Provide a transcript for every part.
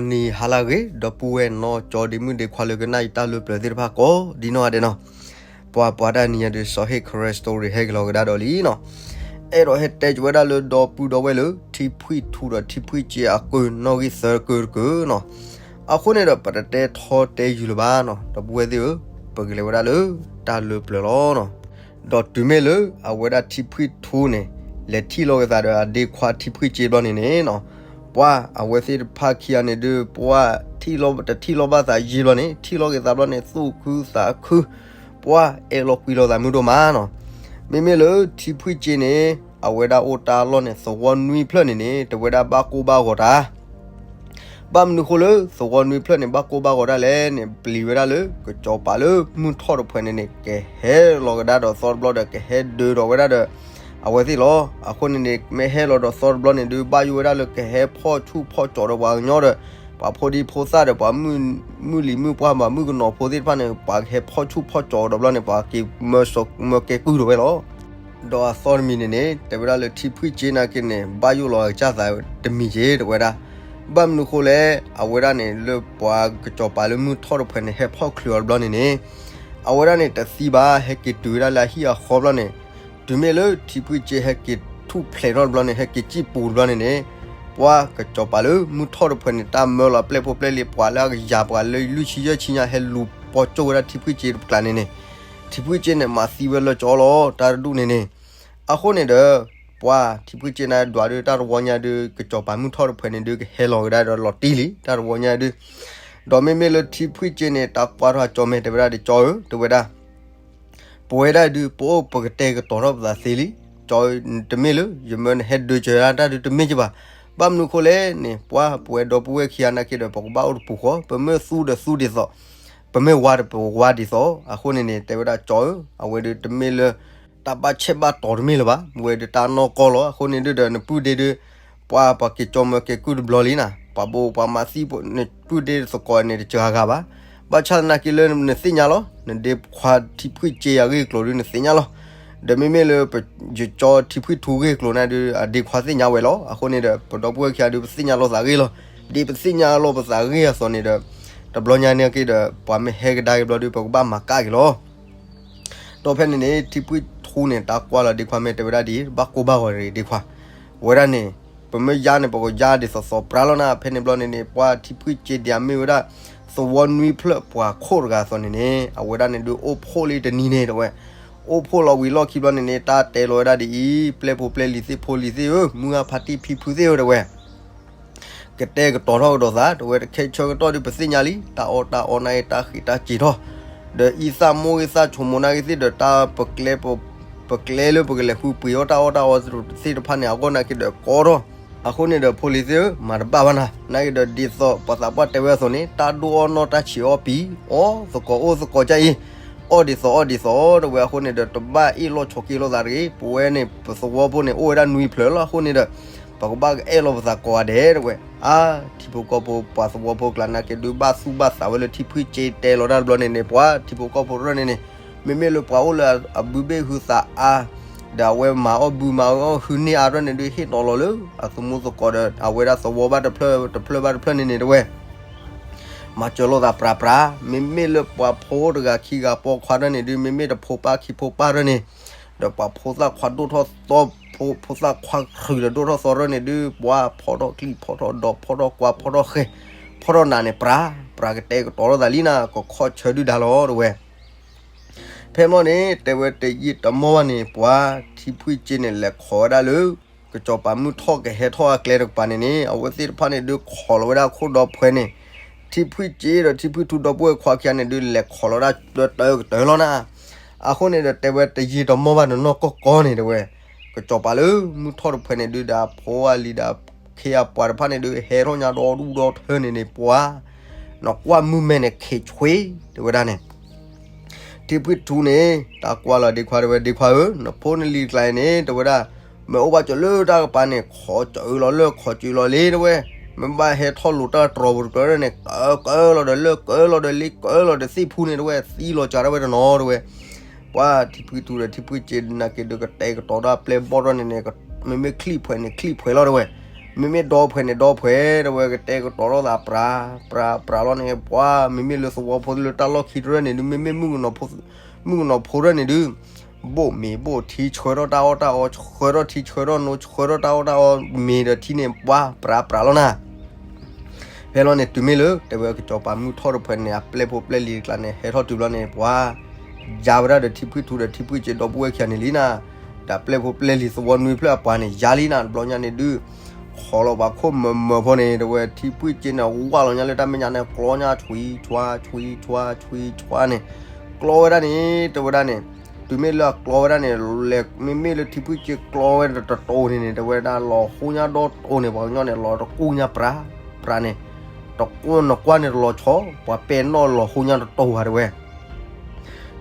ဒီးနံၤဟါလၢအဂ့ၤ ဒီပုၢ်ဝဲၢ်နီၢ်ကၠီဒ့မုၣ်ဒ့ခွါလၢကနၣ်အံၤတၢ်လၢပျၢၤသ့ၣ်တဖၣ်ကိးဒ်နီၢ်ဂၤဒဲးနီၤ, ပှၤပှၤတၢ်နံၤညါဒုး စီၤဟ့ၣ် Karen Story ဟဲက့ၤလီၤကဒါဒီးလံနီၤ, အဲၣ်ဒိးဟဲတဲက့ၤဝဲဒၣ်လၢဒီပုၢ်ဒီဝဲၢ်လၢ ထံဖှံၣ်ထူဒီးထံဖှံၣ်စ့အကုၢ်နီၣ်ဂံၢ်သၢကုၢ်တကုၢ်နီၤ, အဃိန့ၣ်ဒီး ပတတဲထီတဲယုာ်လၢၤဘၣ်နီၤ, ဒီပုၢ်ဝဲၢ်သ့ၣ်ဧၢ, ပကလဲၤဝဲဒၣ်လၢတၢ်လၢပျၢၤလီၤနီၤ. ဒီးတုၤမ့ၢ်လၢအဝဲဒၣ်ထံဖှံၣ်ထူန့ၣ် လဲၤထံၣ်လိာ်က့ၤသးဒီးအဒ့ခွါထံဖှံၣ်စ့ဘျီန့ၣ်န့ၣ်နီၤ, ပှၤအဝဲသ့ၣ်တဖၣ်ခံဂၤန့ၣ်ဒုး ပှၤထံၣ်လိာ်တထံၣ်လိာ်ဘၣ်သးယံာ်ဘျီန့ၣ် ထံၣ်လိာ်က့ၤသးဘျီန့ၣ် သူၣ်ခုသးခု, ပှၤအဲၣ်လိာ်ကွံလိာ်သးမုၢ်ဒိၣ်မးနီၤ. မ့မ့ၢ်လၢထံဖှံၣ်စ့န့ၣ် အဝဲဒၣ်အိၣ်တၢ်လီၢ်န့ၣ် သဝီနွံဖျၢၣ်န့ၣ်န့ၣ် တဝဲဒၣ်ဘၣ်ကိၢ်ဘၣ်ဂီၤတၢ် ဘၣ်မနုၤဃိလၢသဝီနွံဖျၢၣ်န့ၣ် ဘၣ်ကိၢ်ဘၣ်ဂီၤဒၣ်လဲၣ်န့ၣ် ပျံၤဝဲဒၣ်လၢကစီၤပၤလၢမုၢ်ထီၣ်တဖှဲးန့ၣ်န့ၣ် ကဟဲလီၤကဒါဒီးသီတဘျီဒီး ကဟဲဒၢးဒီးဝဲဒၣ်ဒီး အဝဲသ့ၣ်လီၤ. အဃိန့ၣ်န့ၣ် မ့ၢ်ဟဲလီၤဒီးသီတဘျီန့ၣ်ဒုး ဘၣ်ယိၣ်ဝဲဒၣ်လၢကဟဲဖီၣ်ဆူၣ်ဖီၣ်ကၠီၤဒီးပှၤကညီဒီး ပှၤဖိဒံဖိသၣ်ဒီးပှၤမုၢ်လံၤမုၢ်ပှၢ်ဘၣ်မုၢ်ကနီၤဖိသ့ၣ်တဖၣ်န့ၣ် ပှၤကဟဲဖီၣ်ဆူၣ်ဖီၣ်ကၠီၤဒီးဘျီန့ၣ် ပှၤက့ၤမၢကဲကုၢ်ဒီးဝဲလီၤ. ဒီးအသီတမံၤန့ၣ်န့ၣ် တဲဝဲဒၣ်လၢထံဖှံၣ်စ့နာ်က့န့ၣ် ဘၣ်ယိၣ်လီၤကစၢ်သးတမံၤက့ၤ တဲဝဲဒၣ်. ဘၣ်မနုၤဃိလဲၣ် အဝဲဒၣ်န့ၣ် လၢပှၤကစီၤပၤလၢမုၢ်ထီၣ်တဖှဲးန့ၣ် ဟဲဖီၣ်ချုးအီၤတဘျီန့ၣ်န့ၣ် အဝဲဒၣ်န့ၣ်တသံဘၣ် ဟဲက့ၤတုၤဝဲဒၣ်လၢအဟံၣ်အဃီဘျီန့ၣ်, တုၤမ့ၢ်လၢထံဖှံၣ်စ့ဟဲက့ၤထူၣ်ဖျဲးထီၣ်တဘျီန့ၣ် ဟဲက့ၤစံၣ်ပူၤတဘျီန့ၣ်န့ၣ် ပှၤကစီၤပၤလၢမုၢ်ထီၣ်တဖှဲးန့ၣ် တၢ်မၢလီၤပျဲၢ်ဖိပျဲၢ်လံၤ ပှၤလၢအကယၤပှၤလၢလွံၢ်ဆံယဲၢ်ဆံညါ ဟဲလူၤပိာ်ကၠိၣ်ဝဲဒၣ်ထံဖှံၣ်စ့တပကျးန့ၣ်န့ၣ်, ထံဖှံၣ်စ့န့ၣ် မၤသံဝဲလၢကၠီလီၤ တၢ်တဒူၣ်န့ၣ်န့ၣ်. အဃိန့ၣ်ဒီး ပှၤထံဖှံၣ်စ့န့ၣ်ဒွးဒုး တၢ်တဝီညါဒုး ကစီၤပၤမုၢ်ထီၣ်တဖှဲးန့ၣ်ဒုး ကဟဲလီၤကဒါဒီးလီၤတံၢ်လံ တၢ်တဝီညါဒုး. ဒီးမ့မ့ၢ်လၢထံဖှံၣ်စ့န့ၣ် တၢ်ကွၢ်ထီၣ်ကၠီမဲာ် တဲဝဲဒၣ်ဒီး ကၠီဧၢ တဲဝဲဒၣ် ပဝဲဒၣ်ဒုး ပအိၣ်ပကတဲာ်ကတီၤထီၣ်ပသးသ့လံ. ကၠီဧၢ တမ့ၢ်လၢ ယမၢနဟဲဒၢးစၢၤတၢ်ဒုးတမ့ၢ်ကဘၣ်. ဘၣ်မနုၤဃိလဲၣ်န့ၣ် ပှၤပဝဲဒီပုၢ်ဝဲၢ်ခံဂၤနာ်က့ဒီး ပကဘၣ်အိၣ်တပူၤဃီ ပမ့ၢ်သူဒီးသူဒ်သိး ပမ့ၢ်ဝါဒီးပဝါဒ်သိး. အဃိန့ၣ်န့ၣ် တဲဝဲဒၣ်ကၠီဧၢ အဝဲဒုးတမ့ၢ်လၢ တၢ်ဘၣ်ဆဲးဘၣ်တီၤတမ့ၢ်လၢၤဘၣ်. မ့ၢ်ဝဲဒုးတၢ်နီၢ်ကီၢ်လီၤ. အဃိန့ၣ်ဒုးဒီး နပုၢ်ဒ့ဒုး ပှၤပှၤက့ၤကၠီမၢကဲကုၢ်တဘျီလံနၤ, ပှၤဘိပှၤမၤသံနပုၢ်ဒ့သကိးန့ၣ် တစှၤဂၤဘၣ်. ဘၣ်ဆၣ်သနာ်က့လၢနသ့ၣ်ညါလီၤ နဒ့ခွါထံဖှံၣ်စ့အဂ့ၢ်အကျိၤဒုး နသ့ၣ်ညါလီၤ. ဒီးမ့မ့ၢ်လၢ ယကၠီထံဖှံၣ်ထူဂ့ၢ်အကျိၤန့ၣ်ဒုး အဒ့ခွါသ့ၣ်ညါဝဲလီၤ. အဃိန့ၣ်ဒီး ပဒီပုၢ်ဝဲၢ်ခံဂၤဒုး ပသ့ၣ်ညါလိာ်သးဂ့ၢ်လီၤ. ဒ်ပသ့ၣ်ညါလိာ်ပသးဂ့ၢ်အသိးန့ၣ်ဒီး တဘျီညါန့ၣ်က့ဒီး ပှၤမ့ၢ်ဟဲကဒါက့ၤဘျီဒုး ပကဘၣ်မၤကၣ်က့ၤလီၤ. ဒီးဖဲန့ၣ်န့ၣ် ထံဖှံၣ်ထူန့ၣ် တၢ်ကွၢ်လီၤဒ့ခွါမ့ၢ်တဲဝဲဒၣ်ဒ်အံၤ ဘၣ်ကိၢ်ဘၣ်ဂီၤတဂ့ၤဒ့ခွါ, ဝဲဒၣ်န့ၣ် ပမ့ၢ်ယါန့ၣ် ပကယါဒ်သိးသိးပြါလီၤနၤ. ဖဲန့ၣ်ဘျီန့ၣ်န့ၣ် ပှၤထံဖှံၣ်စ့ဒံးအမ့ၢ်ဝဲဒၣ် သဝီနွံဖျၢၣ်ပှၤခိၣ်တဂၤအသိးန့ၣ်န့ၣ် အဝဲဒၣ်န့ၣ်ဒုးအိၣ်ဖှိၣ်လံတနံၤန့ၣ် တဲဝဲ, အိၣ်ဖှိၣ်လီၤဝံၤလီၢ်ခံဘျီန့ၣ်န့ၣ် တၢ်တဲလီၤဝဲဒၣ်ဒ်အံၤ ပျဲၢ်ဖိပျဲၢ်လံၤသ့ၣ်ဖိလံၤသ့ၣ်ဧၢ မုၢ်ဂၢ်ဖါတံၢ်ဖံဖုသ့ၣ်ဧၢ တဲဝဲ ကတဲာ်ကတီၤထီၣ်ကဒီးသး တဲဝဲ တခဲဆၢကတီၢ်ဒုး ပသ့ၣ်ညါလံ တၢ်အီၣ်တၢ်အီနာ်က့ တၢ်ဃံးတၢ်စ့ၤထီၣ်, ဒီးအံသၣ်မိၢ်ဂ့ၤသၣ်ဆိမိၣ်နာ်က့သ့ၣ်ဒီး တၢ်ပကျဲ ပကျဲလၢပကလဲၤဃုပှ့ၤအီၣ်တၢ်အီၣ်တၢ်အီသ့ၣ်တဖၣ်န့ၣ် အဂီၢ်နာ်က့ဒီးကီထီၣ်. အဃိန့ၣ်ဒီး ဖိလံၤသ့ၣ်ဧၢ မၤတဘၣ်ဘၣ်နၤ, နာ်က့ဒီးဒ်သိးပှၤသးပှၢ်တဲဝဲအသိးန့ၣ် တၢ်ဒိၣ်အီၣ်နီၢ်တၢ်ဆံးအီၣ်ပံၤ အီၣ်သကိးအိၣ်သကိးကအံၤ အီၣ်ဒ်သိးအီၣ်ဒ်သိး တဲဝဲ. အဃိန့ၣ်ဒီး တဘၣ်အ့ၣ်လိာ်ဆိးက့လိာ်သးတဂ့ၤ. ပဝဲန့ၣ် ပသဝီဖိန့ၣ် အိၣ်ဝဲဒၣ်နွံဖျၢၣ်လီၤ. အဃိန့ၣ်ဒီး ပကဘၣ်ကအဲၣ်လိာ်ပသးကိးဂၤဒဲး တဲဝဲ. အါ ထံဖိကီၢ်ဖိပှၤသဝီဖိကျါနာ်က့ဒုး ဘၣ်သူၣ်ဘၣ်သးဝဲလၢထံဖှံၣ်စ့တဲလီၤတၢ်တဘျီန့ၣ်န့ၣ် ပှၤထံဖိကီၢ်ဖိတဖၣ်န့ၣ်န့ၣ် မ့မ့ၢ်လၢပှၤအိၣ်လၢအဘုဘ့ၣ်ဟုသးအါ ဒီးအဝဲမၤအီၣ်ဘုမၤအီၣ်ဟုန့ၢ်အါတဖၣ်န့ၣ်ဒုး ဟ့ၣ်နီၤလီၤလၢအသမူသကိးဒီး အဝဲဒၣ်သဝီဘၣ်တဖျၢၣ်တဖျၢၣ်ဘၣ်တဖျၢၣ်န့ၣ်န့ၣ် တဲဝဲ မၤစၢၤလိာ်သးပြးပြး, မ့မ့ၢ်လၢပှၤဖိတဂၤခံဂၤပိာ်ခွါတဖၣ်န့ၣ်ဒုး မ့မ့ၢ်တဖိပၢ်ခံဖိပၢ်တဖၣ်န့ၣ်, ဒီးပှၤဖိသၣ်ခွါဒိၣ်ထီၣ်သီ, ဖိသၣ်ခွါချုးဒီးဒိၣ်ထီၣ်သီတဖၣ်န့ၣ်ဒုး ပှၤဖီထီၣ်ကျံၣ်ဖီထီၣ်ဒီးဖီထီၣ်ကွၢ်ဖီထီၣ်ဃဲ, ဖီထီၣ်နးန့ၣ် ပြးပြးကတဲာ်ကတီၤလိာ်သးလံနၤ ကခီၣ်ဆၢဒုၣ်ဒါလီၤ တဲဝဲ. ဖဲမီၢ်န့ၣ် တဲဝဲတယံာ်တမီၢ်ဘၣ်န့ၣ် ပှၤထံဖှံၣ်စ့န့ၣ် လဲၤခိးဝဲဒၣ်လၢ ကစီၤပၤမုၢ်ထီၣ်ကဟဲထီၣ်အကျဲတကပၤန့ၣ်န့ၣ် အဝဲသ့ၣ်တဖၣ်န့ၣ်ဒုးခိးလီၤဝဲဒၣ်ခိၣ်ဒီဖှဲန့ၣ်, ထံဖှံၣ်စ့ဒီးထံဖှံၣ်ထူဒီပုၢ်ဝဲၢ်ခွါခံဂၤန့ၣ်ဒုး လဲၤခိးလီၤဝဲဒၣ်လၢတၢ်ကတၢၢ်လီၤနၤ. အဃိန့ၣ်ဒီး တဲဝဲတယံာ်တမီၢ်ဘၣ်န့ၣ်နီၢ်ကီၢ်ကီၢ်န့ၣ် တဲဝဲ, ကစီၤပၤလၢမုၢ်ထီၣ်တဖှဲန့ၣ်ဒုး ဒီးအဖိအလံၤဒီးခ့အပှၤတဖၣ်န့ၣ်ဒုး ဟဲထီၣ်ညါဒီဒူၣ်ဒီထၢန့ၣ်န့ၣ် ပှၤ နကွၢ်မုၢ်မဲာ်န့ၣ် ခ့ဆွ့ တဲဝဲဒၣ်န့ၣ် ထံဖှံၣ်ထူန့ၣ် တၢ်ကွၢ်လီၤဒ့ခွါ တဲဝဲ ဒ့ခွါဧၢ, နဖိနလံၤတကျါအံၤန့ၣ် တဲဝဲဒၣ်, မ့ၢ်အိၣ်ဘၣ်စၢၤလၢတၢ်ကပၤန့ၣ် ခိးစၢၤလီၤလၢ ခိးစၢၤလီၤလ့ တဲဝဲ, မ့ၢ်ဘၣ်ဟဲထီၣ်လိာ်တၢ်တြီၤပူၤတကျၢၢ်န့ၣ် ကကၢလီၤဒီးလၢ ကၢလီၤဒီးလ့ ကၢလီၤဒီးသ့ၣ်ဖူန့ၣ် တဲဝဲ, သံလီၤစှၤဒၣ်ဝဲတနီၤ တဲဝဲ. ပှၤထံဖှံၣ်ထူဒီးထံဖှံၣ်စ့နာ်က့ဒုး ကတဲာ်ကတီၤတၢ်ပျဲၢ်ဘီၣ်ထီၣ်န့ၣ်န့ၣ် မ့မ့ၢ်ချံၣ်ဖှဲးန့ၣ် ချံၣ်ဖှဲးလီၤ တဲဝဲ. မ့မ့ၢ်ဒီဖှဲးန့ၣ် ဒီဖှဲး တဲဝဲ ကတဲကတီၤထီၣ်သးပြး ပြး ပြးလီၤန့ၣ် ပှၤ မ့မ့ၢ်လၢသဝီဖိလၢတၢ်လီၢ်ခံတရၢၣ်န့ၣ်ဒုး မ့မ့ၢ်မုၣ်ကနီၤဖိတရၢၣ်န့ၣ်ဒုး ဘိၣ်မ့ၤဘိၣ်ထံ ဆှၢထီၣ်တၢ်အီၣ်တၢ်အီ ဆှၢထီၣ်ထံဆှၢထီၣ်နိ ဆှၢထီၣ်တၢ်အီၣ်တၢ်အီ မ့ၤဒီးထံန့ၣ် ပှၤ ပြး ပြးလီၤနၤ ဖဲလီၤန့ၣ် တုၤမ့ၢ်လၢ တဲဝဲကစီၤပၤမုၢ်ထီၣ်တဖှဲးန့ၣ် အပျဲၢ်ဖိပျဲၢ်လံၤတကျါန့ၣ် ဟဲထီၣ်တုၤဘျီန့ၣ် ပှၤ ယါဝဲဒၣ်ဒီးထံဖှံထူဒီးထံဖှံစ့ဒီပုၢ်ဝဲၢ်ခံဂၤန့ၣ်လံနၤ, ဒီးအပျဲၢ်ဖိပျဲၢ်လံၤသဝီနွံဖျၢၣ်အပှၤန့ၣ် ယါလံနၤ တဘျီညါန့ၣ်ဒုး ဟီၣ်လီၤပှၤခိၣ်မၢၤမၢၤဖိန့ၣ် တဲဝဲထံဖှံစ့န့ၣ် ဝၢ်လီၤညါလၢတၢ်မဲာ်ညါန့ၣ် ကျီညါ ဆွံဆွါ ဆွံဆွါ ဆွံဆွါန့ၣ် ကျီဝဲဒၣ်န့ၣ် တဲဝဲဒၣ်န့ၣ် တုၤမ့ၢ်လၢအကျီဝဲဒၣ်န့ၣ် လဲၤမ့မ့ၢ်လၢထံဖှံစ့ကျီဝဲတတိၤန့ၣ်န့ၣ် တဲဝဲဒၣ်လီၤဟိညါဒီတိၤန့ၣ် ပှၤကညီန့ၣ် လီၤတကူၣ်ညါပြး ပြးန့ၣ် တကူၣ်နကွၢ်န့ၣ်တလီၤဆီ ပှၤပဲာ်နီၣ်လီၤဟိညါတတိၤဘၣ်တဲဝဲ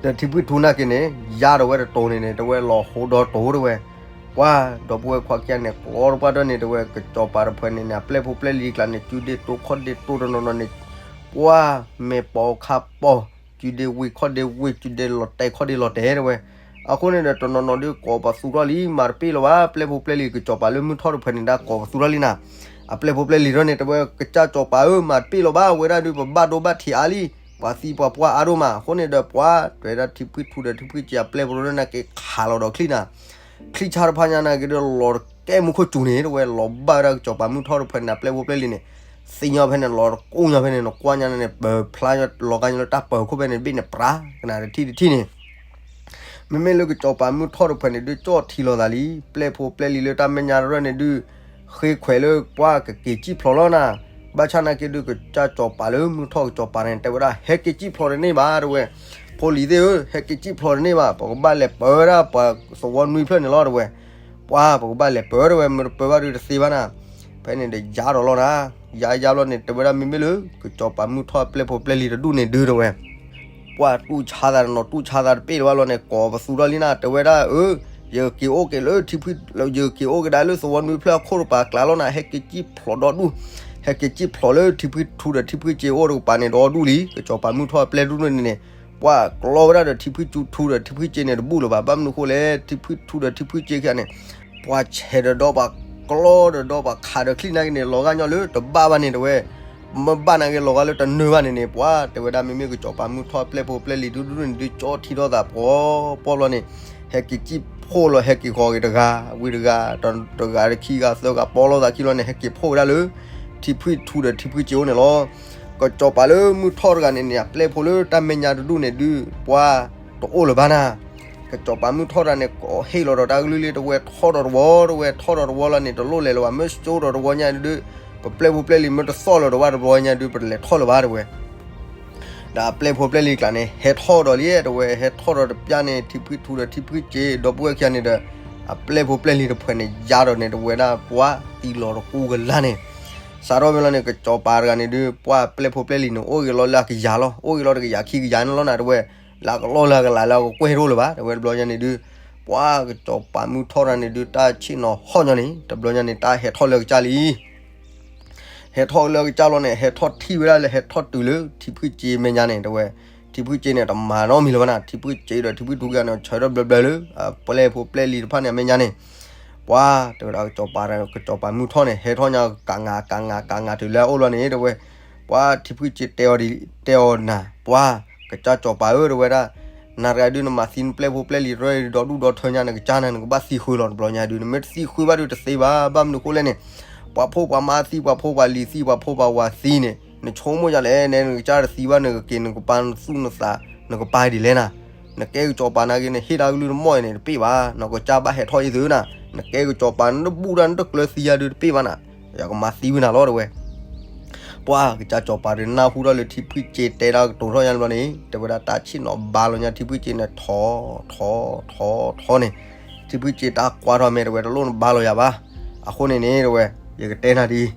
ဒီးထံဖှံထူနာ်က့န့ၣ် ယါဒီးဝဲတတိၤန့ၣ်န့ၣ် တဲဝဲလီၤဟိဒီတိၤတဲဝဲ ပှၤဒီပုၢ်ဝဲၢ်ခွါခံဂၤန့ၣ် ကျီတပှၢ်တၢၢ်န့ၣ် တဲဝဲ ကစီၤပၤတဖှဲးန့ၣ်န့ၣ် အပျဲၢ်ဖိပျဲၢ်လံၤကျါန့ၣ် စုဒ့တိခီၣ်ဒ့တိတနီၤနီၤန့ၣ် ပှၤမဲာ်ပိာ်ခါပိာ် စုဒ့ဝ့ၤခီၣ်ဒ့ဝ့ၤ စုဒ့လီၤတဲာ်ခီၣ်ဒ့လီၤတဲာ်တဲဝဲ အဃိန့ၣ်ဒီးတနီၤနီၤဒုးကိးပသူထီၣ်လံ မၤတပ့ၢ်လီၤဘၣ် ပျဲၢ်ဖိပျဲၢ်လံၤကစီၤပၤလၢမုၢ်ထီၣ်တဖှဲးန့ၣ်ဒၣ်ကိးပသူထီၣ်လံနၤ အပျဲၢ်ဖိပျဲၢ်လံၤထီၣ်န့ၣ် တဲဝဲကစၢ်ကစီၤပၤဧၢ မၤတပ့ၢ်လီၤဘၣ် ဝဲဒၣ်ဒုးပဘၣ်ဒိဘၣ်ထံးအါလံ ပှၤသံပှၤပှၢ်အါဒိၣ်မး အဃိန့ၣ်ဒီးပှၤ တဲဝဲဒၣ်ထံဖှံထူဒီးထံဖှံစ့အပျဲၢ်ဖိထီၣ်န့ၣ်က့ၤခးလီၤဒီးချံနၤ ချံဆါတဖၣ်ညါနာ်က့ဒီးလီၤတကဲမူခိၣ်စူၤန့ၣ် တဲဝဲ လီၤဘၣ်ဝဲဒၣ်ကစီၤပၤမုၢ်ထီၣ်တဖှဲးန့ၣ် အပျဲၢ်ဖိပျဲၢ်လံၤန့ၣ် သ့ၣ်ညါဖဲန့ၣ် လီၤတကူၣ်ညါဖဲန့ၣ် နကွၢ်ညါန့ၣ် ပၢၤဖျါလီၤကါညါလၢတၢ်ပၢၤခိၣ်ဖဲန့ၣ် ဘ့ၣ်န့ၣ်ပြး ကနၣ်တထံၣ်တထံၣ်န့ၣ် မ့မ့ၢ်လၢကစီၤပၤမုၢ်ထီၣ်တဖှဲးန့ၣ်ဒုး ကၠီၣ်ထံလီၤသးလံ ပျဲၢ်ဖိပျဲၢ်လံၤလၢတၢ်မဲာ်ညါတရၢၣ်န့ၣ်ဒုး ဃ့ခွဲးလၢပှၤကက့ၤစံၣ်ဖျိးလီၤနၤ ဘၣ်ဆၣ်နာ်က့ဒုး ကစၢ်ကစီၤပၤလၢမုၢ်ထီၣ်ကစီၤပၤန့ၣ် တဲဝဲဒၣ် ဟဲက့ၤစံၣ်ဖျိးတန့ၢ်ဘၣ် တဲဝဲ ဖိလံၤသ့ၣ်ဧၢ ဟဲက့ၤစံၣ်ဖျိးတန့ၢ်ဘၣ် ပကဘၣ်လဲၤပၢဝဲဒၣ်ပှၤသဝီနွံဖျၢၣ်န့ၣ်လီၤ တဲဝဲ ပှၤ ပကဘၣ်လဲၤပၢဝဲ တဲဝဲ မ့ၢ်တပၢဘၣ်ဒုးတသ့ဘၣ်နၤ ဖဲန့ၣ်ဒီးယါဒီးလီၤနၤ ယါယါဘျီန့ၣ် တဲဝဲဒၣ်မ့မ့ၢ်လၢ ကစီၤပၤမုၢ်ထီၣ်အပျဲၢ်ဖိပျဲၢ်လံၤတဒူၣ်န့ၣ်ဒုး တဲဝဲ ပှၤတူၢ်ဆါသးတနီၤ တူၢ်ဆါသးတပ့ၢ်လၢၤဘၣ်လီၤန့ၣ် ကိးပသူထီၣ်လံနၤ တဲဝဲဒၣ် အၢ ယကက့ၤအိၣ်က့ၤလၢထံဖှံ ယကက့ၤအိၣ်က့ၤဒၣ်လၢသဝီနွံဖျၢၣ်အခိၣ်တကပၤကျါလီၤနၤ ဟဲက့ၤစံၣ်ဖျိးဒီဒူၣ် ဟဲက့ၤစံၣ်ဖျိးလၢထံဖှံထူဒီးထံဖှံစ့အိၣ်တကပၤန့ၣ်ဒီဒူၣ်လံ ကစီၤပၤမုၢ်ထီၣ်အပျဲၢ်တဒူၣ်န့ၣ်န့ၣ် ပှၤကျီဝဲဒၣ်ဒီးထံဖှံထူဒီးထံဖှံစ့န့ၣ်တဘူၣ်လၢၤဘၣ် ဘၣ်မနုၤဃိလဲၣ် ထံဖှံထူဒီးထံဖှံစ့ခံဂၤန့ၣ် ပှၤဆဲးဒီးဒီးပှၤခးဒီးချံနာ်က့န့ၣ် လီၤဂာ်ညီလၢတဘၣ်ဘၣ်န့ၣ် တဲဝဲ မ့ၢ်ဘၣ်နာ်က့လီၤဂာ်လၢတနၢၤဘၣ်န့ၣ်န့ၣ် ပှၤ တဲဝဲဒၣ်မ့မ့ၢ်ကစီၤပၤမုၢ်ထီၣ်အပျဲၢ်ဖိပျဲၢ်လံၤတဒူၣ်န့ၣ်ဒုး ကၠီၣ်ထံထီၣ်သးပှီၢ်ပှီၢ်ဘျီန့ၣ် ဟဲက့ၤစံၣ်ဖှိးလီၤ ဟဲက့ၤဃီၤက့ၤတဂၤ ဝံၤတဂၤ တဂၤတခံဂၤသၢဂၤ ပီလိာ်သးခံလီၤန့ၣ် ဟဲက့ၤဖှိးဝဲဒၣ်လၢ ထံဖှံထူဒီးထံဖှံစ့အိၣ်န့ၣ်လီၤ ကစီၤပၤလၢမုၢ်ထီၣ်တဂၤန့ၣ်န့ၣ် အပျဲၢ်ဖိလၢတၢ်မဲာ်ညါတဒူၣ်န့ၣ်ဒုး ပှၤတအိၣ်လၢၤဘၣ်နၤ ကစီၤပၤမုၢ်ထီၣ်တဂၤန့ၣ် ဟ့ၣ်လီၤဒီးတၢ်ကလုၢ်လံ တဲဝဲထီၣ်ဒီးတဝီ တဲဝဲထီၣ်ဒီးတဝီလီၤန့ၣ် တလိၣ်လဲၤလၢၤဘၣ် မ့ၢ်စိဒီးတဝီညါဒုး ပပျဲၢ်ဖိပျဲၢ်လံၤမ့ၢ်တသီၣ်လၢၤတဝီတဝီညါဒုး ပတလဲၤထီၣ်လၢၤဘၣ် တဲဝဲ ဒီးအပျဲၢ်ဖိပျဲၢ်လံၤကျါန့ၣ် ဟဲထီၣ်ဒီးလံ တဲဝဲ ဟဲထီၣ်ဒီးတပျၢ်န့ၣ် ထံဖှံထူဒီးထံဖှံစ့ ဒီပုၢ်ဝဲၢ်ခံဂၤန့ၣ်ဒီး အပျဲၢ်ဖိပျဲၢ်လံၤတဖှဲးန့ၣ် ယါဒီးန့ၣ် တဲဝဲဒၣ်ပှၤသံလီၤတကူကလာ်န့ၣ် စးထီၣ်ဖဲလီၤန့ၣ် ကစီၤပၤတဂၤန့ၣ်ဒုး ပှၤပျဲၢ်ဖိပျဲၢ်လံၤန့ၣ် အိၣ်ဂ့ၤလီၤလၢအကယၤလီၤ အိၣ်ဂ့ၤလီၤတကယၤခံကယၤန့ၣ်လီၤနၤ တဲဝဲ လၢကလီၢ်လၢကလၤလၢအကကွဲၢ်တအိၣ်လၢၤဘၣ် တဲဝဲတဘျီညါန့ၣ်ဒုး ပှၤကစီၤပၤမုၢ်ထီၣ်တဂၤန့ၣ်ဒုး တၢ်ဆ့ၣ်နီၤဟီၣ်ညီန့ၣ် တဘျီညါန့ၣ် တၢ်ဟဲထီၣ်လၢကစၢ်လံ ဟဲထီၣ်လၢကစၢ်လီၤန့ၣ် ဟဲထီၣ်ထံၣ်ဝဲဒၣ်လၢ ဟဲထီၣ်တုၤလၢ ထံဖှံစ့မဲာ်ညါန့ၣ် တဲဝဲ ထံဖှံစ့န့ၣ် တမၤနီတမံၤလၢၤဘၣ်နၤ ထံဖှံစ့ဒီးထံဖှံထူခံဂၤန့ၣ် ဆၢထၢၣ်ဘျၢဘျၢလၢ အပျဲၢ်ဖိပျဲၢ်လံၤတဖၣ်န့ၣ် အမဲာ်ညါန့ၣ် ပှၤ တဲဝဲဒၣ်ကစီၤပၤ ကစီၤပၤမုၢ်ထီၣ်န့ၣ် ဟဲထီၣ်ညါကးငါကးငါကးငါတုၤလၢအအိၣ်လီၤန့ၣ် တဲဝဲ ပှၤထံဖှံစ့တဲအီၤဒ် တဲအီၤနၤ ပှၤ ကစၢ်ကစီၤပၤဧၢ တဲဝဲဒၣ် နၤတဂၤဒုးနမၤသံနပျဲၢ်ဖိပျဲၢ်လံၤတရၢၣ်ဒီဒူၣ်ဒီထၢညါ နကစၢ်နၤ နကဘၣ်သံဃုာ်လီၤ တဘျီညါဒုး နမ့ၢ်တသံဃုာ်ဘၣ်ဒုးတသ့ဘၣ် ဘၣ်မနုၤဃိလဲၣ်န့ၣ် ပှၤဖိပှၤမါသံ ပှၤဖိပှၤလံၤသံ ပှၤဖိပှၤဝၤသံန့ၣ် နဆိကမိၣ်ယၤလဲၣ် နဲနကစၢ်တသံဘၣ် နကက့ၤ နကပၤနသူၣ်နသး နကပၤဒ်လဲၣ်နၤ နကဲကစီၤပၤနာ်က့ နဟ့ၣ်တၢ်ကလုၢ်တမီၢ်အံၤန့ၣ် တပ့ၢ်ဘၣ် နကစၢ်ဘၣ်ဟဲထီၣ်အံၤသုနၤ နကဲကစီၤပၤ နတဘူၣ်တၢ် နတကျၢၤသံယၤဒုးတပ့ၢ်ဘၣ်နၤ ယကမၤသံဝဲနၤလီၤ တဲဝဲ ပှၤကစၢ်ကစီၤပၤဒုး နၢ်ဟူထီၣ်လၢထံဖှံစ့တဲဒၣ်ကတိၤထီၣ်ညါတဘျီန့ၣ် တဲဝဲဒၣ်တၢ်ဆ့ၣ်နီၤဘါလီၤညါ ထံဖှံစ့န့ၣ် ထိး ထိး ထိး ထိးန့ၣ် ထံဖှံစ့တၢ်ကွၢ်ထီၣ်မဲာ် တဲဝဲ တလိၣ်နဘါလီၤယၤဘၣ် အဃိန့ၣ်န့ၣ် တဲဝဲ ယကတဲနၤဒ်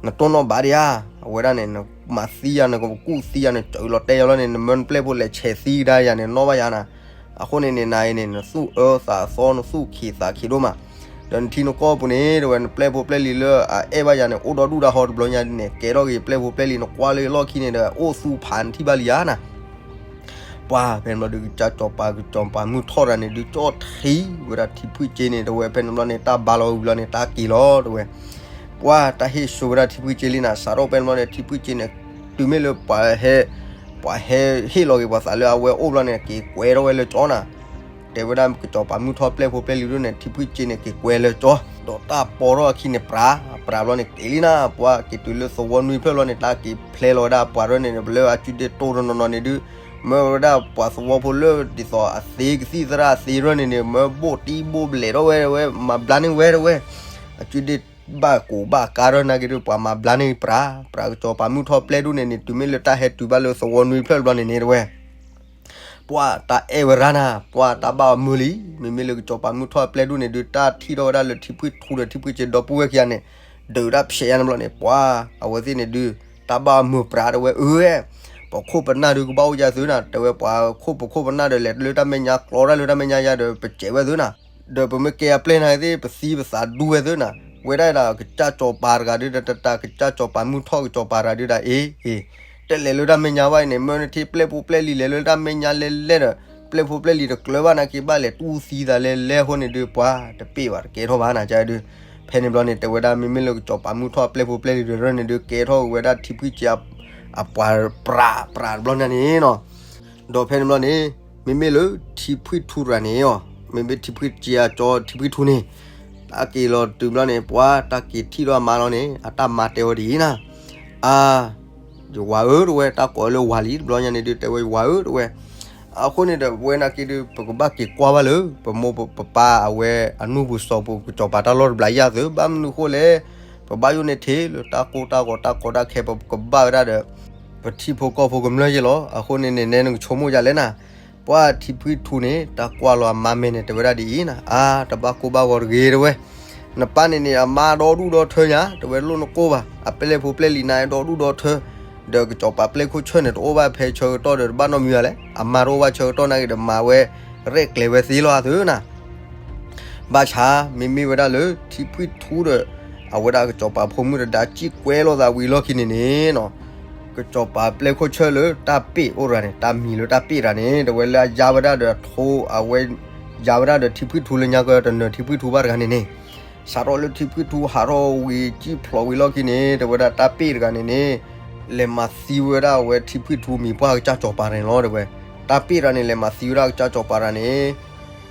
အံၤ နတိၢ်နီၣ်ဘၣ်ဒံးဧါ အဝဲဒၣ်န့ၣ် နမၤသံယၤ နကကူၣ်သံယၤ နစၢၤလီၤတဲယၤလီၤန့ၣ် နမၢနပျဲၢ်ဖိလဲၤဆဲးသံကဒါယၤန့ၣ် နီၣ်ဘၣ်ယၤနၤ အဃိန့ၣ်န့ၣ် နၤအံၤန့ၣ် နသူၣ်အၢသးသီ နသူၣ်ခံးသးခံးဒိၣ်မး ဒီးနထံနကီၢ်ပူၤန့ၣ် တဲဝဲ နပျဲၢ်ဖိပျဲၢ်လံၤလၢအအဲၣ်ဘၣ်ယၤန့ၣ် အိၣ်ဒီဒူၣ်ဒီထၢတဘျီညါဒ်န့ၣ် ကဲထီၣ်က့ၤယပျဲၢ်ဖိပျဲၢ်လံၤ နကွၢ်လၢယလီၢ်ခံန့ၣ်ဒီး အိၣ်သူဖးနထံၣ်ဘၣ်လံယၤနၤ ပှၤဖဲန့ၣ်ဘျီဒုး ကစၢ်ကစီၤပၤ ကစီၤပၤမုၢ်ထီၣ်တဂၤန့ၣ်ဒုး ကၠီၣ်ထံဝဲဒၣ်ထံဖှံစ့န့ၣ် တဲဝဲ ဖဲန့ၣ်ဘျီန့ၣ် တၢ်ဘါလီၤဝံၤလီၤန့ၣ် တၢ်က့ၤလီၤ တဲဝဲ ပှၤတၢ်ဟ့ၣ်ဆိဝဲဒၣ်ထံဖှံစ့လံနၤ, စးထီၣ်ဖဲန့ၣ်ဘျီန့ၣ် ထံဖှံစ့န့ၣ် တုၤမ့ၢ်လၢပှၤဟဲ ပှၤဟဲဟ့ၣ်လီၤက့ၤပှၤသးလၢအဝဲအိၣ်ဘျီန့ၣ် က့ၤကွဲထီၣ်ဝဲလၢကၠီနၤ, တဲဝဲဒၣ်ကစီၤပၤမုၢ်ထီၣ်ပျဲၢ်ဖိပျဲၢ်လံၤဒိၣ်န့ၣ် ထံဖှံစ့န့ၣ် က့ၤကွဲလၢကၠီ, ဒီးတၢ်ပီထီၣ်အခံန့ၣ် ပြး ပြးဘျီန့ၣ် က့ၤလံနၤ, ပှၤက့ၤတုၤလၢသဝီနွံဖျၢၣ်ဘျီန့ၣ် တၢ်က့ၤဖျဲလီၤဝဲဒၣ်ပှၤရၢန့ၣ် လၢအစုဒ့တိၢ်တနီၤနီၤန့ၣ်ဒုး မၢဝဲဒၣ်ပှၤသဝီဖိလၢဒ်သိးအသ့ကသံၣ်သရၣ်အသ့ရၢန့ၣ်န့ၣ် မၢဘိၣ်တံၢ်ဘိၣ်ဘျဲးထီၣ်ဝဲဝဲ မၤဘျါန့ၢ်ဝဲတဝဲ, အစုဒ့ဘၣ်ကိးဘၣ်ကါရၢနာ်က့ၤဒုး ပှၤမၤဘျါန့ၢ်ပြး, ပြးကစီၤပၤမုၢ်ထီၣ်ပျဲၢ်ဒိၣ်န့ၣ်န့ၣ် တုၤမ့ၢ်လၢတၢ်ဟဲတုၤဘၣ်လၢသဝီနွံဖျၢၣ်ဘျီန့ၣ်န့ၣ်တဝဲ ပှၤတၢ်အဲၣ်ဝဲရၣ်နၤ, ပှၤတၢ်ဘၣ်အမုာ်လံ, မ့မ့ၢ်လၢကစီၤပၤမုၢ်ထီၣ်ပျဲၢ်ဒိၣ်န့ၣ်ဒုး တၢ်ထံၣ်ထီၣ်ဝဲဒၣ်လၢထံဖှံထူဒီးထံဖှံစ့ဒီပုၢ်ဝဲၢ်ခံဂၤန့ၣ် ဒုးတၢ်ဖျဲးယါန့ၣ်ဘျီန့ၣ် ပှၤအဝဲသ့ၣ်န့ၣ်ဒုး တၢ်ဘၣ်အမုာ်ပြးတဝဲအၢဝဲ, ပခိၣ်ပနၢ်ဒုးကဘၣ်အိၣ်ယၤသုနၤ, တဲဝဲပှၤခိၣ်ပခိၣ်ပနၢ်ဒီးလဲၤလၢတၢ်မဲာ်ညါ ကျီတၢ်လၢတၢ်မဲာ်ညါယၤဒီး ပစဲးဝဲသုနၤ, ဒီးပမ့ၢ်ကဲအပျဲၢ်နာ်က့ၤသ့ၣ် ပသံပသးဒူဝဲသုနၤ, ဝဲဒၣ်ဒီးကစၢ်စီၤပၤတဂၤဒုး တတၢ်ကစၢ်စီၤပၤမုၢ်ထီၣ်ကစီၤပၤတဂၤဒုးဒၣ်အ့ၣ် တလဲၤလၢတၢ်မဲာ်ညါဘၣ်အံၤန့ၣ် မၢနထံပျဲၢ်ဖိပျဲၢ်လံၤလဲၤလၢတၢ်မဲာ်ညါလဲၤလဲၤဒီး ပျဲၢ်ဖိပျဲၢ်လံၤတကျၢၤဘၣ်နာ်က့ၤ ဘၣ်လဲၤတူၢ်သံသးလဲၤလဲၤအဃိန့ၣ်ဒုး ပှၤတပ့ၢ်ဘၣ်တကဲထီၣ်ဘၣ်နၤကဒုး, ဖဲန့ၣ်ဘျီန့ၣ် တဲဝဲဒၣ်မ့မ့ၢ်လၢကစီၤပၤမုၢ်ထီၣ်ပျဲၢ်ဖိပျဲၢ်လံၤတရၢန့ၣ်ဒုး ကဲထီၣ်ဝဲဒၣ်ထံဖှံစ့ အပှၤပြးပြးတဘျီညါန့ၣ်နီၤ, ဒီးဖဲန့ၣ်ဘျီန့ၣ် မ့မ့ၢ်လၢထံဖှံထူတဂၤန့ၣ်အီၤ မ့မ့ၢ်ထံဖှံစ့အကၠီထံဖှံထူန့ၣ် တၢ်က့ၤလီၤတုၤဘျီန့ၣ် ပှၤတၢ်က့ၤထံၣ်ထီၣ်အမါလီၤန့ၣ် အတၢ်မါတဲဝဲဒ်အံၤနၤ, အါ ယဝၤဧၢတဝဲ တၢ်ကိးလၢဝၤလံ တဘျီညါန့ၣ်ဒုး တဲဝဲယဝၤဧၢတဝဲ, အဃိန့ၣ်ဒီး ပဝဲနာ်က့ၤဒုး ပကဘၣ်က့ၤကွၢ်ဘၣ်လၢ ပမိၢ်ပပၢ်အဝဲအနူၢ်ပူၤစီၤပူၤ ကစီၤပၤတၢ်လီၢ်တဘျီယၤသု ဘၣ်မနုၤဃိလဲၣ်, ပဘၣ်ယိၣ်န့ၢ်ထံလၢတၢ်ကိၢ်တၢ်ဂီၤတၢ်ကီတၢ်ခဲ ပကဘၣ်ဝဲဒၣ်ဒီး ပထံဖိကီၢ်ဖိကမျၢၢ်ယဲလီၤ. အဃိန့ၣ်န့ၣ် နဲနကဆိကမိၣ်ယၤလဲၣ်နၤ, ပှၤထံဖှံထူန့ၣ် တၢ်ကွၢ်လီၤအမါမဲာ်န့ၣ် တဲဝဲဒၣ်ဒ်အံၤနၤ, အါ တဘၣ်ကိၢ်ဘၣ်ဂီၤတဂ့ၤတဝဲ, နပၢ်န့ၣ်န့ၣ် အမါဒီဒူၣ်ဒီထၢညါ တဝဲလိၣ်နကိၢ်ဘၣ်, အပျဲၢ်ဖိပျဲၢ်လံၤနၤဒီဒူၣ်ဒီထၢ, ဒီးကစီၤပၤပျဲၢ်ခိၣ်ဆၢၣ်န့ၣ် တအိၣ်ဘၣ်ဖဲဆၢကတီၢ်ဒီး တဘၣ်နီတမံၤဘၣ်လဲၣ်, အမါတအိၣ်ဘၣ်ဆၢကတီၢ်နာ်က့ၤဒီး မၤဝဲ ရဲၣ်ကျဲၤဝဲသ့လီၤအသုနၤ ဘၣ်ဆၣ် မ့မ့ၢ်ဝဲဒၣ်လၢထံဖှံထူဒီး အဝဲဒၣ်ကစီၤပၤဖိမုၣ်တဒါ စံၣ်ကွဲလိာ်သးဝံၤလီၢ်ခံန့ၣ်န့ၣ်နီၤ, ကစီၤပၤပျဲၢ်ခိၣ်ဆၢၣ်လၢတၢ်ပ့ၢ်အိၣ်တဂၤန့ၣ် တၢ်မံၤလၢတၢ်ပ့ၢ်တဂၤန့ၣ် တဝဲလၢအယါဝဲဒၣ်ဒီးထိ အဝဲ ယါဝဲဒၣ်ဒီးထံဖှံထူလၢညါကတနၢၤထံဖှံထူဘၣ်တဂၤန့ၣ်န့ၣ်, စးထီၣ်လၢထံဖှံထူဟးထီၣ်ဝံၤစံၣ်ဖျိးဝံၤလီၢ်ခံန့ၣ် တဝဲဒၣ်တၢ်ပ့ၢ်တဂၤန့ၣ်န့ၣ် လဲၤမၤသံဝဲဒၣ်အဝဲထံဖှံထူမံၤပှၢ်ကစၢ်စီၤပၤန့ၣ်လီၤ တဝဲ, တၢ်ပ့ၢ်တဂၤန့ၣ် လဲၤမၤသံဝဲဒၣ်ကစၢ်စီၤပၤတဂၤန့ၣ်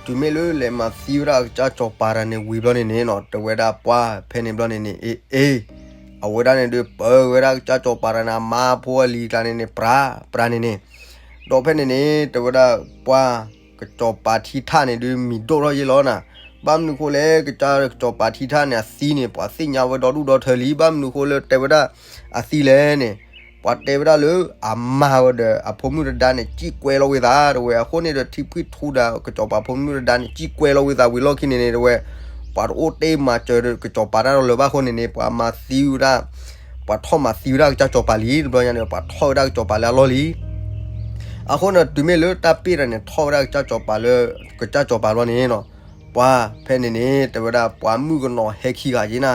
တုၤမ့ၢ်လၢလဲၤမၤသံဝဲဒၣ်ကစၢ်စီၤပၤတဂၤန့ၣ်ဝံၤဘျီန့ၣ်န့ၣ်နီၤ တဝဲဒၣ်ပှၤဖဲန့ၣ်ဘျီန့ၣ်န့ၣ် အ့ၣ် အ့ၣ် အဝဲဒၣ်န့ၣ်ဒုး ပၢဝဲဒၣ်ကစၢ်စီၤပၤတဂၤန့ၣ် အမါဖိအလံၤကျါန့ၣ်န့ၣ် ပြး ပြးန့ၣ်န့ၣ်, ဒီးဖဲန့ၣ်န့ၣ် တဝဲဒၣ်ပှၤ ကစီၤပၤထံထၣ်န့ၣ်ဒုး မံၤဒိၣ်ထီၣ်ယဲလီၤနၤ, ဘၣ်မနုၤဃိလဲၣ် ကစၢ်ကစီၤပၤထံထၣ်န့ၣ် အသံန့ၣ် ပှၤသ့ၣ်ညါဝဲဒီဒူၣ်ဒီထၢလံ, ဘၣ်မနုၤဃိလၢတဲဝဲဒၣ် အသံလဲၣ်န့ၣ် ပှၤတဲဝဲဒၣ်လၢ အမါဝဲဒီးအဖိမုၣ်တဒါန့ၣ် စံၣ်ကွဲလိာ်ဝံသး တဝဲ, အဃိန့ၣ်ဒီး ထံဖှံထူဒီးကစီၤပၤဖိမုၣ်တဒါန့ၣ် စံၣ်ကွဲလိာ်ဝံသးဝံၤလီၢ်ခံန့ၣ်န့ၣ် တဝဲ ပှၤတအိၣ်တ့ၢ်မၤစၢၤကစီၤပၤတၢ်လီၤလၢၤဘၣ်အဃိန့ၣ်န့ၣ် ပှၤမၤသံဝဲဒၣ် ပှၤထီၣ်မၤသံဝဲဒၣ်ကစၢ်စီၤပၤလံ, တဘျီညါန့ၣ် ပှၤထီၣ်ဝဲဒၣ်ကစီၤပၤလၢအလီၢ်လံ အဃိန့ၣ် တုၤမ့ၢ်လၢတၢ်ပ့ၢ်တဂၤန့ၣ် ထီၣ်ဝဲဒၣ်ကစၢ်စီၤပၤလၢ ကစၢ်စီၤပၤဘျီန့ၣ်နီၤ, ပှၤဖဲန့ၣ်န့ၣ် တဲဝဲဒၣ် ပှၤမုၣ်ကနီၤဟဲခံဂၤက့ၤနၤ,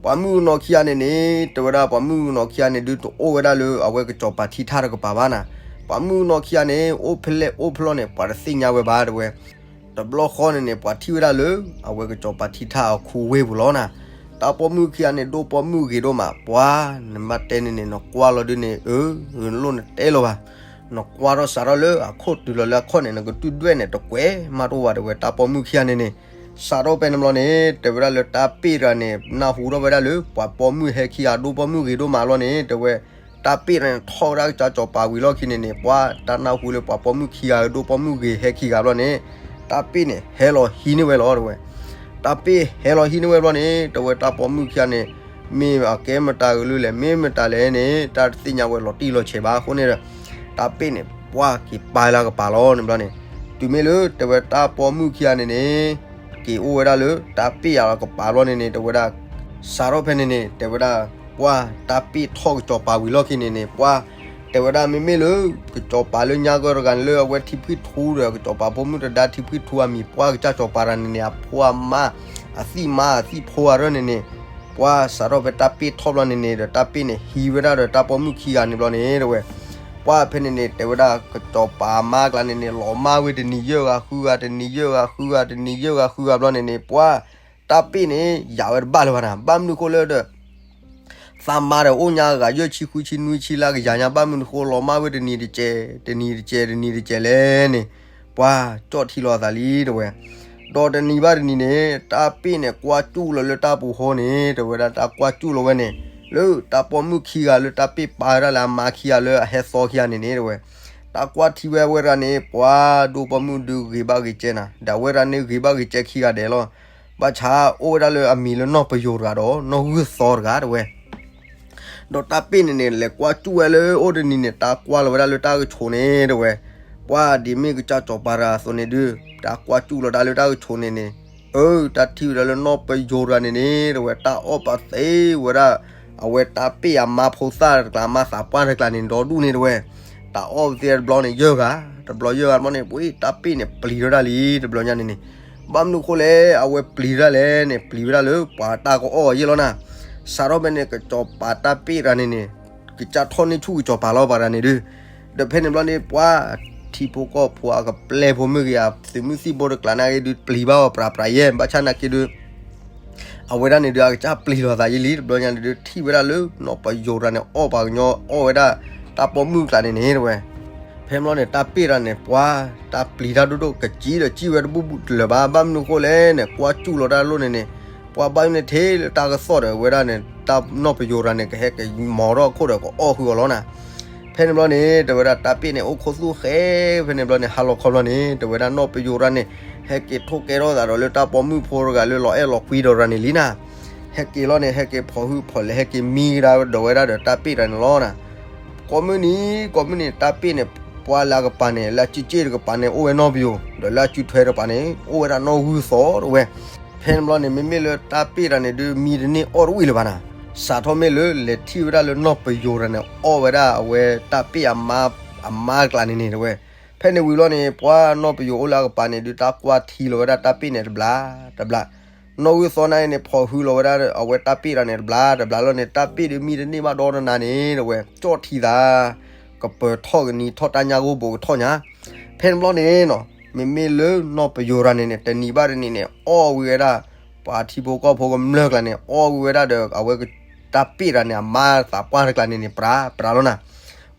ပှၤမုၣ်ကနီၤခံဂၤန့ၣ်န့ၣ် တဲဝဲဒၣ် ပှၤမုၣ်ကနီၤခံဂၤန့ၣ်ဒုး တအိၣ်ဝဲဒၣ်လၢအဝဲကစီၤပၤထံထၣ်တကပၤဘၣ်နၤ, ပှၤမုၣ်ကနီၤခံဂၤန့ၣ် အိၣ်ဖဲလဲၣ်အိၣ်ဖဲလဲၣ်န့ၣ် ပှၤတသ့ၣ်ညါဝဲဘၣ် တဝဲ တဘျီဃီန့ၣ်န့ၣ် ပှၤထံၣ်ဝဲဒၣ်လၢ အဝဲကစီၤပၤထံထၣ်အခူဝ့ၢ်ပူၤလီၤနၤ, တၢ်ပိာ်မုၣ်ခံဂၤန့ၣ် ဒိၣ်ပိာ်မုၣ်ဂ့ၤဒိၣ်မး ပှၤ နဘၣ်တဲန့ၣ်န့ၣ် နကွၢ်လီၤဒုးန့ၣ် အၢ နလိၣ်နတဲလီၤဘၣ်, နကွၢ်ထီၣ်စးထီၣ်လၢအခိၣ်တုၤလီၤလၢအခီၣ်န့ၣ် နကဒုၣ်ဒွဲၣ်န့ၣ် တကွဲးမးတအိၣ်ဘၣ် တဝဲ တၢ်ပိာ်မုၣ်ခံဂၤန့ၣ်န့ၣ်, စးထီၣ်ဖဲန့ၣ်ဘျီန့ၣ် တဲဝဲဒၣ်လၢတၢ်ပ့ၢ်တဂၤန့ၣ် နၢ်ဟူထီၣ်ဝဲဒၣ်လၢ ပှၤပိာ်မုၣ်ဟဲခံဂၤ ဒိၣ်ပိာ်မုၣ်ဂ့ၤဒိၣ်မးလီၤန့ၣ် တဝဲ တၢ်ပ့ၢ်တဂၤန့ၣ် ထီၣ်ဝဲဒၣ်ကစၢ်စီၤပၤဝံၤလီၢ်ခံန့ၣ်န့ၣ် ပှၤတၢ်နၢ်ဟူလၢပှၤပိာ်မုၣ်ခံဂၤ ဒိၣ်ပိာ်မုၣ်ဂ့ၤဟဲခံဂၤဘျီန့ၣ် တၢ်ပ့ၢ်န့ၣ် ဟဲလီၤဟံးန့ၢ်ဝဲလီၤ တဝဲ, တၢ်ပ့ၢ်ဟဲလီၤဟံးန့ၢ်ဝဲဘျီန့ၣ် တဝဲတၢ်ပိာ်မုၣ်ခံဂၤန့ၣ် မ့ၢ်အကဲမတၤကလုာ်လဲၣ် မ့ၢ်မတၤလဲၣ်န့ၣ် တၢ်တသ့ၣ်ညါဝဲလီၤတံၢ်လီၤဆဲးဘၣ်အဃိန့ၣ်ဒီး တၢ်ပ့ၢ်န့ၣ် ပှၤက့ၤပာ်လၢကပၤလီၤန့ၣ်ဘျီန့ၣ်, တုၤမ့ၢ်လၢတဲဝဲတၢ်ပိာ်မုၣ်ခံဂၤန့ၣ်န့ၣ် က့ၤအိၣ်ဝဲဒၣ်လၢတၢ်ပ့ၢ်အကပၤဘျီန့ၣ်န့ၣ် တဝဲဒၣ် စးထီၣ်ဖဲန့ၣ်န့ၣ် တဲဝဲဒၣ် ပှၤတၢ်ပ့ၢ်ထီၣ်ကစီၤပၤဝံၤလီၢ်ခံန့ၣ်န့ၣ် ပှၤ တဲဝဲဒၣ်မ့မ့ၢ်လၢ ကစီၤပၤလၢညါကီတဂၤန့ၣ်လၢအဝဲထံဖှံထူဒီး ကစီၤပၤဖိမုၣ်တဒါထံဖှံထူအမံၤ ပှၤကစၢ်စီၤပၤတဂၤန့ၣ်န့ၣ် အဖိအမါ အသံၣ်မါအသံၣ်ဖိအရၢန့ၣ်န့ၣ် ပှၤစးထီၣ်ဖဲတၢ်ပ့ၢ်ထီၣ်ဘျီန့ၣ်န့ၣ်ဒီး တၢ်ပ့ၢ်န့ၣ်ဟံးဝဲဒၣ်ဒီးတၢ်ပိာ်မုၣ်ခံဂၤန့ၣ်ဘျီန့ၣ် တဝဲ ပှၤဖဲန့ၣ်န့ၣ် တဲဝဲဒၣ် ကစီၤပၤမါကျါန့ၣ်န့ၣ် လီၤမၢ်ဝဲတနံၤယဲၢ်ဂၤဃုဂၤ တနံၤယဲၢ်ဂၤဃုဂၤ တနံၤယဲၢ်ဂၤဃုဂၤဘျီန့ၣ်န့ၣ် ပှၤတၢ် တၢ်ပ့ၣ်န့ၣ် ယၤဝဲတဘၣ်လၢၤဘၣ်နၤ, ဘၣ်မနုၤဃိလၢဒီး သးမါဒီးအိၣ်ညါအဂၤယဲၢ်ဆံဃုဆံနွံဆံလၢကယၤညါ ဘၣ်မနုၤဃိလီၤမၢ်ဝဲတနံၤတကဲး တနံၤတကဲး တနံၤတကဲးလဲၣ်န့ၣ်, ပှၤကၠီၣ်ထံလီၤအသးလံတဲဝဲ. ဒီးတနံၤဘၣ်တနံၤန့ၣ် တၢ်ပ့ၣ်န့ၣ် ကွၢ်စူၣ်လီၤလၢတၢ်ပူၤဃီန့ၣ် တဲဝဲဒၣ် တၢ်ကွၢ်စူၣ်လီၤဝဲန့ၣ် လၢတၢ်ပိာ်မုၣ်ခံဂၤလၢတၢ်ပ့ၣ်ပာ်ဝဲဒၣ်လၢအမါခံဂၤလၢအဟဲသီခံဂၤန့ၣ်န့ၣ်တဲဝဲ. တၢ်ကွၢ်ထံဝဲအဝဲတဂၤန့ၣ် ပှၤဒိပိာ်မုၣ်ဒုးဂ့ၤဘၣ်ဂ့ၤကဲနၤ, ဒီးအဝဲတဂၤန့ၣ်ဂ့ၤဘၣ်ဂ့ၤကဲခံဂၤဒဲးလီၤ. ဘၣ်ဆၣ်အိၣ်ဝဲဒၣ်လၢအမံၤလၢနီၢ်ပယိၤတဂၤဒီး နီၢ်ဂုၢ်သီတဂၤတဲဝဲ. ဒီးတၢ်ပ့ၣ်န့ၣ်န့ၣ် လဲၤကွၢ်စူၣ်ဝဲလၢအိၣ်တနံၤန့ၣ် တၢ်ကွၢ်လီၤဝဲဒၣ်လၢတၢ်ကဆိးန့ၣ်တဲဝဲ. ပှၤဒ်မ့ၢ်ကစၢ်စီၤပၤတဂၤအသိးန့ၣ်ဒုး တၢ်ကွၢ်စူၣ်လီၤတၢ်လၢတၢ်ကဆိးန့ၣ်န့ၣ်, အၢ တၢ်ထံၣ်ဝဲဒၣ်လၢနီၢ်ပယိၤတဂၤန့ၣ်န့ၣ်တဲဝဲ တၢ်အီၣ်ပာ်သ့ဝဲဒၣ် အဝဲတၢ်ပ့ၣ်အမါဖိသၣ်တကျါ အမါသးပှၢ်တကျါန့ၣ် ဒီဒူၣ်န့ၣ်တဲဝဲ. တၢ်အီၣ်ပာ်သ့တဘျီန့ၣ် ယဲၢ်ဂၤ, တဘျီယဲၢ်ဂၤတဘျီန့ၣ် ပှၤတၢ်ပ့ၣ်န့ၣ်ပျံၤထီၣ်ဒၣ်လံ တဘျီညါန့ၣ်န့ၣ်. ဘၣ်မနုၤဃိလဲၣ် အဝဲပျံၤထီၣ်ဒၣ်လဲၣ်န့ၣ် ပျံၤဝဲဒၣ်လၢပှၤတၢ်ကအီၣ်အီၤယဲၢ်လီၤနၤ. စးထီၣ်ဖဲန့ၣ် ကစီၤပၤတၢ်ပ့ၣ်တဂၤန့ၣ်န့ၣ် ကစၢ်ထီၣ်န့ၢ်ဆူၣ်ကစီၤပၤလီၤပှၤတဂၤန့ၣ်ဒုး. ဒီးဖဲန့ၣ်ဘျီန့ၣ် ပှၤထံဖိကီၢ်ဖိအကပျဲၢ်ဖိမ့ၢ်ဂ့ၤ အသုးမုၢ်သံၣ်ဘိတကျါန့ၣ်ဂ့ၤဒုး ပျံၤဘၣ်အီၤပြးပြးယဲၢ် ဘၣ်ဆၣ်နာ်က့ဒုး အဝဲဒၣ်န့ၣ်ဒုး အကစၢ်ပျံၤလီၤသးယဲၢ်လံ တဘျီညါန့ၣ်ဒုး ထံၣ်ဝဲဒၣ်လၢနီၢ်ပယိၤတဂၤန့ၣ် အီၣ်ပှၤကညီအီၣ်ဝဲဒၣ် တၢ်ပိာ်မုၣ်ကျါန့ၣ်န့ၣ်တဲဝဲ. ဖဲန့ၣ်ဘျီန့ၣ် တၢ်ပ့ၣ်တဂၤန့ၣ် ပှၤတၢ်ပျံၤတၢ်ဒိၣ်ဒိၣ် ကစံၣ်ဒီးစံၣ်ဝဲတဘူၣ်ဘူၣ်တလၢာ်ဘၣ် ဘၣ်မနုၤဃိလဲၣ်န့ၣ် ကွၢ်စူၣ်လီၤတၢ်လိၣ်န့ၣ်န့ၣ် ပှၤဘၣ်ယိၣ်န့ၣ်ထဲလၢတၢ်ကသီၣ်ဒီးဝဲဒၣ်န့ၣ် တၢ်နီၢ်ပယိၤတဂၤန့ၣ် ကဟဲကမီၤထီၣ်အခိၣ်ဒီးကအီၣ်ဃုာ်အီၤလီၤနၤ. ဖဲန့ၣ်ဘျီန့ၣ် တဲဝဲဒၣ်တၢ်ပ့ၣ်န့ၣ် အိၣ်ခိၣ်သူၣ်ဃဲ ဖဲန့ၣ်ဘျီန့ၣ် ဟါလီၤခီဘျီန့ၣ် တဲဝဲဒၣ်နီၢ်ပယိၤတဂၤန့ၣ် ဟဲက့ၤထိၣ်ကဲထီၣ်သးဒီးလၢတၢ်ပိာ်မုၣ်ဖိတဂၤလၢလီၤအဲၣ်လီၤကွံဒီးတဂၤန့ၣ်လံနၤ. ဟဲက့ၤလီၤန့ၣ် ဟဲက့ၤဖီၣ်ဟုၣ်ဖီၣ်လဲၢ် ဟဲက့ၤမံကဒါဒီးဝဲဒၣ်ဒီးတၢ်ပ့ၣ်တဂၤန့ၣ်လီၤနၤ. ကိးမုၢ်နံၤ ကိးမုၢ်နံၤ တၢ်ပ့ၣ်န့ၣ် ပှၤလၢအကပၤန့ၣ် လၢအစုစ့ၣ်တကပၤန့ၣ် အိၣ်ဝဲနီၢ်ပယိၤ ဒီးလၢအစုထွဲတကပၤန့ၣ် အိၣ်ဝဲဒၣ်နီၢ်ဂုၢ်သီတဲဝဲ. ဖဲန့ၣ်ဘျီန့ၣ် မ့မ့ၢ်လၢတၢ်ပ့ၣ်တဂၤန့ၣ်ဒုး မံတန့ၢ်အီၣ်တဝံၣ်လၢၤဘၣ်နၤ. စးထီၣ်မ့ၢ်လၢလဲၤထံၣ်ဝဲဒၣ်လၢနီၢ်ပယိၤတဂၤန့ၣ် အီၣ်ဝဲဒၣ်အဝဲတၢ်ပ့ၣ်အမါ အမါတကျါန့ၣ်န့ၣ်တဲဝဲ. ဖဲန့ၣ်ဝံၤလီၤန့ၣ် ပှၤနီၢ်ပယိၤအိၣ်လၢအကပၤန့ၣ်ဒုး တၢ်ကွၢ်ထံလီၤဝဲဒၣ်တၢ်ပ့ၣ်န့ၣ်တဘျီတဘျီ နီၢ်ဂုၢ်သီန့ၣ်န့ၣ် ဖီၣ်ဟုၣ်လီၤဝဲဒၣ်အဝဲတၢ်ပ့ၣ်တဂၤန့ၣ်တဘျီတဘျီလီၤန့ၣ် တၢ်ပ့ၣ်ဒုးမံတန့ၢ်ဘၣ်ဒီတနၤန့ၣ်တဲဝဲ ကၠီၣ်ထံသး ကပၢၤထီၣ်ကနံၤထီၣ်တၢ်ညၣ်ဂိၢ်ဘိးကထီၣ်ညါ. ဖဲန့ၣ်ဘျီန့ၣ်နီၤ မ့မ့ၢ်လၢနီၢ်ပယိၤတဂၤန့ၣ်န့ၣ် တနံၤဘၣ်တနံၤန့ၣ် အီၣ်ဝံၤဝဲဒၣ် ပှၤထံဖိကီၢ်ဖိကမျၢၢ်ကျါန့ၣ် အီၣ်ဝံၤဝဲဒၣ်ဒီး အဝဲတၢ်ပ့ၣ်တဂၤန့ၣ် အမါသးပှၢ်တကျါန့ၣ်န့ၣ် ပြးပြးလီၤနၤ.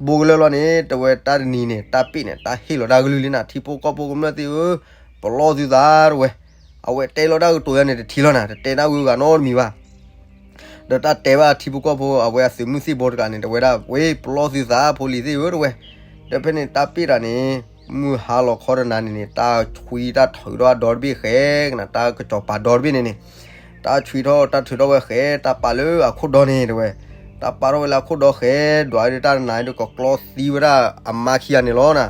ဘူးကလၢာ်လီၤန့ၣ် တဲဝဲတၢ်တနံၤန့ၣ် တၢ်ပ့ၣ်န့ၣ် တၢ်ဟ့ၣ်လီၤတၢ်ကလုၢ်လံနၤ ထံဖိကီၢ်ဖိကမျၢၢ်သ့ၣ်ဧၢ, ပလီၢ်သုသးတဲဝဲ. အဝဲတဲလီၤတၢ်ကတိၤယါန့ၣ်တထံၣ်လီၤနၤ တတဲတၢ်ဂုၤဂၤနီတမံၤဘၣ်. ဒီးတၢ်တဲဘၣ်ထံဖိကီၢ်ဖိ အဝဲအသုးမုၢ်သံၣ်ဘိတကျါန့ၣ် တဲဝဲဒၣ် ဝဲပလီၢ်သုသးဖိလံၤသ့ၣ်ဧၢတဲဝဲ. ဒီးဖဲန့ၣ်တၢ်ပ့ၣ်တဂၤန့ၣ် မုၢ်ဟါလီၤခီတနၤန့ၣ်န့ၣ် တၢ်ဆွံတၢ်ထုးထီၣ်ဒီတဘ့ၣ်ဃဲကနၤ တၢ်ကစီၤပၤဒီတဘ့ၣ်န့ၣ်န့ၣ် တၢ်ဆွံထီၣ်တၢ်ထုးထီၣ်ဝဲဃဲ တၢ်ပာ်လၢအခိၣ်ဒီန့ၣ်တဲဝဲ. တၢ်ပာ်ထီၣ်ဝဲလၢအခိၣ်ဒီဃဲ ဒွးဒုးတၢ်တနၤဒုးကကျီသံဝဲဒၣ်အမါခံဂၤန့ၣ်လီၤနၤ.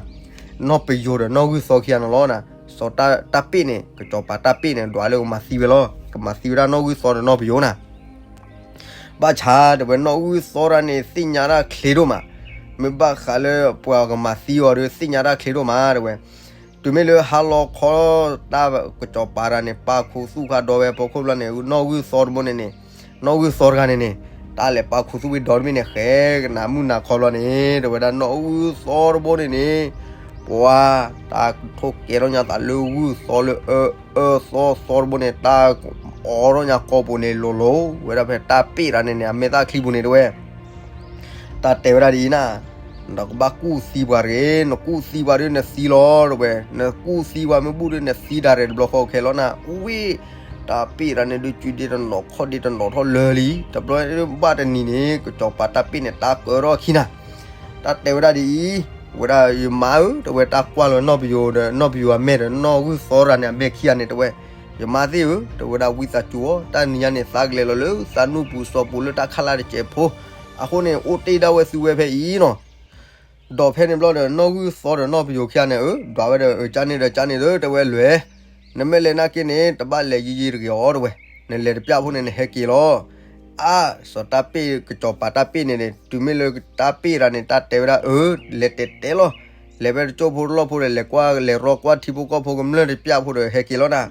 နီၢ်ပယိၤဒီးနီၢ်ဂုၢ်သီခံဂၤန့ၣ်လီၤနၤ. စီၤတၢ်ပ့ၣ်န့ၣ် ကစီၤပၤတၢ်ပ့ၣ်န့ၣ် ဒွးလၢကမၤသံဝဲလီၤ ကမၤသံဝဲဒၣ်နီၢ်ဂုၢ်သီဒီးနီၢ်ပယိၤနၤ. ဘၣ်ဆၣ်တဲဝဲ နီၢ်ဂုၢ်သီတဂၤန့ၣ် သ့ၣ်ညါတၢ်ချ့ဒိၣ်မး, မ့ၢ်ဘၣ်ဃးလၢပှၤကမၤသံအီၤဒီး သ့ၣ်ညါတၢ်ချ့ဒိၣ်မးတဲဝဲ. တုၤမ့ၢ်လၢဟါလီၤခီ တၢ်ကစီၤပၤတဂၤန့ၣ် ပာ်ခူသူၣ်ခါဒီဝဲအဖီခိၣ်ဘျီန့ၣ် နီၢ်ဂုၢ်သီတဘိန့ၣ်န့ၣ် နီၢ်ဂုၢ်သီတဂၤန့ၣ်န့ၣ် တၢ်လဲၤပာ်ခူသူၣ်ဝံၤဒီတဘ့ၣ်န့ၣ် ဃဲကနၤမုၢ်နၤခီဘျီန့ၣ် တဲဝဲဒၣ်နီၢ်ဂုၢ်သီတဘိန့ၣ်န့ၣ် ပှၤတၢ်ထိၣ်ကဲထီၣ်ညါသးလၢဂုၢ်သီလၢအၢအၢသီသီတဘိန့ၣ် တၢ်အိးထီၣ်ညါကိာ်ပူၤန့ၣ် လိၤလိၤဝဲဒၣ်ဖဲတၢ်ပ့ၣ်တဂၤန့ၣ်န့ၣ် အမဲာ်သၣ်ချံပူၤန့ၣ်တဲဝဲ. တၢ်တဲဝဲဒၣ်ဒ်အံၤနၤ, နကဘၣ်ကူၣ်သံပှၤတဂ့ၤ, နကူၣ်သံပှၤဒီးနသံလီၤတဲဝဲ, နကူၣ်သံပှၤမ့ၢ်ဘူၣ်ဒီးနသံဒၣ်ရဲၣ်တဘျီဃီခဲလီၤနၤ. ဝံၤ တၢ်ပ့ၣ်တဂၤန့ၣ်ဒုး စုဒ့တနီၤခီၣ်ဒ့တနီၤထီၣ်လၢာ်လံ, တဘျီဘၣ်တနံၤန့ၣ် ကစီၤပၤတၢ်ပ့ၣ်န့ၣ် တၢ်ကၢထီၣ်အခံနၤ. တၢ်တဲဝဲဒၣ်ဒ်အံၤ, ဝဲဒၣ်ယမါဧၢ, တဲဝဲ တၢ်ကွၢ်လီၤနီၢ်ပယိၤဒီး နီၢ်ပယိၤအမဲာ်ဒီး နီၢ်ဂုၢ်သီတဂၤန့ၣ် အမဲာ်ခံဂၤန့ၣ် တဲဝဲ, ယမါသ့ၣ်ဧၢ, တဲဝဲဒၣ် ဝံသးစူၤအီၤ, တၢ်နံၤညါန့ၣ် သးကလဲၤလီၤလၢသးနူၢ်ပူၤစီၤပူၤလၢတၢ်ခးလၢ်တစဲးဖိ, အဃိန့ၣ် အိၣ်တ့ၢ်ဒၣ်ဝဲသုဝဲဖဲအံၤနီၤ. ဒီးဖဲန့ၣ်ဘျီဒီး နီၢ်ဂုၢ်သီဒီးနီၢ်ပယိၤခံဂၤန့ၣ် အၢ ဒွးဝဲဒီး အၢ ကန့ၣ်ဒီးကန့ၣ်ဒီး တဲဝဲ လွဲၢ်, နမ့ၢ်လဲၤနာ်က့န့ၣ် တဘၣ်လဲၤယံာ်ယံာ်တဂ့ၤအီၤတဲဝဲ, နလဲၤတပျၢ်ဖိန့ၣ် နဟဲက့ၤလီၤ. အါ, စီၤတၢ်ပ့ၣ် ကစီၤပၤတၢ်ပ့ၣ်န့ၣ်န့ၣ် တုၤမ့ၢ်လၢတၢ်ပ့ၣ်တဂၤန့ၣ် တၢ်တဲဝဲဒၣ် အၢ လဲၤတဲာ်တဲာ်လီၤ, လဲၤဖဲတကၠိၢ်ဖိတလီၢ်ဖိဒီး လဲၤကွၢ်လဲၤရီကွၢ်ထံဖိကီၢ်ဖိကမျၢၢ်တပျၢ်ဖိဒီး ဟဲက့ၤလီၤနၤ.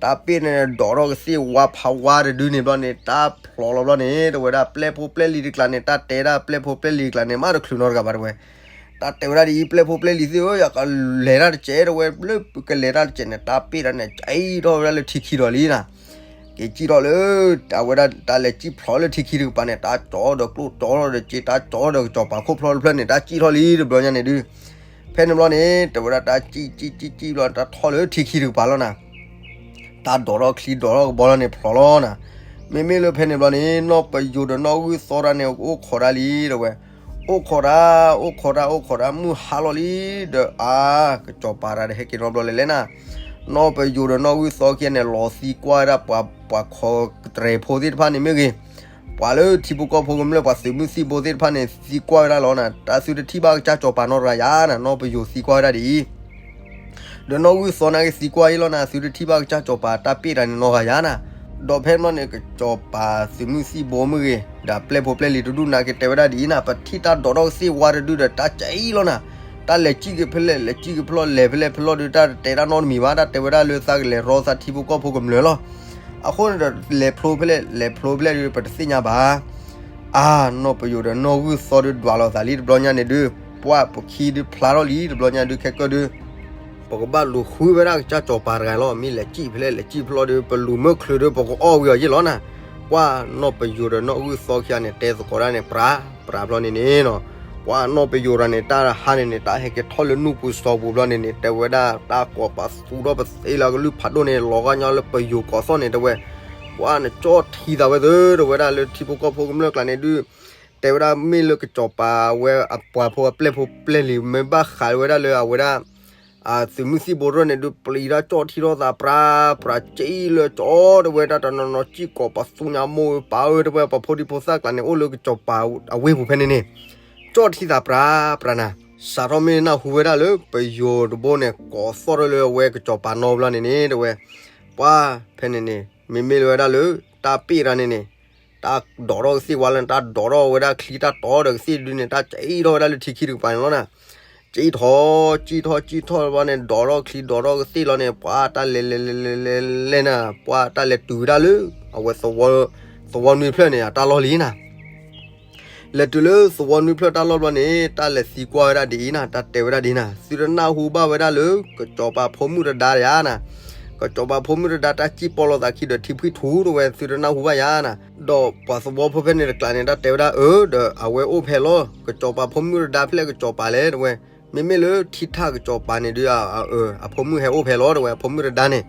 တၢ်ပ့ၣ်န့ၣ် ဒိးထီၣ်ကသ့ၣ်ဝါဖးဝါတဒုန့ၣ်ဘျီန့ၣ် တၢ်ဖျိးလီၤဘျီန့ၣ် တဲဝဲဒၣ် ပျဲၢ်ဖိပျဲၢ်လံၤတကျါန့ၣ် တၢ်တဲဒၣ်ပျဲၢ်ဖိပျဲၢ်လံၤတကျါန့ၣ် မ့ၢ်တချုးနီတဂၤဘၣ်တဲဝဲ. တၢ်တဲဝဲဒၣ်ဒ်အံၤ ပျဲၢ်ဖိပျဲၢ်လံၤသ့ၣ်ဧၢ, ယကလဲၤတၢ်တစဲးတဲဝဲ, လၢကလဲၤတၢ်တစဲးန့ၣ် တၢ်ပ့ၣ်တဂၤန့ၣ် ကဲထီၣ်ဝဲဒၣ်လၢထံခံဒီးလံနၤ. က့ၤစံၣ်ထီၣ်လၢ အဝဲဒၣ်တၢ်လဲၤစံၣ်ဖျိးလၢထံခံတကပၤန့ၣ် တၢ်ကၠီဒီးကျိၣ်ကၠီဒီးစ့ တၢ်ကၠီဒီးကစီၤပၤခိၣ်ဖျီတဖျၢၣ်န့ၣ် တၢ်စံၣ်ထီၣ်လံတဘျီညါန့ၣ်ဒုး ဖဲန့ၣ်ဘျီန့ၣ် တဲဝဲဒၣ်တၢ်စံၣ်စံၣ်စံၣ်စံၣ်ဘျီ တၢ်ထီၣ်လၢထံခံတကပၤလီၤနၤ, တၢ်ဒိးထီၣ်ချံဒိးထီၣ်ကဘီလီၤန့ၣ်ဖျိးလီၤနၤ. မ့မ့ၢ်လၢဖဲန့ၣ်ဘျီန့ၣ် နီၢ်ပယိၤဒီးနီၢ်ဂုၢ်သီတၢ်န့ၣ် အိၣ်ခိးတၢ်လံတဲဝဲ, အိၣ်ခိးတၢ် အိၣ်ခိးတၢ် အိၣ်ခိးတၢ် မုၢ်ဟါလီၤလံဒီး အါ ကစီၤပၤတၢ်ဒီးဟဲက့ၤနီတဘျီလဲၣ်လဲၣ်နၤ. နီၢ်ပယိၤဒီးနီၢ်ဂုၢ်သီခံဂၤန့ၣ် လီၤသံကွၢ်ဝဲဒၣ်ပှၤ ပှၤခိးကတြဲၤဖိသ့ၣ်တဖၣ်န့ၣ်မ့ၢ်ဂ့ၤ, ပှၤလၢထံဖိကီၢ်ဖိကမျၢၢ် ပှၤသုးမုၢ်သံၣ်ဘိသ့ၣ်တဖၣ်န့ၣ် သံကွၢ်ဝဲဒၣ်လီၤနၤ, တၢ်သုတထံၣ်ဘၣ်ကစၢ်စီၤပၤနီတဂၤယါနၤ, နီၢ်ပယိၤသံကွၢ်ဝဲဒၣ်ဒ်အံၤ ဒီးနီၢ်ဂုၢ်သီနာ်က့သံကွၢ်အံၤလီၤနၤ, သုတထံၣ်ဘၣ်ကစၢ်စီၤပၤတၢ်ပ့ၢ်တၢ်န့ၣ်နီတဂၤယါနၤ. ဒီးဖဲန့ၣ်ဘျီန့ၣ် ကစီၤပၤသုးမုၢ်သံၣ်ဘိမ့ၢ်ဂ့ၤ ဒီးပျဲၢ်ဖိပျဲၢ်လံၤတဒူၣ်နာ်က့တဲဝဲဒၣ်ဒ်အံၤနၤ, ပထံၣ်တၢ်ဒိးထီၣ်ကသ့ၣ်ဝါတဒုဒီး တၢ်ကဲအံၤလီၤနၤ, တၢ်လဲၤစံၣ်က့ၤဖဲလဲၣ် လဲၤစံၣ်က့ၤဖဲလဲၣ် လဲၤဖဲလဲၣ်ဖဲလဲၣ်ဒုး တၢ်တတဲတၢ်နီတမံၤဘၣ်, တၢ်တဲဝဲဒၣ်လၢသးကလဲၤရီသးထံဖိကီၢ်ဖိကမျၢၢ်လီၤ. အဃိန့ၣ်ဒီး လဲၤဖျိဖဲလဲၣ် လဲၤဖျိဖဲလဲၣ်ဒုး ပတသ့ၣ်ညါဘၣ်. အါ နီၢ်ပယိၤဒီးနီၢ်ဂုၢ်သီဒုးဒွးလိာ်သးလံတဘျီညါန့ၣ်ဒုး ပှၢ်ပခံဒုးဖျါထီၣ်လံတဘျီညါဒုး ခဲကၢၢ်ဒုး ပကဘၣ်လူၤဃုဝဲဒၣ်ကစၢ်စီၤပၤတဂၤလီၤ. မ့ၢ်လဲၤစံၣ်ဖဲလဲၣ် လဲၤစံၣ်ဖဲလဲၣ်ဒုး ပလူၤမၢချုးဒုး ပကအီၣ်ဝံၤအီၤယ့ၢ်လီၤနၤ. ပှၢ်နီၢ်ပယိၤဒီးနီၢ်ဂုၢ်သီခံဂၤန့ၣ် တဲသကိးတၢ်န့ၣ် ပြး ပြးဘျီန့ၣ်န့ၣ်နီၤ, ပှၢ်နီၢ်ပယိၤတဂၤန့ၣ် တၢ်ဟါန့ၣ်န့ၣ် တၢ်ဟဲက့ၤထီၣ်လၢနူၢ်ပူၤစီၤပူၤဘျီန့ၣ်န့ၣ် တဲဝဲဒၣ် တၢ်ကိးပသူထီၣ်ပသ့လၢအကလုၢ်ဖးဒိၣ်န့ၣ် လီၤဂာ်ညီလၢပယိၤကိးသီၣ်န့ၣ် တဲဝဲ, ပှၢ်နကၠီၣ်ထံသးဝဲသၢ တဲဝဲဒၣ်လၢထံဖိကီၢ်ဖိကမျၢၢ်ကျါန့ၣ်ဒုး တဲဝဲဒၣ်မ့ၢ်လၢကစီၤပၤဝဲအပှၤဖိအပျဲၢ်ဖိပျဲၢ်လံၤ မ့ၢ်ဘၣ်ဃးဝဲဒၣ်လၢအဝဲဒၣ် သုးမုၢ်သံၣ်ဘိရၢၣ်န့ၣ်ဒုး ပျံၤတၢ်ကၠီၣ်ထံထီၣ်သးပြး ပြးကၠံလၢကၠီ တဲဝဲဒၣ်တနီၤနီၤ စံၣ်ကိးပသူညါမိၢ်ပၢ်ဧၢ တဲဝဲ ပှၤဖိဒံဖိသၣ်ကျါန့ၣ် အိၣ်လၢကစီၤပၤအဝ့ၢ်ပူၤဖဲန့ၣ်န့ၣ် ကၠီၣ်ထံသးပြးပြးနၤ, စးထီၣ်မ့ၢ်နၢ်ဟူဝဲဒၣ်လၢ ပယိၤတဘိန့ၣ် ကိးသီၣ်ထီၣ်လၢအဝဲကစီၤပၤနီတဘျီန့ၣ်န့ၣ် တဲဝဲ, ပှၢ်ဖဲန့ၣ်န့ၣ် မ့မ့ၢ်လၢဝဲဒၣ်လၢ တၢ်ပ့ၢ်တၢ်န့ၣ်န့ၣ် တၢ်ဒိးထီၣ်ကသ့ၣ်ဝါလၢ တၢ်ဒိးထီၣ်ဝဲဒၣ်ချံတၢ်တီဒီးကသ့ၣ်ဒုးန့ၣ် တၢ်ကၠံထီၣ်ဝဲဒၣ်လၢထံခံတကပၤန့ၣ်လီၤနၤ, ကၠံထီၣ် ကၠံထီၣ်ကၠံထီၣ်ဘျီန့ၣ် ဒိးထီၣ်ချံဒိးထီၣ်ကသ့ၣ်လီၤန့ၣ် ပှၢ်တၢ်လဲၤလဲၤလဲၤလဲၤလဲၤလဲၤနၤ ပှၢ်တၢ်လဲၤတုၤဝဲဒၣ်လၢ အဝဲ သဝီနွံဖျၢၣ်န့ၣ် အတၢ်လီၢ်လံနၤ လဲၤတုၤလၢသဝီနွံဖျၢၣ်တၢ်လီၢ်ဘျီန့ၣ် တၢ်လဲၤသံကွၢ်ဝဲဒၣ်ဒ်အံၤနၤ တၢ်တဲဝဲဒၣ်ဒ်နၤ သုတနၢ်ဟူဘၣ်ဝဲဒၣ်လၢ ကစီၤပၤဖိမုၣ်တဒါယါနၤ, ကစီၤပၤဖိမုၣ်တဒါတၢ်စံၣ်ပီၣ်လိာ်သးခံဒီးထံဖှံၣ်ထူတဝဲ သုတနၢ်ဟူဘၣ်ယါနၤ, ဒီးပှၤသဝီဖိဖဲန့ၣ်တကျါန့ၣ် တၢ်တဲဝဲဒၣ်အၢ ဒီးအဝဲအိၣ်ဖဲလီၤ ကစီၤပၤဖိမုၣ်တဒါဖဲလဲၣ်ကစီၤပၤလဲၣ်တဝဲ, မ့မ့ၢ်လၢထံထၣ်ကစီၤပၤန့ၣ်ဒုး အဖိမုၣ်ဟဲအိၣ်ဖဲလီၤတဝဲ အဖိမုၣ်တဒါန့ၣ်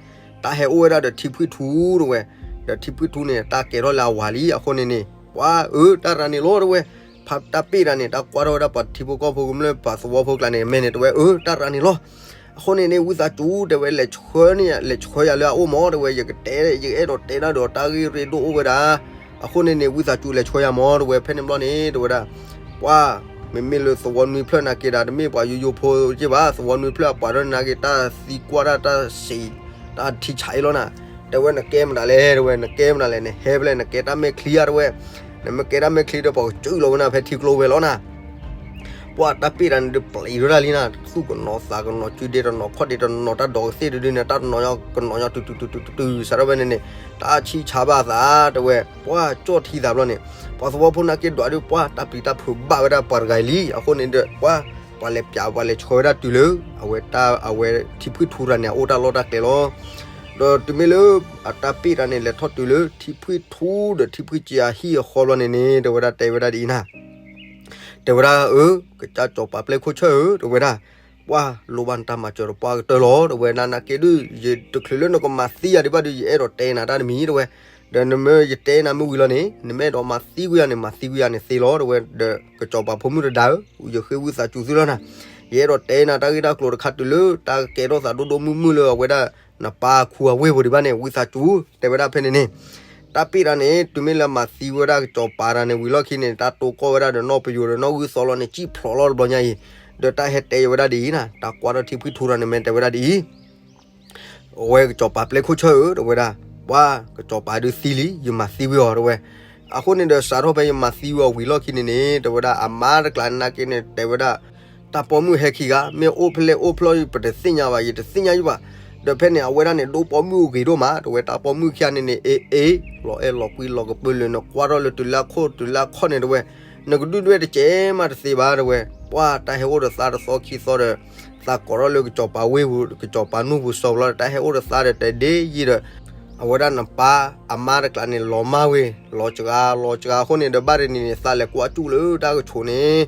တၢ်ဟဲအိၣ်ဝဲဒၣ်ဒီးထံဖှံၣ်ထူတဝဲ, ဒီးထံဖှံၣ်ထူန့ၣ် တၢ်ကဲထီၣ်လၢအဝၤလံ အဃိန့ၣ်န့ၣ် ပှၢ်အၢ တၢ်ရၤန့ၣ်လီၤတဝဲ, ဖးတၢ်ပ့ၢ်တၢ်န့ၣ် တၢ်ကွၢ်ထီၣ်ဝဲဒၣ်ပှၤထံဖိကီၢ်ဖိကမျၢၢ်ပှၤသဝီဖိကျါန့ၣ် မဲာ်န့ၣ်တဝဲ အၢ တၢ်ရၤန့ၣ်လီၤ. အဃိန့ၣ်န့ၣ် ဝံသးစူၤတဲဝဲ လဲၤဆှၢန့ၣ် လဲၤဆှၢယၤလၢအအိၣ်မး တဲဝဲ ယကတဲ ယအဲၣ်ဒိးတဲဒၣ်ဒီးတၢ်ဂ့ၢ်ရ့ဒိၣ်အိၣ်ဝဲဒၣ်, အဃိန့ၣ်န့ၣ် ဝံသးစူၤလဲၤဆှၢယၤမး တဲဝဲ ဖဲန့ၣ်ဘျီန့ၣ် တဲဝဲဒၣ် ပှၢ် မ့မ့ၢ်လၢသဝီနွံဖျၢၣ်နာ်က့ဒၣ် တမ့ၢ်ပှၤယိယိဖိက့ၢ်ဘၣ် သဝီနွံဖျၢၣ်အပှၤဒီးနာ်က့ တၢ်သံကွၢ်တၢ်တၢ်စံး တၢ်ထံဆးအံၤလီၤနၤ, တဲဝဲ နကဲမတၤလဲၣ် တဲဝဲ နကဲမတၤလဲၣ် နဟဲဖဲလဲၣ် နကဲတၢ်မဲာ်ချံဧါ တဲဝဲ, နမ့ၢ်ကဲတၢ်မဲာ်ချံဒီး ပှၤကစုၣ်လီၤဝဲနၤဖဲထံကျိဝဲလီၤနၤ ပှၢ်တၢ်ပ့ၢ်တၢ်န့ၣ်ဒုးပျံၤဝဲဒၣ်လံနၤ သူၣ်ကနီၤသးကနီၤ စုဒ့တနီၤခီၣ်ဒ့တနီၤ တၢ်ဒိးကသ့ၣ်တဒုန့ၣ် တၢ်တနီၤညီကနီၤညီတုၤတုၤတုၤတုၤတုၤ စးထီၣ်ဖဲန့ၣ်န့ၣ် တၢ်ဆံၣ်ဆါဘၣ်သး တဲဝဲ ပှၢ်ကၠီၣ်ထံသးဘျီန့ၣ် ပှၤသဝီဖိနာ်က့ဒွးဒုး ပှၢ်တၢ်ပျံၤတၢ်ဖုးဘၣ်ဝဲဒၣ်ပှၤတဂၤအံၤလံ အဃိန့ၣ်ဒီး ပှၢ် ပှၤလဲၤပျး ပှၤလဲၤဆှၢဝဲဒၣ်တုၤလၢ အဝဲတၢ် အဝဲထံဖှံၣ်ထူတဂၤန့ၣ် အအိၣ်တၢ်လီၢ်တၢ်ကျဲလီၤ. ဒီးတုၤမ့ၢ်လၢ အတၢ်ပ့ၢ်တၢ်န့ၣ် လဲၤထီၣ်တုၤလၢ ထံဖှံၣ်ထူဒီးထံဖှံၣ်စ့အဟံၣ်အဃီဘျီန့ၣ်န့ၣ် တဲဝဲဒၣ် တဲဝဲဒၣ်ဒ်အံၤနၤ တဲဝဲဒၣ် အၢ ကစၢ်စီၤပၤပျဲၢ်ခိၣ်ဆၢၣ်ဧၢ တဲဝဲဒၣ် ပှၢ်လိၣ်ဘၣ်နတၢ်မၤစၢၤဒီးပှၢ်ကတၢၢ်လီၤ တဲဝဲ နနာ်က့ဒုး ယတချုးလၢနကမၤသံယၤဒံးဘၣ်ဒုး ယအဲၣ်ဒိးတဲနၤတၢ်တမံၤ တဲဝဲ, ဒီးနမ့ၢ်ယတဲနၤမ့ၢ်ဝံၤလီၤန့ၣ် နမ့ၢ်အဲၣ်ဒိးမၤသံကွံာ်ယၤန့ၣ် မၤသံကွံာ်ယၤန့ၣ်သ့လီၤ တဲဝဲ, ဒီးကစီၤပၤဖိမုၣ်တဒါဧၢ, ယဃ့ဝံသးစူၤသုလီၤနၤ, ယအဲၣ်ဒိးတဲနၤတၢ်ဂ့ၢ်တၢ်ကျိၤတခါတုၤလၢ တၢ်ကဲထီၣ်သးဒိၣ်ဒိၣ်မုၢ်မုၢ်လၢအဝဲဒၣ် နပၢ်ခူအဝ့ၢ်ပူၤဒံးဘၣ်န့ၣ် ဝံသးစူၤ တဲဝဲဒၣ်ဖဲန့ၣ်န့ၣ် တၢ်ပ့ၢ်တၢ်န့ၣ် တုၤမ့ၢ်လၢမၤသံဝဲဒၣ်ကစီၤပၤတၢ်န့ၣ်ဝံၤလီၢ်ခံန့ၣ် တၢ်တိကိၢ်ဝဲဒၣ်ဒီးနီၢ်ပယိၤဒီးနီၢ်ဂုၢ်သီလီၤန့ၣ် စံၣ်ဖျိးလီၤတဘျီညါအံၤ, ဒီးတၢ်ဟဲတဲယဝဲဒၣ်ဒ်အံၤနၤ, တၢ်ကွၢ်ထီၣ်ထံဖှံထူတၢ်န့ၣ် မ့ၢ်တဲဝဲဒၣ်ဒ်အံၤ, အဝဲကစီၤပၤပျဲခိၣ်ဆၢၣ်ဧၢ တဲဝဲဒၣ်, ပှၤကစီၤပၤဒုးသံလံ ယမၤသံဝံၤအီၤ တဲဝဲ, အဃိန့ၣ်ဒီးစးထီၣ်ဖဲယမၤသံဝံၤအီၤဝံၤလီၢ်ခံန့ၣ်န့ၣ် တဲဝဲဒၣ် အမါတကျါနာ်က့န့ၣ် တဲဝဲဒၣ် တၢ်ပိာ်မုၣ်ဟဲခံဂၤ မ့ၢ်အိၣ်ဖဲလဲၣ်အိၣ်ဖျီၣ် ပတသ့ၣ်ညါဘၣ် ယတသ့ၣ်ညါယဘၣ်, ဒီးဖဲန့ၣ် အဝဲဒၣ်န့ၣ် ဒိၣ်ပိာ်မုၣ်အဂ့ၤဒိၣ်မး တဲဝဲ တၢ်ပိာ်မုၣ်ခံဂၤန့ၣ်န့ၣ် အ့ၣ်အ့ၣ် လီၤအဲၣ်လီၤကွံလီၤကပၢၢ်လၢနကွၢ်ထီၣ်လၢတုၤလၢအခီၣ်တုၤလၢအခီၣ်န့ၣ် တဲဝဲ, နကဒုၣ်ဒွဲၣ်တကဲမးတသ့ဘၣ် တဲဝဲ, ပှၤတၢ်ဟဲအိၣ်ဒီးသးတသီခံသီဒီး သးကိးထီၣ်လၢကစီၤပၤဝ့ၢ်ပူၤ ကစီၤပၤနူၢ်ပူၤစီၤပၤလီၤ တၢ်ဟဲအိၣ်ဒီးသးဒီးတဒ့ယံၤဒီး အဝဲဒၣ်နပၢ်အမါတကျးန့ၣ် လီၤမၢ်ဝဲ, လီၤစှၤ လီၤစှၤအဃိန့ၣ်ဒီး ဘၣ်တနံၤန့ၣ် သးလဲၤကွၢ်ကၠူၣ်လၢတၢ်ကဆိးန့ၣ်,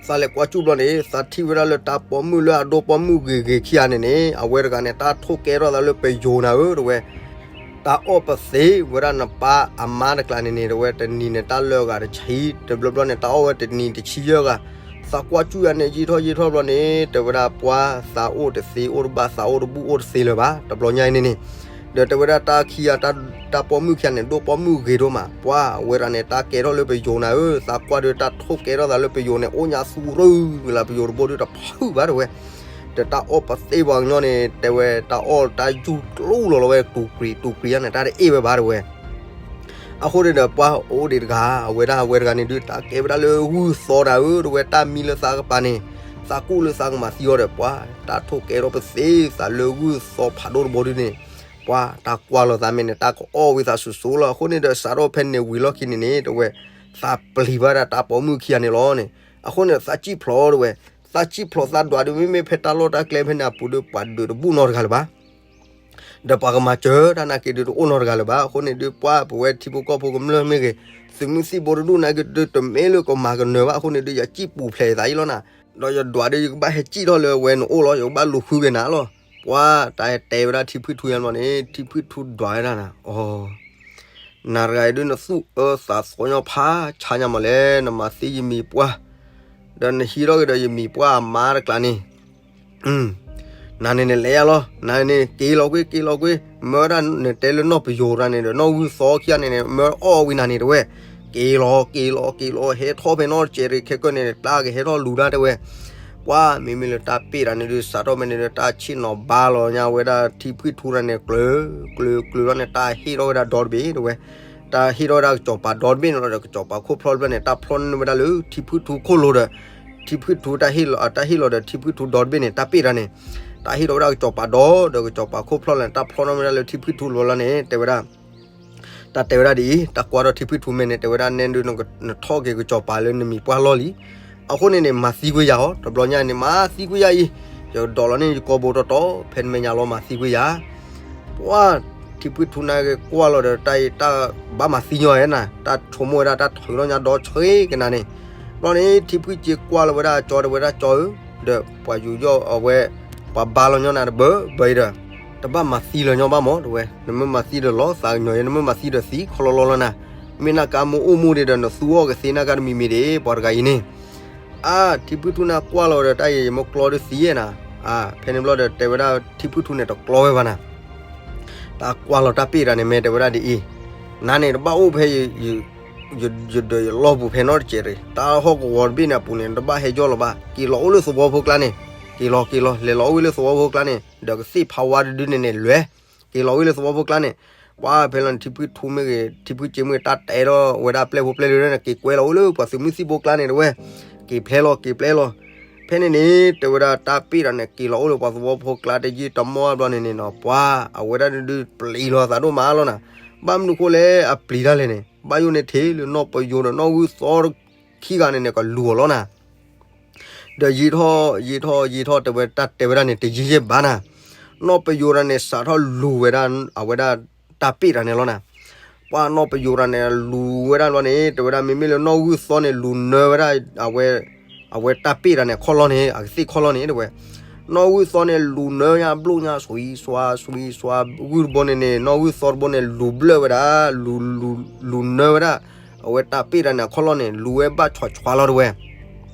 သးလဲၤကွၢ်ကၠူၣ်ဘျီန့ၣ် သးထံၣ်ဝဲဒၣ်လၢတၢ်ပိာ်မုၣ်လၢအဒိပိာ်မုၣ်ဂ့ၤဂ့ၤခံဂၤန့ၣ်န့ၣ် အဝဲတဂၤန့ၣ် တၢ်ထိၣ်ကဲထီၣ်သးလၢပယိၤနၤဧၢ တဲဝဲ, တၢ်အီၣ်ပသ့ဝဲဒၣ်နပၢ်အမါတကျးန့ၣ်န့ၣ် တဲဝဲ, တနံၤန့ၣ်တၢ်လၢဂၤတဆံ, တဘျီဘျီန့ၣ် တၢ်အီၣ်ဝဲတနံၤတဆံယဲၢ်ဂၤ, သးကွၢ်ကၠူၣ်ယၤန့ၣ် ယံာ်ထီၣ်ယံာ်ထီၣ်ဘျီန့ၣ် တဲဝဲဒၣ် ပှၢ်သးအိၣ်တသ့အိၣ်တဘၣ် သးအိၣ်တဘူၣ်အိၣ်တသ့လၢၤဘၣ် တဘျီညါအံၤန့ၣ်န့ၣ်, ဒီးတဲဝဲဒၣ်တၢ်ခံဂၤ တၢ်ပိာ်မုၣ်ခံဂၤန့ၣ် ဒိၣ်ပိာ်မုၣ်ဂ့ၤဒိၣ်မး, ပှၢ်ဝဲဒၣ်န့ၣ် တၢ်ကဲထီၣ်လၢပယိၤနၤဧၢ, သးကွၢ်ဒီးတၢ်ထိၣ်ကဲထီၣ်သးလၢပယိၤန့ၣ် အိၣ်ညါသူရူၢ်လၢပယိၤတဘိဒီး တဖုၣ်ဘၣ်တဲဝဲ, ဒီးတၢ်အီၣ်ပသ့ပှၤကညီန့ၣ် တဲဝဲ တၢ်အီၣ်တၢ်ယူၢ်ကျူလီၤလီၤဝဲ တူၤကြံၤတူၤကြံၤယါန့ၣ် တၢ်တအ့ၣ်ဝဲဘၣ်တဲဝဲ. အဃိန့ၣ်ဒီး ပှၢ်အိၣ်ဒံးတဂၤ အဝဲဒၣ်အဝဲတဂၤန့ၣ်ဒုး တၢ်ကဲဝဲဒၣ်လၢဂုၢ်သီတၢ်ဧၢ တဲဝဲ, တၢ်မံလၢသးကပၤန့ၣ် သးကူၣ်လၢသးကမၤသံအီၤဒီး ပှၢ်တၢ်ထိၣ်ကဲထီၣ်ပသ့သးလၢဂုၢ်သီဖးဒိၣ်တဘိဒုန့ၣ်, ပှၢ်တၢ်ကွၢ်လီၤသးမဲာ်န့ၣ် တၢ်ကအီၣ်ဝံသးစူၤစူၤလီၤ. အဃိန့ၣ်ဒီး စးထီၣ်ဖဲန့ၣ်ဝံၤလီၢ်ခံန့ၣ်န့ၣ် တဲဝဲ, သးပျံၤဘၣ်ဒၣ်တၢ်ပိာ်မုၣ်ခံဂၤန့ၣ်လီၤန့ၣ်, အဃိန့ၣ် သးစံၣ်ဖျိးတဲဝဲ, သးစံၣ်ဖျိးသးဒွးဒီး မ့မ့ၢ်ဖဲတၢ်လီၢ်တၢ်ကျဲဖဲန့ၣ်အပူၤဒီး ပှၤဒုးတဘူၣ်နီတဂၤလၢၤဘၣ် ဒီးပှၤကမၤစၢၤတၢ်နာ်က့ဒုးတအိၣ်နီတဂၤလၢၤဘၣ်. အဃိန့ၣ်ဒုး ပှၢ်ပဝဲထံဖိကီၢ်ဖိကမျၢၢ်မ့ၢ်ဂ့ၤ, သုးမုၢ်သံၣ်ဘိတဒူၣ်နာ်က့ဒုးတမ့ၢ်လၢကမၤကနၢၤဘၣ်. အဃိန့ၣ်ဒုး ယစံၣ်ပူၤဖျဲးသးအံၤလီၤနၤ, ဒီးယဒွးဒီး ယကဘၣ်ဟဲစံၣ်ထီၣ်လၢဝဲနအိၣ်လီၤ, ယကဘၣ်လူၤဃုက့ၤနၤလီၤ. ပှၢ်တၢ်ဟဲတဲဝဲဒၣ်ထံဖုၣ်ထူညါဘျီန့ၣ် ထံဖုၣ်ထူဒွးဝဲဒၣ်နၤ, အ နၤတဂၤအံၤဒုး နသူၣ်အၢသးသီညီဖးဆါညါမးလဲၣ်, နမၤသံယမံၤပှၢ်, ဒီးနဟံးထီၣ်က့ၤဒီးယမံၤပှၢ်အမါတကျးန့ၣ်, နၤန့ၣ်န့ၣ်လဲၤယါလီၤ, နၤန့ၣ်က့ၤလီၤကွံာ် က့ၤလီၤကွံာ်, မၢဝဲဒၣ်နတဲလၢနီၢ်ပယိၤတဂၤန့ၣ်ဒီး နီၢ်ဂုၢ်သီခံဂၤန့ၣ်န့ၣ် မၢအီၣ်ဝံနၤန့ၣ်တဲဝဲ, က့ၤလီၤ က့ၤလီၤ က့ၤလီၤ ဟဲထီၣ်ဖဲနီၢ်တစဲးရ့ခဲကၢၢ်န့ၣ် တၢ်ကဟဲထီၣ်လူၤဒၣ်တဲဝဲ. ပှၢ်မ့မ့ၢ်လၢတၢ်ပ့ၢ်တၢ်န့ၣ်ဒုး စးထီၣ်ဖဲန့ၣ်ဒီး တၢ်ဆ့ၣ်နီၤဘါလီၤညါဝဲဒၣ်ထံဖုၣ်ထူတဂၤန့ၣ် ကျၢၤ ကျၢၤ ကျၢၤလီၤန့ၣ် တၢ်ဟ့ၣ်ထီၣ်ဝဲဒၣ်ဒီတဘ့ၣ်တဲဝဲ, တၢ်ဟ့ၣ်ထီၣ်ဝဲဒၣ်ကစီၤပၤဒီတဘ့ၣ်န့ၣ်လီၤဒီး ကစီၤပၤခိၣ်ဖျီၣ်တဖျၢၣ်န့ၣ် တၢ်ဖျီၣ်န့ၢ်ဝဲဒၣ်လၢထံဖုၣ်ထူခိၣ်လိၤဒီး ထံဖုၣ်ထူတၢ်ဟ့ၣ်လီၤ တၢ်ဟ့ၣ်လီၤဒီးထံဖုၣ်ထူဒီတဘ့ၣ်န့ၣ် တၢ်ပ့ၢ်တၢ်န့ၣ်, တၢ်ဟ့ၣ်ထီၣ်ဝဲဒၣ်ကစီၤပၤဒီဒီးကစီၤပၤခိၣ်ဖျီၣ်လီၤန့ၣ် တၢ်ဖျီၣ်န့ၢ်ဝဲဒၣ်လၢထံဖုၣ်ထူလီၤလီၤန့ၣ် တဲဝဲဒၣ် တၢ်တဲဝဲဒၣ်ဒ်အံၤ, တၢ်ကွၢ်ထီၣ်ထံဖုၣ်ထူမဲာ်န့ၣ် တဲဝဲဒၣ်နဲဒုး နထီၣ်က့ၤကစီၤပၤလၢနမံၤပှၢ်လီၢ်လံ. အဃိန့ၣ်န့ၣ် မၤသံကွံာ်ယၤအီၤ, တဘျီညါန့ၣ် မၤသံကွံာ်ယၤအံၤ, ယကဒိးလီၤန့ၢ်ယကိာ်ဘိတီတီ ဖဲနမဲာ်ညါလီၤ မၤသံကွံာ်ယၤ. ပှၢ် ထံဖုၣ်ထူန့ၣ်က့ၤကွၢ်လီၤဒီး တၢ်အံၤတၢ်ဘၣ်မၤသံညီဧါနၤ, တၢ်ဆိကမိၣ်ဝဲဒၣ် တၢ်ထုးထီၣ်ညါဒီဆှံကနၤန့ၣ်. ဘျီန့ၣ် ထံဖုၣ်က့ၤကွၢ်လီၤဝဲဒၣ်ကၠီ တဲဝဲဒၣ်ကၠီဧၢ, ဒီးပှၤယူးယီၣ်အဝဲ ပှၤဘါလီၤညီနၤတဘၢဘၢအံၤဒီး တဘၣ်မၤသံလၢၤညီဘၣ်မး တဲဝဲ, နမ့ၢ်မၤသံဒီးလီၤသးကညီၤယဲ နမ့ၢ်မၤသံဒီးသံခီလီလီလီၤနၤ, မ့ၢ်နာ်က့မိၢ်အိၣ်မူဒံးဒီး နသူအီၣ်ကသ့နာ်က့တမံၤမံၤဒံး ပှၤတဂၤအံၤန့ၣ်. အါ ထံဖုၣ်ထူန့ၣ်ကွၢ်လီၤဒီး တၢ်အံၤယမိၢ်ကျီဒုးသံယဲနၤ. အါ ဖဲန့ၣ်ဘျီဒီး တဲဝဲဒၣ်ထံဖုၣ်ထူန့ၣ် တကျီဝဲဘၣ်နၤ, တၢ်ကွၢ်လီၤတၢ်ပ့ၢ်တၢ်န့ၣ် မ့ၢ်တဲဝဲဒၣ်ဒ်အံၤ, နၤန့ၣ် တဘၣ်အိၣ်ဖဲ ယဒၢးယလီၢ်ပူၤဖဲနီတစဲးရ့ၣ်, တၢ်ဟီၣ်ကဝီၤတဘ့ၣ်န့ၣ်အပူၤန့ၣ် နတဘၣ်ဟဲယီၢ်လၢၤဘၣ်, က့ၤလီၤအိၣ်လၢသဝီဖိကျါန့ၣ်, က့ၤလီၤ က့ၤလီၤ လဲၤလီၤအိၣ်ဝဲလၢသဝီဖိကျါန့ၣ်, ဒီးကသ့ၣ်ဖးဝါတဒုန့ၣ်န့ၣ် လဲၤ က့ၤလီၤဝဲလၢသဝီဖိကျါန့ၣ်. ပှၢ်ဖဲလီၤန့ၣ် ထံဖုၣ်ထူမ့ၢ်ဂ့ၤ ထံဖုၣ်စ့မ့ၢ်ဂ့ၤ တၢ်တဲထီၣ်ဝဲဒၣ်ပျဲၢ်ဖိပျဲၢ်လံၤန့ၣ် က့ၤကွဲလီၤအိၣ်လၢပှၤသုးမုၢ်သံၣ်ဘိကျါန့ၣ်တဲဝဲ, က့ၤဖျဲလီၤ က့ၤဖျဲလီၤ. ဖဲန့ၣ်န့ၣ် တဲဝဲဒၣ်တၢ်ပ့ၢ်တၢ်န့ၣ် က့ၤလီၤအိၣ်လၢပှၤသဝီဖိကျါတယံာ်တမီၢ်ဘျီန့ၣ်န့ၣ်နီၤ ပှၢ်အဝဲဒၣ်ဒုးပျံၤလီၤသးဒိၣ်မးလီၤနၤ. ဘၣ်မနုၤဃိလဲၣ် အပျံၤတၢ်လဲၣ်န့ၣ် ဘၣ်ယိၣ်န့ၣ်ထံၣ်လၢနီၢ်ပယိၤဒီးနီၢ်ဂုၢ်သီခံဂၤန့ၣ်န့ၣ် ကလူၤအီၤလီၤနၤ. ဒီးယံာ်ထီၣ်ယံာ်ထီၣ်ယံာ်ထီၣ် တဲဝဲတၢ်တဲဝဲဒၣ်န့ၣ် တယံာ်ယံာ်ဘၣ်နၤ. နီၢ်ပယိၤတဂၤန့ၣ် စးထီၣ်လူၤဝဲဒၣ် အဝဲဒၣ်တၢ်ပ့ၢ်တၢ်န့ၣ်လီၤနၤ. ပှၢ်နီၢ်ပယိၤတဂၤန့ၣ် လူၤဝဲဒၣ်လီၤန့ၣ် တဲဝဲဒၣ် မ့မ့ၢ်လၢနီၢ်ဂုၢ်သီန့ၣ် လူၤနၢဝဲဒၣ် အဝဲ အဝဲတၢ်ပ့ၢ်တၢ်န့ၣ် အခီၣ်လီၢ်န့ၣ် အကသ့ၣ်ခီၣ်လီၢ်န့ၣ် တဲဝဲ. နီၢ်ဂုၢ်သီန့ၣ် လူၤနၢညါဘျိၣ်ညါ စွံစွါ စွံစွါ ဂုၢ်တဘိန့ၣ်န့ၣ် နီၢ်ဂုၢ်သီတဘိန့ၣ် လူၤဘျၢၣ်ဝဲဒၣ် လူၤ လူၤ လူၤနၢဝဲဒၣ် အဝဲတၢ်ပ့ၢ်တၢ်န့ၣ် အခီၣ်လီၢ်န့ၣ် လူၤဝဲဘၣ်ဆွးဆွးလီၤတဲဝဲ.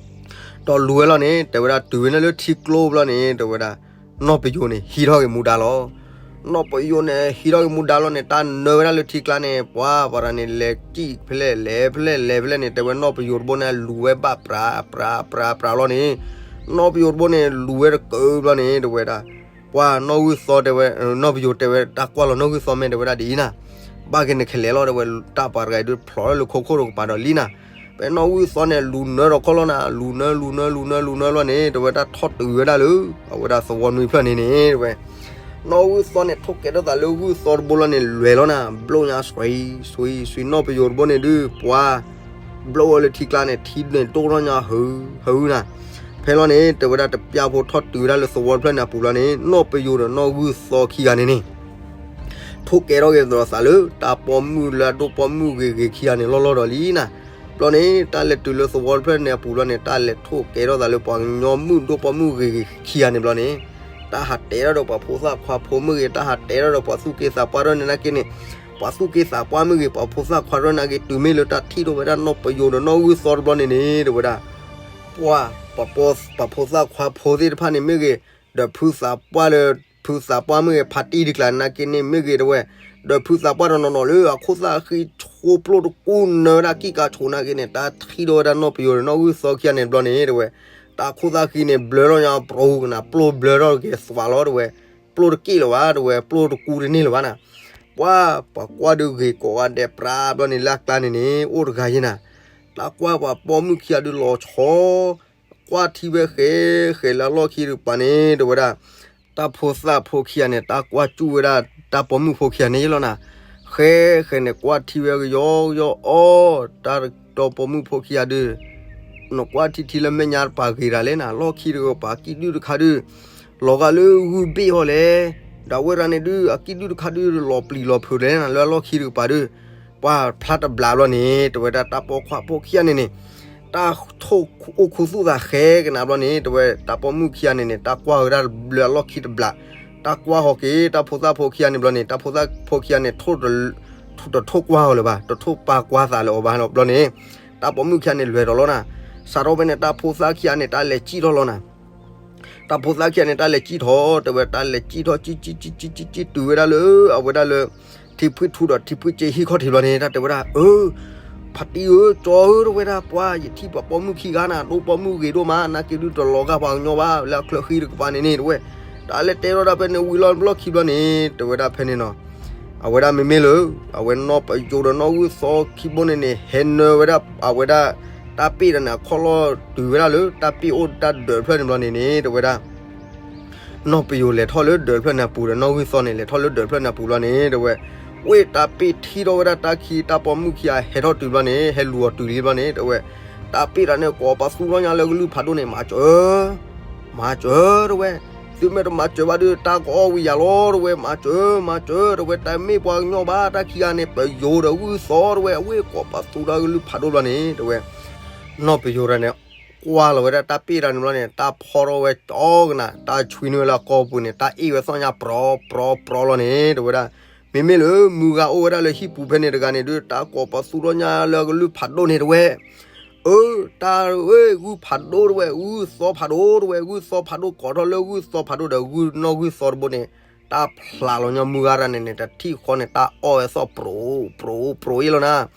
ဒီးလူၤဝဲလီၤန့ၣ် တဲဝဲဒၣ်တုၤဝဲန့ၣ်လၢထံကျိဘျီန့ၣ် တဲဝဲဒၣ် နီၢ်ပယိၤန့ၣ် ဟံးထီၣ်က့ၤမူဒါလီၤ. နီၢ်ပယိၤန့ၣ် ဟံးထီၣ်က့ၤမူဒါလီၤန့ၣ် တၢ်နၢဝဲဒၣ်လၢထံကျါန့ၣ် ပှၤပှၤတဂၤန့ၣ် လဲၤစံၣ်ဖဲလဲၣ် လဲၤဖဲလဲၣ် လဲၤဖဲလဲၣ်န့ၣ် တဲဝဲနီၢ်ပယိၤတဘိန့ၣ် လူၤဝဲဘၣ်ပြး ပြး ပြး ပြးလီၤန့ၣ် နီၢ်ပယိၤတဘိန့ၣ် လူၤဝဲတကၢဘျီန့ၣ် တဲဝဲဒၣ် ပှၤနီၢ်ဂုၢ်သီတဲဝဲ နီၢ်ပယိၤတဲဝဲ တၢ်ကွၢ်လီၤနီၢ်ဂုၢ်သီမ့ၢ် တဲဝဲဒၣ်ဒ်အံၤနၤ, ဘၣ်က့ၤနကလဲၤလီၤ တဲဝဲ တၢ်ပှၤတဂၤအံၤဒုးဖျိးလၢလၢခိခိၣ်တကပၤဒီးလံနၤ. ဖဲနီၢ်ဂုၢ်သီန့ၣ် လူၤနၢဒီးခီၣ်လီၢ်နၤ လူၤနၢ လူၤနၢ လူၤနၢ လူၤနၢလီၤန့ၣ် တဲဝဲတၢ်ထီၣ်တုၤဝဲဒၣ်လၢ အဝဲဒၣ်သဝီနွံဖျၢၣ်န့ၣ်န့ၣ် တဲဝဲ နီၢ်ဂုၢ်သီန့ၣ် ထိၣ်ကဲထီၣ်သးလၢဂုၢ်သီတဘိလီၤန့ၣ် လဲၤလီၤနၤ ဘျိၣ်ညါစွံ စွံ စွံ နီၢ်ပယိၤတဘိန့ၣ်ဒုး ပှၤ ဘျိၣ်ဝဲလၢထံကျါန့ၣ် ထံန့ၣ်ဒိၣ်ထီၣ်ညါ ဟု ဟုနၤ. ဖဲလီၤန့ၣ် တဲဝဲဒၣ်တပျၢ်ဖိထီၣ်တုၤဝဲဒၣ်လၢသဝီတဖျၢၣ်န့ၣ်အပူၤလီၤန့ၣ် နီၢ်ပယိၤဒီးနီၢ်ဂုၢ်သီခံဂၤန့ၣ်န့ၣ် ထိၣ် ထိၣ်ကဲထီၣ်က့ၤဒီးသးလၢ တၢ်ပိာ်မုၣ်လၢအဒိၣ်ပိာ်မုၣ်ဂ့ၤဂ့ၤခံဂၤန့ၣ် လီၢ်လီၢ်ဒီးလံနၤ. ဘျီန့ၣ် တၢ်လဲၤတုၤလၢသဝီတဖျၢၣ်န့ၣ်အပူၤဘျီန့ၣ် တၢ်လဲၤထိၣ်ကဲထီၣ်သးလၢပှၤကညီမုၣ်ဒိၣ်ပိာ်မုၣ်ဂ့ၤဂ့ၤခံဂၤန့ၣ်ဘျီန့ၣ် တၢ်ဟးတဲထီၣ်ဒီးပှၤဖိသၣ်ခွါဖိမ့ၢ်ဂ့ၤ, တၢ်ဟးတဲထီၣ်ဒီးပှၤသူၣ်က့သးပှၢ်ထီၣ်န့ၣ်နာ်က့န့ၣ်, ပှၤသူၣ်က့သးပှၢ်မ့ၢ်ဂ့ၤ, ပှၤဖိသၣ်ခွါထီၣ်နာ်က့ တုၤမ့ၢ်လၢတၢ်ထံၣ်ထီၣ်ဝဲဒၣ်နီၢ်ပယိၤဒီးနီၢ်ဂုၢ်သီတဘျီန့ၣ်န့ၣ် တဲဝဲဒၣ် ပှၤ, ပှၤဖိသၣ်ခွါဖိသ့ၣ်တဖၣ်န့ၣ်မ့ၢ်ဂ့ၤ, ဒီးဖုသးပှၢ်လၢ, ဖုသးပှၢ်မ့ၢ်ဂ့ၤ, ဖါတံၢ်တကျါနာ်က့န့ၣ်မ့ၢ်ဂ့ၤ တဲဝဲ, ဒီးဖုသးပှၢ်တနီၤနီၤလၢအခိၣ်သၣ်ဃံဆိပျိၢ်တကူၣ်နၢဝဲဒၣ်ကံၣ်ကါဆိနာ်က့န့ၣ် တၢ်ထံၣ်ထီၣ်ဝဲဒၣ်နီၢ်ပယိၤဒီးနီၢ်ဂုၢ်သီခံဂၤန့ၣ်ဘျီန့ၣ် တဲဝဲ, တၢ်ခိၣ်သၣ်ဃံန့ၣ်ဘျၢထီၣ်ညါပရိကနၣ် ပျိၢ်ဘျၢထီၣ်က့ၤသွးလီၤ တဲဝဲ, ပျိၢ်တက့ၢ်လၢၤဘၣ် တဲဝဲ, ပျိၢ်တကူတန့ၢ်လၢၤဘၣ်နၤ. ပှၤ, ပှၤကွၢ်ဒုးဂ့ၤကိးဂၤဒဲးပြးဘျီန့ၣ် လၢအကျါန့ၣ်န့ၣ် အိၣ်တဂၤယဲနၤ, တၢ်ကွၢ်ပှၤပိာ်မုၣ်ခံဂၤဒုးလီၤဆီ ကွၢ်ထံဝဲဃဲ, ဃဲလၢအလီၢ်ခံတကပၤန့ၣ် တဲဝဲဒၣ်, တၢ်ဖိသၣ်ဖိခံဂၤန့ၣ် တၢ်ကွၢ်စူၣ်ဝဲဒၣ်, တၢ်ပိာ်မုၣ်ဖိခံဂၤန့ၣ်ယလီၤနၤ, ဃဲ, ဃဲန့ၣ်ကွၢ်ထံဝဲကယီကယီအီၤ, တၢ်ဒီပိာ်မုၣ်ဖိခံဂၤဒုး, နကွၢ်ထံထံလၢမဲာ်ညါတပၤဂ့ၤတၢ်လဲၣ်နၤ, လီၢ်ခံတကပၤကံၣ်ဒုၣ်တခါဒုး, လီၤဂာ်လၢဂုၢ်ဘ့ၣ်ဟီလဲၣ်, ဒီးဝဲဒၣ်န့ၣ်ဒုး အကံၣ်ဒုၣ်တခါဒုး လီၤပျံၤလီၤဖုးလဲၣ်နၤ လၢအလီၢ်ခံတကပၤဒုး, ပှၤဖျါတဘျးဘျီန့ၣ် တဲဝဲဒၣ်တၢ်ပိာ်ခွါဖိခံဂၤန့ၣ်န့ၣ်, တၢ်ထိၣ်အိၣ်ခူသူၣ်သးဃဲကနၣ်ဘျီန့ၣ် တဲဝဲတၢ်ပိာ်မုၣ်ခံဂၤန့ၣ်န့ၣ် တၢ်ကွၢ်ဝဲဒၣ်ဘျၢအလီၢ်ခံတဘျး, တၢ်ကွၢ်ဟီက့ၤ တၢ်ဖိသၣ်ဖိခံဂၤန့ၣ်ဘျီန့ၣ် တၢ်ဖိသၣ်ဖိခံဂၤန့ၣ် တထိၣ်ကွၢ်အီၤလၢၤဘၣ်, တထိၣ်ပာ်ကွၢ်သးလၢၤအီၤဘၣ်ဘျီန့ၣ်, တၢ်ပိာ်မုၣ်ခံဂၤန့ၣ် လဲၤထီၣ်လီၤနၤ, စးထီၣ်ဖဲန့ၣ် တၢ်ဖိသၣ်ခံဂၤန့ၣ် တၢ်လဲၤစံၣ်ထီၣ်လီၤနၤ တၢ်ဖိသၣ်ခံဂၤန့ၣ် တၢ်လဲၤစံၣ်ထီၣ် တဲဝဲ တၢ်လဲၤစံၣ်ထီၣ် စံၣ်စံၣ်စံၣ်စံၣ်စံၣ်တုၤဝဲဒၣ်လၢ အဝဲဒၣ်လၢ ထံဖှံထူဒီးထံဖှံစ့ဟံၣ်ခီၣ်ထံးဘျီန့ၣ် တၢ်တဲဝဲဒၣ် အၢ ဖါတံၢ်ဧၢ ကၠီဧၢ တဲဝဲဒၣ် ပှၤယထံၣ်ပှၤပိာ်မုၣ်ခံဂၤနၤ ဒိၣ်ပိာ်မုၣ်ဂ့ၤဒိၣ်မး နာ်က့ဒုးတလီၤဂာ်ပှၤကညီဘၣ် လၢအချၢဃံတကပၤန့ၣ်န့ၣ် တဲဝဲ တၢ်လဲၤတဲထီၣ်ဒၣ်ဖဲန့ၣ်ဝံၤလီၤ ဘျီၣ်ခံဘျီန့ၣ် တဲဝဲဒၣ်ဖဲန့ၣ်နီၤ အဝဲဒၣ်မ့မ့ၢ်လၢ အဝဲနီၢ်ပယိၤဒီးနီၢ်ဂုၢ်သီခံဘိန့ၣ်န့ၣ် ဟဲနၢဝဲဒၣ် အဝဲဒၣ် တၢ်ပ့ၢ်တၢ်န့ၣ် အခီၣ်လီၢ်တုၤဝဲဒၣ်လၢ တၢ်ပ့ၢ်အိၣ်တၢ်ဒၢးတဖျၢၣ်န့ၣ်ဘျီန့ၣ်န့ၣ် တဲဝဲဒၣ် နီၢ်ပယိၤလဲၤထီၣ်လၢဒၢးတဖျၢၣ်န့ၣ်အပူၤဒီး နီၢ်ဂုၢ်သီန့ၣ် လဲၤထီၣ်လၢဒၢးတဖျၢၣ်န့ၣ်အပူၤဘျီန့ၣ် တဲဝဲ ဝ့ၢ်တၢ်ပ့ၢ်ထံၣ်ထီၣ်ဝဲဒၣ်တၢ်ခံ တၢ်ပိာ်မုၣ်ခံဂၤဟဲထီၣ်တုၤဘျီန့ၣ် ဟဲလူၤအီၤတုၤလံဘျီန့ၣ် တဲဝဲ တၢ်ပ့ၢ်တၢ်န့ၣ် ကိးပသူထီၣ်ညါလၢကလုၢ်ဖးဒိၣ်န့ၣ် မၤစၢၤ မၤစၢၤ တဲဝဲ သုမ့ၢ်တမၤစၢၤဘၣ်ဒီး တၢ်ကအီၣ်ဝံၤယၤလီၤ တဲဝဲ မၤစၢၤ မၤစၢၤ တဲဝဲ တမ့ၢ်ပှၤကညီဘၣ် တၢ်ခံဂၤန့ၣ် ပယိၤဒီးဂုၢ်သီ တဲဝဲ အဝ့ၢ်ကိးပသူထီၣ်ကလုၢ်ဖးဒိၣ်ဘျီန့ၣ် တဲဝဲ နီၢ်ပယိၤတၢ်န့ၣ် ကွၢ်လီၤဝဲဒၣ်တၢ်ပ့ၢ်တၢ်န့ၣ်ဘျီန့ၣ် တၢ်ဖီထီၣ်ဝဲကၠီကနၤ တၢ်ဆွံနုာ်ဝဲလၢအကိာ်ပူၤန့ၣ် တၢ်အ့ၣ်ဝဲသီၣ်ညါ ပြီပြီပြီလီၤန့ၣ် တဲဝဲဒၣ် မ့မ့ၢ်လၢမုၢ်ဂၤအိၣ်ဝဲဒၣ်လၢဟံၣ်ပူၤဖဲန့ၣ်တဂၤန့ၣ်ဒုး တၢ်ကိးပသူထီၣ်ညါလၢကလုၢ်ဖးဒိၣ်န့ၣ် တဲဝဲ အၢ တၢ်ဧၢ ဂုၢ်ဖးဒိၣ် တဲဝဲ ဂုၢ်သီဖးဒိၣ် တဲဝဲ ဂုၢ်သီဖးဒိၣ် ကိးထီၣ်လၢဂုၢ်သီဖးဒိၣ်ဒီး ဂုၢ်နီၢ်ဂုၢ်သီတဘိန့ၣ် တၢ်ဖျးလီၤညီမုၢ်ဂၤတၢ်န့ၣ်န့ၣ် တထံၣ်ဃီန့ၣ် တၢ်အီၣ်ဝဲသီၣ် ပြီပြီပြီအ့ၣ်လီၤနၤ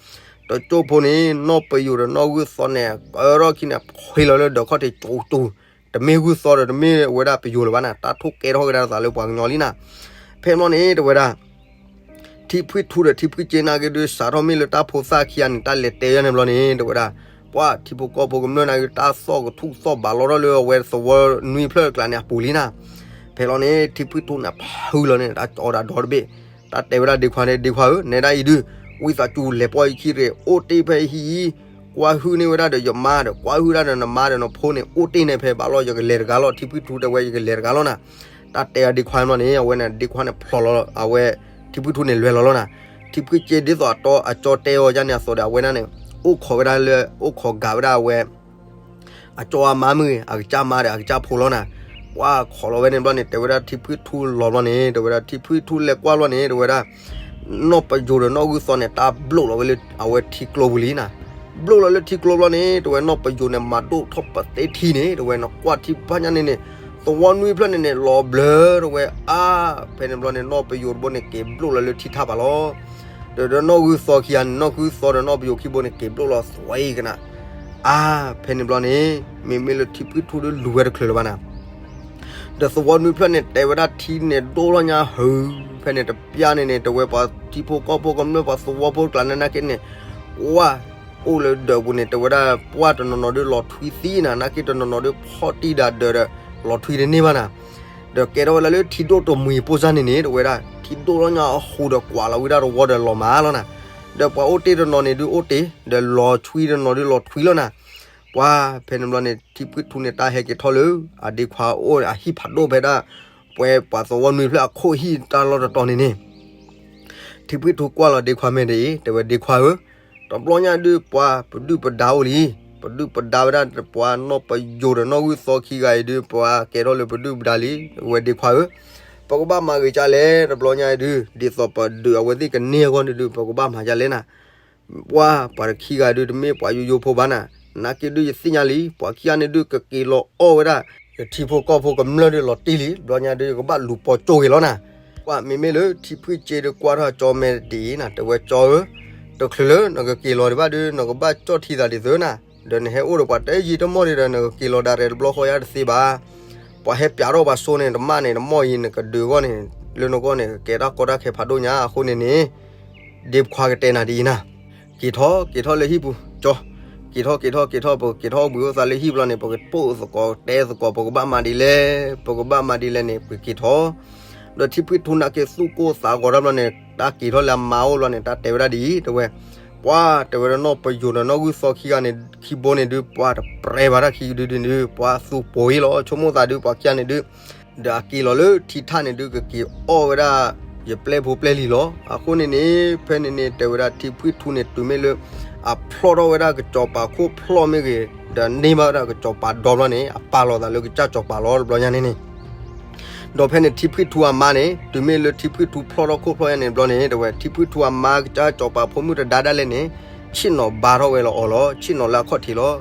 တကၠိဖိန့ၣ် နီၢ်ပယိၤဒီးနီၢ်ဂုၢ်သီန့ၣ် ကၢထီၣ်ခံန့ၣ် ဖှ့လီၤလၢဒၢးခီၣ်ထံးကၠိကၠိ တမ့ၢ်ဂုၢ်သီဒီး တမ့ၢ်ဝဲဒၣ်ပယိၤလၢၤဘၣ်နၤ တၢ်ထိၣ်ကဲထီၣ်ကဒါသးလၢပှၤကညီလံနၤ ဖဲဘျီန့ၣ် တဲဝဲဒၣ် ထံဖှံထူဒီးထံဖှံစ့နာ်က့ဒုး စးထီၣ်မ့ၢ်လၢတၢ်ဖိသၣ်ခံဂၤန့ၣ် တၢ်လဲၤတဲယါန့ၣ်ဘျီန့ၣ် တဲဝဲဒၣ် ပှၤထံဖိကီၢ်ဖိကမျၢၢ်နာ်က့ တၢ်သီၣ်ကထူၣ်သီၣ်ဘးလီၤထီၣ်လၢအဝဲသဝီနွံဖျၢၣ်တကျါန့ၣ်အပူၤလံနၤ ဖဲလီၤန့ၣ် ထံဖှံထူန့ၣ် ဖုလီၤန့ၣ် တၢ်ကၠီတၢ်ဒီတဘ့ၣ် တၢ်တဲဝဲဒၣ်ဒ့ခွါန့ၣ် ဒ့ခွါဧၢ နဲဒၣ်အံၤဒုး ဝံသးစူၤလဲၤပိာ်ယခံတဂ့ၤ အိၣ်တ့ၢ်ဖဲဟံၣ်အံၤ ကွၢ်ဟုၣ်န့ၢ်ဝဲဒၣ်ဒီးယမါဒီး ကွၢ်ဟုၣ်ဒၣ်ဒီးနမါဒီးနဖိန့ၣ် အိၣ်တ့ၢ်န့ၣ်ဖဲဘးလီၤ ယကလဲၤတဂၤလီၤ ထံဖှံထူတဲဝဲ ယကလဲၤတဂၤလီၤနၤ တၢ်တဲအီၤဒ့ခွါဘျီန့ၣ် အဝဲန့ၣ် ဒ့ခွါန့ၣ်ဖျိးလီၤ အဝဲ ထံဖှံထူန့ၣ်လဲၤလီၤလီၤနၤ ထံဖှံစ့ဒ်သိးအတီ အကၠီတဲအီၤယါန့ၣ်အသိးဒီး အဝဲဒၣ်န့ၣ် အိၣ်ခိးဝဲဒၣ်လၢ အိၣ်ခိးဂာ်ဝဲဒၣ်အဝဲ အကၠီအမါမ့ၢ်ဂ့ၤ အကစၢ်မါဒီး အကစၢ်ဖိလီၤနၤ ပှၤခိးလီၤဝဲန့ၣ်ဘျီန့ၣ် တဲဝဲဒၣ်ထံဖှံထူလီၤဘျီန့ၣ် တဲဝဲဒၣ်ထံဖှံထူလဲၤကွၢ်ဘျီန့ၣ် တဲဝဲဒၣ် နီၢ်ပယိၤဒီးနီၢ်ဂုၢ်သီန့ၣ် တၢ်ဘျိးလီၤဝဲလၢအဝဲထံကျိပူၤလံနၤ ဘျိးလီၤလၢထံကျိဘျီန့ၣ် တဲဝဲနီၢ်ပယိၤန့ၣ် မၤဒိၣ်ထီၣ်ပသ့ထံန့ၣ် တဲဝဲနကွၢ်ထံဘၣ်ညါန့ၣ်န့ၣ် သဝီနွံဖျၢၣ်န့ၣ်န့ၣ် လီၤဘျၢတဲဝဲ အါ ဖဲန့ၣ်ဘျီန့ၣ် နီၢ်ပယိၤတဘိန့ၣ် က့ၤဘျိးလီၤလၢထံထါပာ်လီၤ ဒီးဒီးနီၢ်ဂုၢ်သီခံဂၤန့ၣ် နီၢ်ဂုၢ်သီဒီးနီၢ်ပယိၤခံဘိန့ၣ် က့ၤဘျိးလီၤသွဲကနၤ အါ ဖဲန့ၣ်ဘျီန့ၣ် မ့မ့ၢ်လၢထံဖှံထူဒုးလူၤဝဲတချုးလၢၤဘၣ်နၤ ဒီးသဝီနွံဖျၢၣ်န့ၣ် တဲဝဲဒၣ်ထံန့ၣ်ဒိၣ်ထီၣ်ညါဟု ဖဲန့ၣ်တပျၢ်န့ၣ်န့ၣ် တဲဝဲပှၤထံဖိကီၢ်ဖိကမျၢၢ်ပှၤသဝီဖိတကျါန့ၣ် နာ်က့န့ၣ် ကွၢ် အိၣ်လၢဒၢးပူၤန့ၣ် တဲဝဲဒၣ်ပှၢ်တနီၤနီၤဒုးလီၤထွံသံနၤ နာ်က့တနီၤနီၤဒုးဖီၣ်တံၢ်ဒၣ်ဒၢးဒီး လီၤထွံတန့ၢ်ဘၣ်နၤ ဒီးကဲထီၣ်ဝဲဒၣ်လၢထံဒိၣ်တမှံၤပိၢ်စၢ်န့ၣ်န့ၣ် တဲဝဲဒၣ် ထံဒိၣ်ထီၣ်ညါအဃိဒီးကွၢ်လီၤဝံၤဒၣ်တဝီဒီးလီၤမၢ်လီၤနၤ ဒီးပှၤအိၣ်တ့ၢ်တနီၤန့ၣ်ဒုးအိၣ်တ့ၢ် ဒီးလီၤထွံတနီၤဒုးလီၤထွံလီၤနၤ ပှၤဖဲန့ၣ်ဘျီန့ၣ် ထံဖှံထူန့ၣ် တၢ်ဟဲက့ၤထီၣ်လၢ အဒ့ခွါအိၣ်အဟံၣ်ဖးဒိၣ်ဖဲဒၣ် ပှဲၤပှၤသဝီနွံဖျၢၣ်အခိၣ်ဟံၣ်တၢ်လီၢ်တတီၤန့ၣ်န့ၣ် ထံဖှံထူကွၢ်လီၤဒ့ခွါမဲာ်ဒ်အံၤ, တဲဝဲဒ့ခွါဧၢ, တဘျီညါဒုးပှၤပဒုၣ်ပဒါအိၣ်လံ, ပဒုၣ်ပဒါဝဲဒၣ်ပှၤနီၢ်ပယိၤဒီးနီၢ်ဂုၢ်သီခံဂၤအံၤဒုး ပှၤကဲထီၣ်လၢပဒုၣ်ပဒါလံ, ဝဲဒ့ခွါဧၢ, ပကဘၣ်မၤဂ့ၤကၢ်လဲၣ် တဘျီညါအံၤဒုး ဒ်သိးပဒုးအဝဲသ့ၣ်ကန့ၢ်အဂီၢ်န့ၣ်ဒုး ပကဘၣ်မၤဒ်လဲၣ်နၤ ပှၤ ပှၤတခံဂၤဒုး တမ့ၢ်ပှၤယိယိဖိဘၣ်နၤ, နာ်က့ဒုးယသ့ၣ်ညါလံ ပှၤခံဂၤန့ၣ်ဒုး ကက့ၤလီၤအီၣ်ဝဲဒၣ် ယထံဖိကီၢ်ဖိကမျၢၢ်ဒုးလီၤတံၢ်လံ, တဘျီညါဒုး ယကဘၣ်လူၤပိာ်ကၠိဂ့ၤလီၤနၤ, ပှၤ မ့မ့ၢ်လၢထံဖှံစ့ဒုး ကွၢ်ထီၣ်ကၠီမဲာ်ဒ်အံၤနၤ, တဲဝဲကၠီဧၢ, တချုးလၢနကက့ၤလီၤဒံးဘၣ်ဒုး နကဘၣ်ကၠီၣ်ထံသးဒ်သိးနၤ, ဒီးနဟဲအိၣ်ဒီးပှၤတယံာ်တမီၢ်ဒံးဒီး နကက့ၤလီၤဒၣ်ရဲၣ်တဘျီဃီယါတသ့ဘၣ် ပှၤဟဲပျးထီၣ်ပှၤစိန့ၣ် တမၣ်န့ၣ် တမီၢ်အံၤ နကဒုးအဂီၢ်န့ၣ် လၢနဂီၢ်န့ၣ် ကကဲတၢ်ကီတၢ်ခဲဖးဒိၣ်ညါ, အဃိန့ၣ်န့ၣ် ဒ့ခွါကတဲနၤဒ်အံၤနၤ, က့ၤထီၣ် က့ၤထီၣ်လၢဟံၣ်ပူၤ ကၠီ, က့ၤထီၣ် က့ၤထီၣ် က့ၤထီၣ် ပကက့ၤထီၣ်ဘှံးအိၣ်သးလၢဟံၣ်ဘျီန့ၣ် ပကပိာ်သကိးတဲသကိး ပကဘၣ်မၤဒ်လဲၣ် ပကဘၣ်မၤဒ်လဲၣ်န့ၣ် ပက့ၤထီၣ်, ဒီးထံဖှံထူနာ်က့သူၣ်ကိၢ်သးဂီၤတၢ်ဘျီန့ၣ် တၢ်က့ၤထီၣ်လၢအမါအိၣ်ဘျီန့ၣ် တၢ်တဲဝဲဒၣ်ဒ်အံၤ တဲဝဲ ပှၤ တဲဝဲဒၣ်နီၢ်ပယိၤဒီးနီၢ်ဂုၢ်သီခံဂၤန့ၣ် ခံဘိန့ၣ်ဒုး ပှၤတပြဲဘၣ်တၢ်ခံဒုးဒုး ပှၤသူပိၤအံၤလီၤ ဆိကမိၣ်သးဒုး ပှၤခံဂၤန့ၣ်ဒုး ဒီးအက့ၤလီၤလၢထံထၣ်န့ၣ်ဒုး ကက့ၤအီၣ်ဝဲဒၣ် ယပျဲၢ်ဖိပျဲၢ်လံၤလီၤ. အဃိန့ၣ်န့ၣ် ဖဲန့ၣ်န့ၣ် တဲဝဲဒၣ်ထံဖှံထူန့ၣ် တုၤမ့ၢ်လၢ အဖျီၣ်ထီၣ်ဝဲဒၣ်ကစီၤပၤခိၣ်ဖျီၣ်မ့ၢ်ဂ့ၤ ဒီးန့ၢ်ဘၣ်ဝဲဒၣ်ကစီၤပၤဒီဘျီန့ၣ် အပာ်လီၤသးလၢကစၢ်စီၤပၤလီၤ တဘျီညါန့ၣ်န့ၣ် ဒီးဖဲန့ၣ်ထံဖှံထူအမါန့ၣ် တုၤမ့ၢ်လၢထံဖှံထူဖျီၣ်ထီၣ်ခိၣ်ဖျီၣ်ညါန့ၣ် တဝဲ ထံဖှံထူအမါကစၢ်စီၤပၤဖိမုၣ်တဒါဒၣ်လဲာ်န့ၣ် ဆ့ၣ်နီၤဘါထီၣ်ဝဲလီၤအီၤလီၤ. ဆ့ၣ်နီၤလၢအခီၣ်ထံးလီၤ.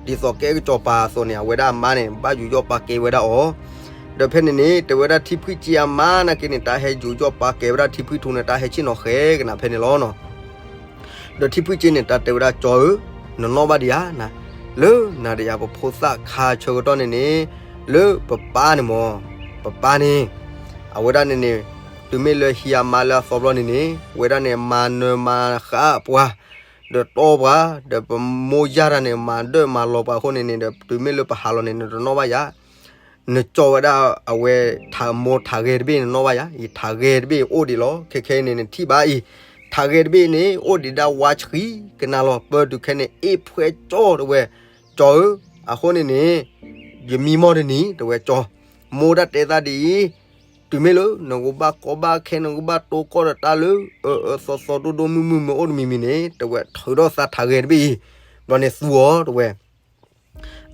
ဒ်သိးကဲကစီၤပၤအသိးန့ၣ် အဝဲဒၣ်အမါန့ၣ် ဘၣ်ယူးယီၣ်ပာ်ကဲဝဲဒၣ်အီၤ ဒီးဖဲန့ၣ်န့ၣ် တဲဝဲဒၣ်ထံဖှံစ့အမါနာ်က့န့ၣ် တၢ်ဟဲယူးယီၣ်ပာ်ကဲဝဲဒၣ်ထံဖှံထူန့ၣ် တၢ်ဟဲဆ့ၣ်နီၤဃဲကနၣ်ဖဲန့ၣ်လီၤနီၤ. ဒီးထံဖှံစ့န့ၣ် တၢ်တဲဝဲဒၣ်ကၠီဧၢ, နနီၣ်ဘၣ်ဒံးဧါနၤ, လၢနၤဒီးယၤပဖိသၣ်ခါဆၢကတီၢ်န့ၣ်န့ၣ် လၢပပၢ်န့ၣ်မၢ်, ပပၢ်န့ၣ် အဝဲဒၣ်န့ၣ်န့ၣ် တုၤမ့ၢ်လၢဟံးအမါလၢအသီဘျီန့ၣ်န့ၣ် ဝဲဒၣ်န့ၣ် မၤနၢၤမၤဃၣ်ပှၤ ဒီးတီပှၤ ဒီးပမိၢ်ယၢ်တၢ်န့ၣ် မၤဒၢၣ်မၤလီၤပှၤအဃိန့ၣ်န့ၣ် ဒီးတုၤမ့ၢ်လၢပဟးလီၤန့ၣ် နတနီၣ်ဘၣ်ယၤ နကၠီဝဲဒၣ်အဝဲထးမိၢ်ထးဂဲၤတဘ့ၣ်နနီၣ်ဘၣ်ယၤ, ယထးဂဲၤတဘ့ၣ်အိၣ်ဒံးလီၤ. ခဲခဲအံၤန့ၣ် နထံၣ်ဘၣ်အံၤ ထးဂဲၤတဘ့ၣ်န့ၣ် အိၣ်ဒံးဒၣ်ဝါဆှံကနၣ်လီၤ. ပၢတုၤခဲန့ၣ် အ့ၣ်ဖှဲကၠီတဝဲ, ကၠီဧၢ, အဃိန့ၣ်န့ၣ် ယမံမီၢ်တနံၤ တဝဲကၠီ, မိၢ်ဒၣ်တဲသးဒ်အံၤ, တုၤမ့ၢ်လၢ နကဘၣ်ကီဘၣ်ခဲ နကဘၣ်တိၢ်ကီၢ်ဒီးတၢ်လၢ အၢအၢသီသီဒိၣ်ဒိၣ်မုၢ်မုၢ်မ့ၢ်အိၣ်တမံၤမံၤန့ၣ် တဝဲထုးထီၣ်သးထးဂဲၤတဘ့ၣ်အံၤ, ဘျီန့ၣ်သူအီၤတဝဲ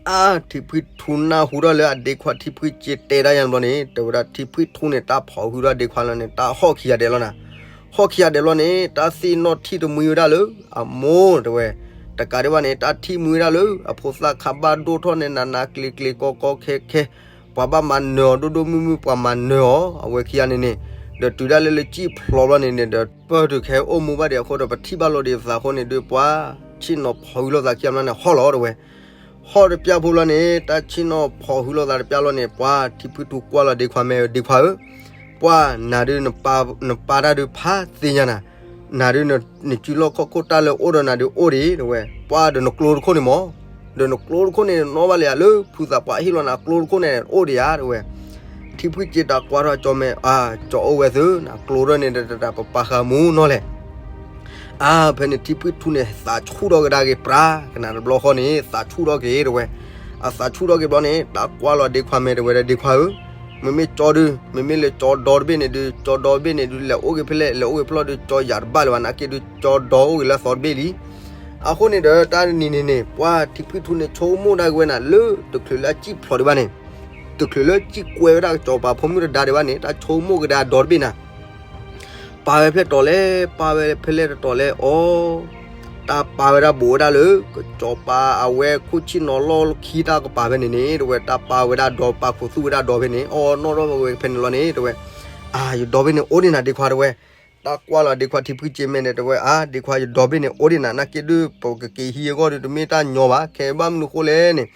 အါ ထံဖှံထူနၢ်ဟူထီၣ်လၢအဒ့ခွါထံဖှံစ့တဲဒၣ်ညါဘျီန့ၣ် တဲဝဲဒၣ်ထံဖှံထူန့ၣ် တၢ်ဖီၣ်ဃုာ်ဒီးအဒ့ခွါလီၤန့ၣ် တၢ်ဟီၣ်ခံဂၤဒဲးလီၤနၤ. ဟီၣ်ခံဂၤဒဲးဘျီန့ၣ် တၢ်သ့ၣ်နီၣ်ထံၣ်တမှံဝဲဒၣ်လၢ အမိၢ်တဝဲ, တကးဒံးဘၣ်န့ၣ် တၢ်ထံၣ်မှံဝဲဒၣ်လၢ အဖိသၣ်ခါဘၣ်ဒိၣ်ထီၣ်န့ၣ် နးနးကျ့ကျ့ကီကီခဲခဲ, ပှၤဘၣ်မၤနၢၤအီၤဒိၣ်ဒိၣ်မုၢ်မုၢ် ပှၤမၤနၢၤအီၤ အဝဲခံဂၤန့ၣ်န့ၣ်, ဒီးတုၤဒၣ်လဲာ်လၢစံၣ်ဖျိးဘျီန့ၣ်န့ၣ် ဒီးပၢတုၤခဲအိၣ်မူဘၣ်ဒံးအဃိဒီး ပထံၣ်ဘၣ်လိာ်ဒံးသးအဃိန့ၣ်ဒုး ပှၤဆ့ၣ်နီၤဖီၣ်ဃုာ်လိာ်သးခံဂၤန့ၣ် ဟီၣ်လီၤတဝဲ ဟီၣ်တပျၢ်ဖိလီၤန့ၣ် တၢ်ဆ့ၣ်နီၤဖီၣ်ဃုာ်လိာ်သးတပျၢ်လီၤန့ၣ် ပှၤထံဖှံထူကွၢ်လီၤဒ့ခွါမဲာ် ဒ့ခွါဧၢ, ပှၤနၤဒုး နပၢ်တၢ်ဒုးဖးသ့ၣ်ညါနၤ, နၤဒုး နစုလီၢ်ခီၣ်ခိၣ်တၢ်လၢအိၣ်ဒီးနၤဒုးအိၣ်ဒံးတဝဲ, ပှၤဒီးနကျိတခိၣ်န့ၣ်မၢ်, ဒီးနကျိတခိၣ်န့ၣ် နနီၣ်ဘၣ်လၢယၤလၢ ဖုသးပှၢ်ဟ့ၣ်လီၤနၤကျိတခိၣ်န့ၣ် အိၣ်ဒံးဧါတဝဲ ထံဖှံစ့တၢ်ကွၢ်ထီၣ်ကၠီမဲာ် အါ ကၠီအိၣ်ဝဲသု နကျိထီၣ်န့ၣ် တတၢ်ပပာ်ဃာ်မူနီၢ်လဲၣ်. အါ ဖဲန့ၣ်ထံဖှံထူန့ၣ် သးဆူၣ်ထီၣ်ကဒါက့ၤပြၤ ကနၣ်တဘျီဃီန့ၣ် သးဆူၣ်ထီၣ်က့ၤတဝဲ, အသးဆူၣ်ထီၣ်က့ၤဘျီန့ၣ် တၢ်ကွၢ်လီၤဒ့ခွါမဲာ်တဝဲဒီး ဒ့ခွါဧၢ, မ့မ့ၢ်ကၠီဒုး မ့မ့ၢ်လၢကၠီဒီတဘ့ၣ်န့ၣ်ဒုး ကၠီဒီတဘ့ၣ်န့ၣ်ဒုး လဲၤအိၣ်က့ၤဖဲလဲၣ် လဲၤအိၣ်က့ၤဖဲလဲၣ်ဒုး ကၠီယၤတဘၣ်လၢၤဘၣ် နာ်က့ဒုး ကၠီဒီအိၣ်က့ၤလၢအသီတဘ့ၣ်လံ. အဃိန့ၣ်ဒီး တၢ်နံၤန့ၣ်န့ၣ် ပှၤထံဖှံထူန့ၣ် ဆိကမိၣ်ဒၣ်က့ၤဝဲနၤ လၢတချုးလၢအစံၣ်ဖျိးဒံးဘၣ်န့ၣ်, တချုးလၢစံၣ်ကွဲဝဲဒၣ်ကစီၤပၤဖိမုၣ်တဒါဒံးဘၣ်န့ၣ် တၢ်ဆိကမိၣ်ကဒါဒီတဘ့ၣ်နၤ ပာ်ဝဲဖဲတီၤလဲၣ် ပာ်ဝဲဖဲလဲၣ်တတီၤလဲၣ်အီၤ, တၢ်ပာ်ဝဲဒၣ်ဘူးဝဲဒၣ်လၢ ကစီၤပၤအဝဲခိၣ်ဆံၣ်နီၤလီၢ်ခံတၢ်ကပၤဖဲန့ၣ်န့ၣ် တဝဲတၢ်ပာ်ဝဲဒၣ်ဒီး ပာ်ခိၣ်သူၣ်ဝဲဒၣ်ဒီဖဲန့ၣ် အီၣ်နီၣ်ထီၣ်ဝဲဖဲန့ၣ်လီၤန့ၣ် တဝဲ အါ ယဒီဘ့ၣ်န့ၣ်အိၣ်ဒံးနၤဒ့ခွါတဝဲ, တၢ်ကွၢ်လီၤဒ့ခွါထံဖှံစ့မဲာ်န့ၣ် တဝဲ အါ ဒ့ခွါယဒီဘ့ၣ်န့ၣ်အိၣ်ဒံးနၤ နာ်က့ဒုး ပကက့ၤဟံးအဂီၢ်ဒုးတမ့ၢ်တၢ်ညီဘၣ် ခဲဘၣ်မနုၤဃိလဲၣ်န့ၣ်,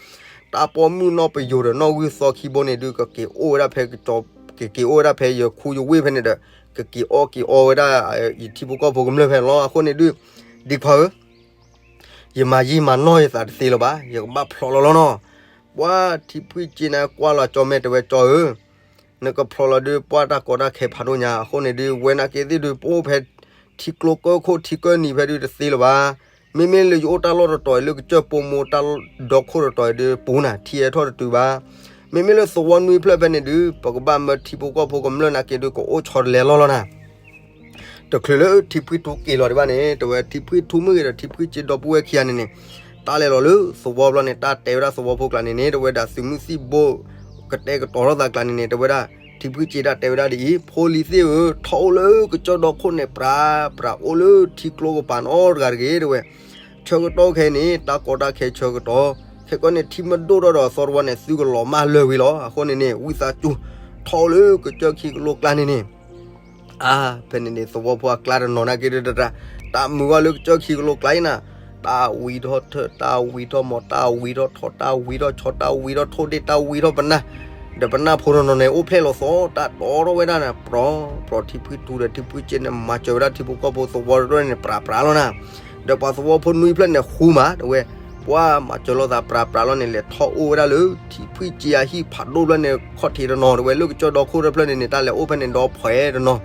တၢ်ပိာ်မုၣ်နီၢ်ပယိၤဒီးနီၢ်ဂုၢ်သီခံဘိန့ၣ်ဒုး ကက့ၤအိၣ်ဝဲဒၣ်ဖဲ ကက့ၤအိၣ်ဝဲဒၣ်ဖဲယခူယဝ့ၢ်ဖဲန့ၣ်ဒီး ကက့ၤအီၣ်က့ၤအီဝဲဒၣ် ယထံဖိကီၢ်ဖိကမျၢၢ်ဖဲန့ၣ်လီၤ. အဃိန့ၣ်ဒုး ဒ့ခွါဧၢ ယမၤယံာ်မၤနီၢ်ယသးတသ့လၢၤဘၣ် ယကဘၣ်ဖျိးလီၤလီၤနီၤ. ပှၤထံဖှံစ့န့ၣ်ကွၢ်လီၤကၠီမဲာ် တဝဲကၠီဧၢ, နကဖျိးလီၤဒုး ပှၤတၢ်ကီတၢ်ခဲဖးဒိၣ်ညါ အဃိန့ၣ်ဒုး ဝဲနာ်က့သ့ၣ်ဒုး ပအိၣ်ဖဲထံကျိကၢၢ်ခိၣ်ထံကၢၢ်နံၤဖဲဒုးတသ့လၢၤဘၣ်. မ့မ့ၢ်လၢယအိၣ်တၢ်လီၢ်တတီၤအံၤလၢကစၢၢ်ပိာ်မိၢ်တၢ်ဒီခိၣ်တတီၤအံၤဒုးပူၤနၤ ထံအဲၣ်ထီၣ်တတုၤဘၣ်. မ့မ့ၢ်လၢသဝီနွံဖျၢၣ်ဖဲန့ၣ်ဒုး ပကဘၣ်မၢထံဖိကီၢ်ဖိကမျၢၢ်နာ်က့ဒုး ကအိၣ်ဆီတလဲလီၢ်လီၤနၤ. တချုးလၢထံဖှံထူက့ၤလီၤဒံးဘၣ်န့ၣ် တဲဝဲထံဖှံထူမ့ၢ်ဂ့ၤဒီးထံဖှံစ့ဒီပုၢ်ဝဲၢ်ခံဂၤန့ၣ်န့ၣ် တၢ်လဲၤလီၤလၢသဝီဘျီန့ၣ် တၢ်တဲဝဲဒၣ်သဝီဖိကျါန့ၣ်န့ၣ် တဲဝဲဒၣ်သုးမုၢ်သံၣ်ဘိ ကတဲာ်ကတီၤထီၣ်သးကျါန့ၣ်န့ၣ် တဲဝဲဒၣ် ထံဖှံစ့ဒၣ်တဲဝဲဒၣ်ဒ်အံၤ, ဖိလံၤသ့ၣ်ဧၢ, ထီၣ်အိၣ်လၢကစၢၢ်ဒီခိၣ်န့ၣ် ပြးပြးအိၣ်လၢထံကျိကပၤနီတဂၤတဂ့ၤ တဲဝဲ ဆၢကတီၢ်ခဲအံၤန့ၣ် တၢ်ကီတၢ်ခဲဆၢကတီၢ်, ခဲကီန့ၣ် ထံမဒိၣ်ထီၣ်ဒီးအသီတဝီန့ၣ် သုကလီၤမၢ်လၢာ်ဝံၤလီၤ. အဃိန့ၣ်န့ၣ် ဝံသးစူၤ ထီၣ်အိၣ်လၢကစၢၢ်ခံကလိကျါန့ၣ်န့ၣ် အါ, ဖဲန့ၣ်န့ၣ် သဝီဖိအကျါတနီၤနာ်က့ဒၣ်တၢ်, တၢ်မုာ်ဝဲလၢကစၢၢ်ခံကလိကျါအံၤနၤ, တၢ်ဝံထီၣ်ထၢၣ် တၢ်ဝံထီၣ်မီၤ တၢ်ဝံထီၣ်ထီ တၢ်ဝံထီၣ်ဆီ တၢ်ဝံထီၣ်ထိၣ်ဒ့ၣ် တၢ်ဝံထီၣ်ပနၢ်, ဒီးပနၢ်ဖိတနီၤန့ၣ် အိၣ်ဖျဲၣ်လီၤသီ တၢ်တီထီၣ်ဝဲဒၣ်န့ၣ် ပြီပြီ ထံဖှံထူဒီးထံဖှံစ့န့ၣ် မၤစၢၤဝဲဒၣ်ထံဖိကီၢ်ဖိသဝီတနီၤန့ၣ် ပြးပြးလီၤနၤ, ဒီးပှၤသဝီဖိနွံဖျၢၣ်န့ၣ် ဃူမး တဲဝဲ ပှၤမၤစၢၤလိာ်သးပြးပြးလီၤန့ၣ် လဲၤထီၣ်အိၣ်ဝဲဒၣ်လၢ ထံဖှံစ့အဟံၣ်ဖးဒိၣ်ဖျၢၣ်န့ၣ် ခီၣ်ထံးတနီၤ တဲဝဲ လၢကစၢၢ်ဒီခိၣ်တဖျၢၣ်န့ၣ်န့ၣ် တၢ်လဲၤအိၣ်ဖဲန့ၣ်ဒီဖှဲးတနီၤ,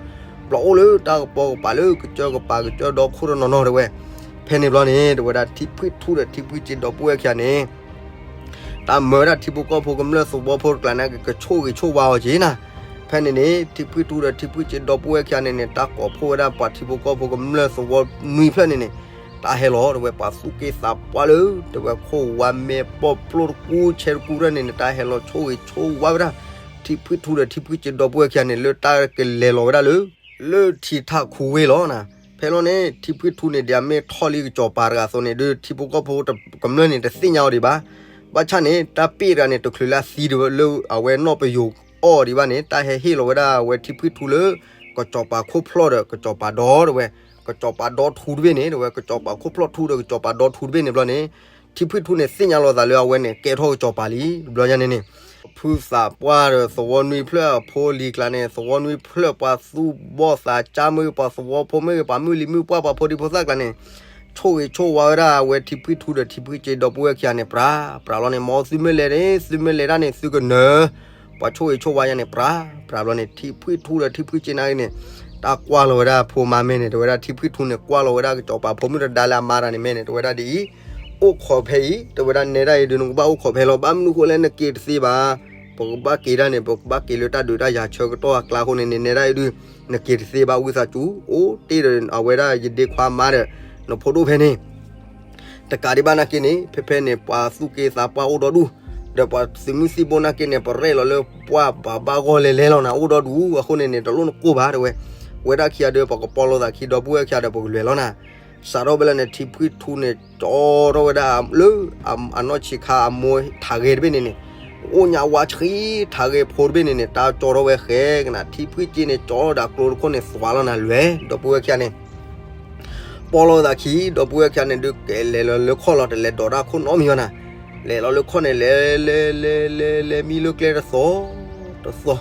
ဘျီအိၣ်လၢတၢ်ကပီၤကပၤလၢကစၢၢ်ကပၤကစၢၢ်ဒီခိၣ်တနီၤနီၤ တဲဝဲ, ဖဲန့ၣ်ဘျီန့ၣ် တဲဝဲဒၣ်ထံဖှံထူဒီးထံဖှံစ့ဒီပုၢ်ဝဲၢ်ခံဂၤန့ၣ် တၢ်မၢဝဲဒၣ်ထံဖိကီၢ်ဖိကမျၢၢ်သဝီဖိတကျါန့ၣ် ကဆိၣ်ဂ့ၤဆိၣ်ဝါအီၤက့ၤနၤ, ဖဲန့ၣ်န့ၣ် ထံဖှံထူဒီးထံဖှံစ့ဒီပုၢ်ဝဲၢ်ခံဂၤန့ၣ်န့ၣ် တၢ်ကိးဖှိၣ်ဝဲဒၣ်ပှၤထံဖိကီၢ်ဖိကမျၢၢ်သဝီနွံဖျၢၣ်န့ၣ်န့ၣ် တၢ်ဟဲလီၤတဲဝဲပှၤသူၣ်က့သးပှၢ်လၢ တဲဝဲခိၣ်ဝါမဲာ်ဘီၣ်ပျိၢ်တကူဆဲတကူဖျၢၣ်န့ၣ်န့ၣ် တၢ်ဟဲလီၤဆိၣ်ဂ့ၤဆိၣ်ဝါဝဲဒၣ် ထံဖှံထူဒီးထံဖှံစ့ဒီပုၢ်ဝဲၢ်ခံဂၤန့ၣ် လၢတၢ်ကလဲၤလီၤဝဲဒၣ်လၢ လၢထံထၣ်ခူဝ့ၢ်လီၤနၤ, ဖဲလီၤန့ၣ် ထံဖှံထူန့ၣ် ဒ်အမ့ၢ်ထီၣ်လံကစီၤပၤတဂၤအသိးန့ၣ် ဒုးထံဖိကီၢ်ဖိကမျၢၢ်န့ၣ် တသ့ၣ်ညါအီၤဒံးဘၣ်, ဘၣ်ဆၣ်န့ၣ် တၢ်ပ့ၢ်တဂၤန့ၣ် တချုးလၢအသံတဝဲလၢအဝဲနီၢ်ပယိၤအီၣ်ဒံးဘၣ်န့ၣ် တၢ်ဟဲဟ့ၣ်လီၤဝဲဒၣ်အဝဲထံဖှံထူလၢ ကစီၤပၤခိၣ်ဖျီၣ်ဒီးကစီၤပၤဒီ တဲဝဲ, ကစီၤပၤဒီထူတဘ့ၣ်န့ၣ် တဲဝဲ ကစီၤပၤခိၣ်ဖျီၣ်ထူဒီးကစီၤပၤဒီထူတဘ့ၣ်န့ၣ်ဘျီန့ၣ် ထံဖှံထူန့ၣ် သ့ၣ်ညါလီၤသးလၢအဝဲန့ၣ် ကဲထီၣ်ကစီၤပၤလံ တဘျီညါန့ၣ်န့ၣ် ဖုသးပှၢ်ဒီးသဝီနွံဖျၢၣ်အဖိလံၤကျါန့ၣ် သဝီနွံဖျၢၣ်ပှၤသူၣ်ဘီၣ်သးကါမုၢ် ပှၤမုၢ်လံၤမုၢ်ပှၢ် ပှၤဖိဒံဖိသၣ်ကျါန့ၣ် ဆိၣ်ဂ့ၤဆိၣ်ဝါဝဲဒၣ်အဝဲထံဖှံထူဒီးထံဖှံစ့ဒီပုၢ်ဝဲၢ်ခံဂၤန့ၣ် ပြးပြးလီၤန့ၣ် မ်သုမ့ၢ်လဲၤန့ၣ် သုမ့ၢ်လဲၤတၢ်န့ၣ် သုကနၢၤ ပှၤဆိၣ်ဂ့ၤဆိၣ်ဝါယါန့ၣ် ပြးပြးဘျီန့ၣ် ထံဖှံထူဒီးထံဖှံစ့နာ်က့န့ၣ် တၢ်ကွၢ်လီၤဝဲဒၣ်ဖိမါမဲာ်န့ၣ် တဲဝဲဒၣ်ထံဖှံထူန့ၣ် ကွၢ်လီၤဝဲဒၣ်ကစီၤပၤဖိမုၣ်တဒါလၢအမါတဂၤန့ၣ်မဲာ်န့ၣ် တဲဝဲဒၣ်ဒ်အံၤ, အိၣ်ခိးဖဲအံၤ တဲဝဲဒၣ်နဲဒၣ်အံၤဒုး နကဘၣ်အိၣ်ခိးဖဲလီၤ ဘၣ်မနုၤဃိလဲၣ် နက့ၤတသ့ဘၣ်, ပကဘၣ်က့ၤတၢ်န့ၣ် ပကဘၣ်က့ၤလၢတၢ်ဒုးတၢ်ယၤဆၢကတီၢ်အကျါအဃိန့ၣ်န့ၣ် နဲဒၣ်အံၤဒုး နက့ၤတသ့ဘၣ်ဝံသးစူၤ အိၣ်တ့ၢ်ဒီးအဝဲဒၣ်ယဒ့ခွါမါဒီး နဖိဒိၣ်ဖဲန့ၣ် တကးဒံးဘၣ်နာ်က့န့ၣ် ဖဲဖဲန့ၣ် ပှၤသူၣ်က့သးပှၢ်အိၣ်ဒီဒူၣ်, ဒီးပှၤသုးမုၢ်သံၣ်ဘိနာ်က့န့ၣ် ပရဲၣ်လီၤလၢပှၢ်ဘၣ်ဘၣ်ဂီၢ်လဲၤလဲၤလီၤနၤ အိၣ်ဒီဒူၣ်အဃိန့ၣ်န့ၣ် တလိၣ်နကိၢ်ဘၣ်တဲဝဲ, ဝဲဒၣ်ခံဂၤဒီး ပကပီၤလိာ်သးခံဒီပုၢ်ဝဲၢ်ခံဂၤဒီး ပကလဲၤလီၤနၤ, စးထီၣ်ဖဲလၢန့ၣ် ထံဖှံထူန့ၣ် ကၠီထီၣ်ဝဲဒၣ်လၢ အနီၢ်ဆံးခါအမိၢ်ထးဂဲၤတဘ့ၣ်န့ၣ်န့ၣ်, အိၣ်ညါဝါဆှံထးဂဲၤဖိတဘ့ၣ်န့ၣ်န့ၣ် တၢ်ကၠီထီၣ်ဝဲဃဲကနၤ ထံဖှံစ့န့ၣ် ကၠီဒီးကျိတခိၣ်န့ၣ် သွးလီၤနၤလွဲၢ် ဒီပုၢ်ဝဲၢ်ခံဂၤန့ၣ် ပီၤလီၤသးခံ ဒီပုၢ်ဝဲၢ်ခံဂၤန့ၣ်ဒုး ကလဲၤလီၤလၢခီၣ်လီၤ တလဲၤဒိးတၢ်ခိၣ်နီတမံၤဘၣ်နၤ, လဲၤလီၤလၢခီၣ်န့ၣ် လဲၤလဲၤလဲၤလဲၤလဲၤမံလၢကျဲတသီ တသီ,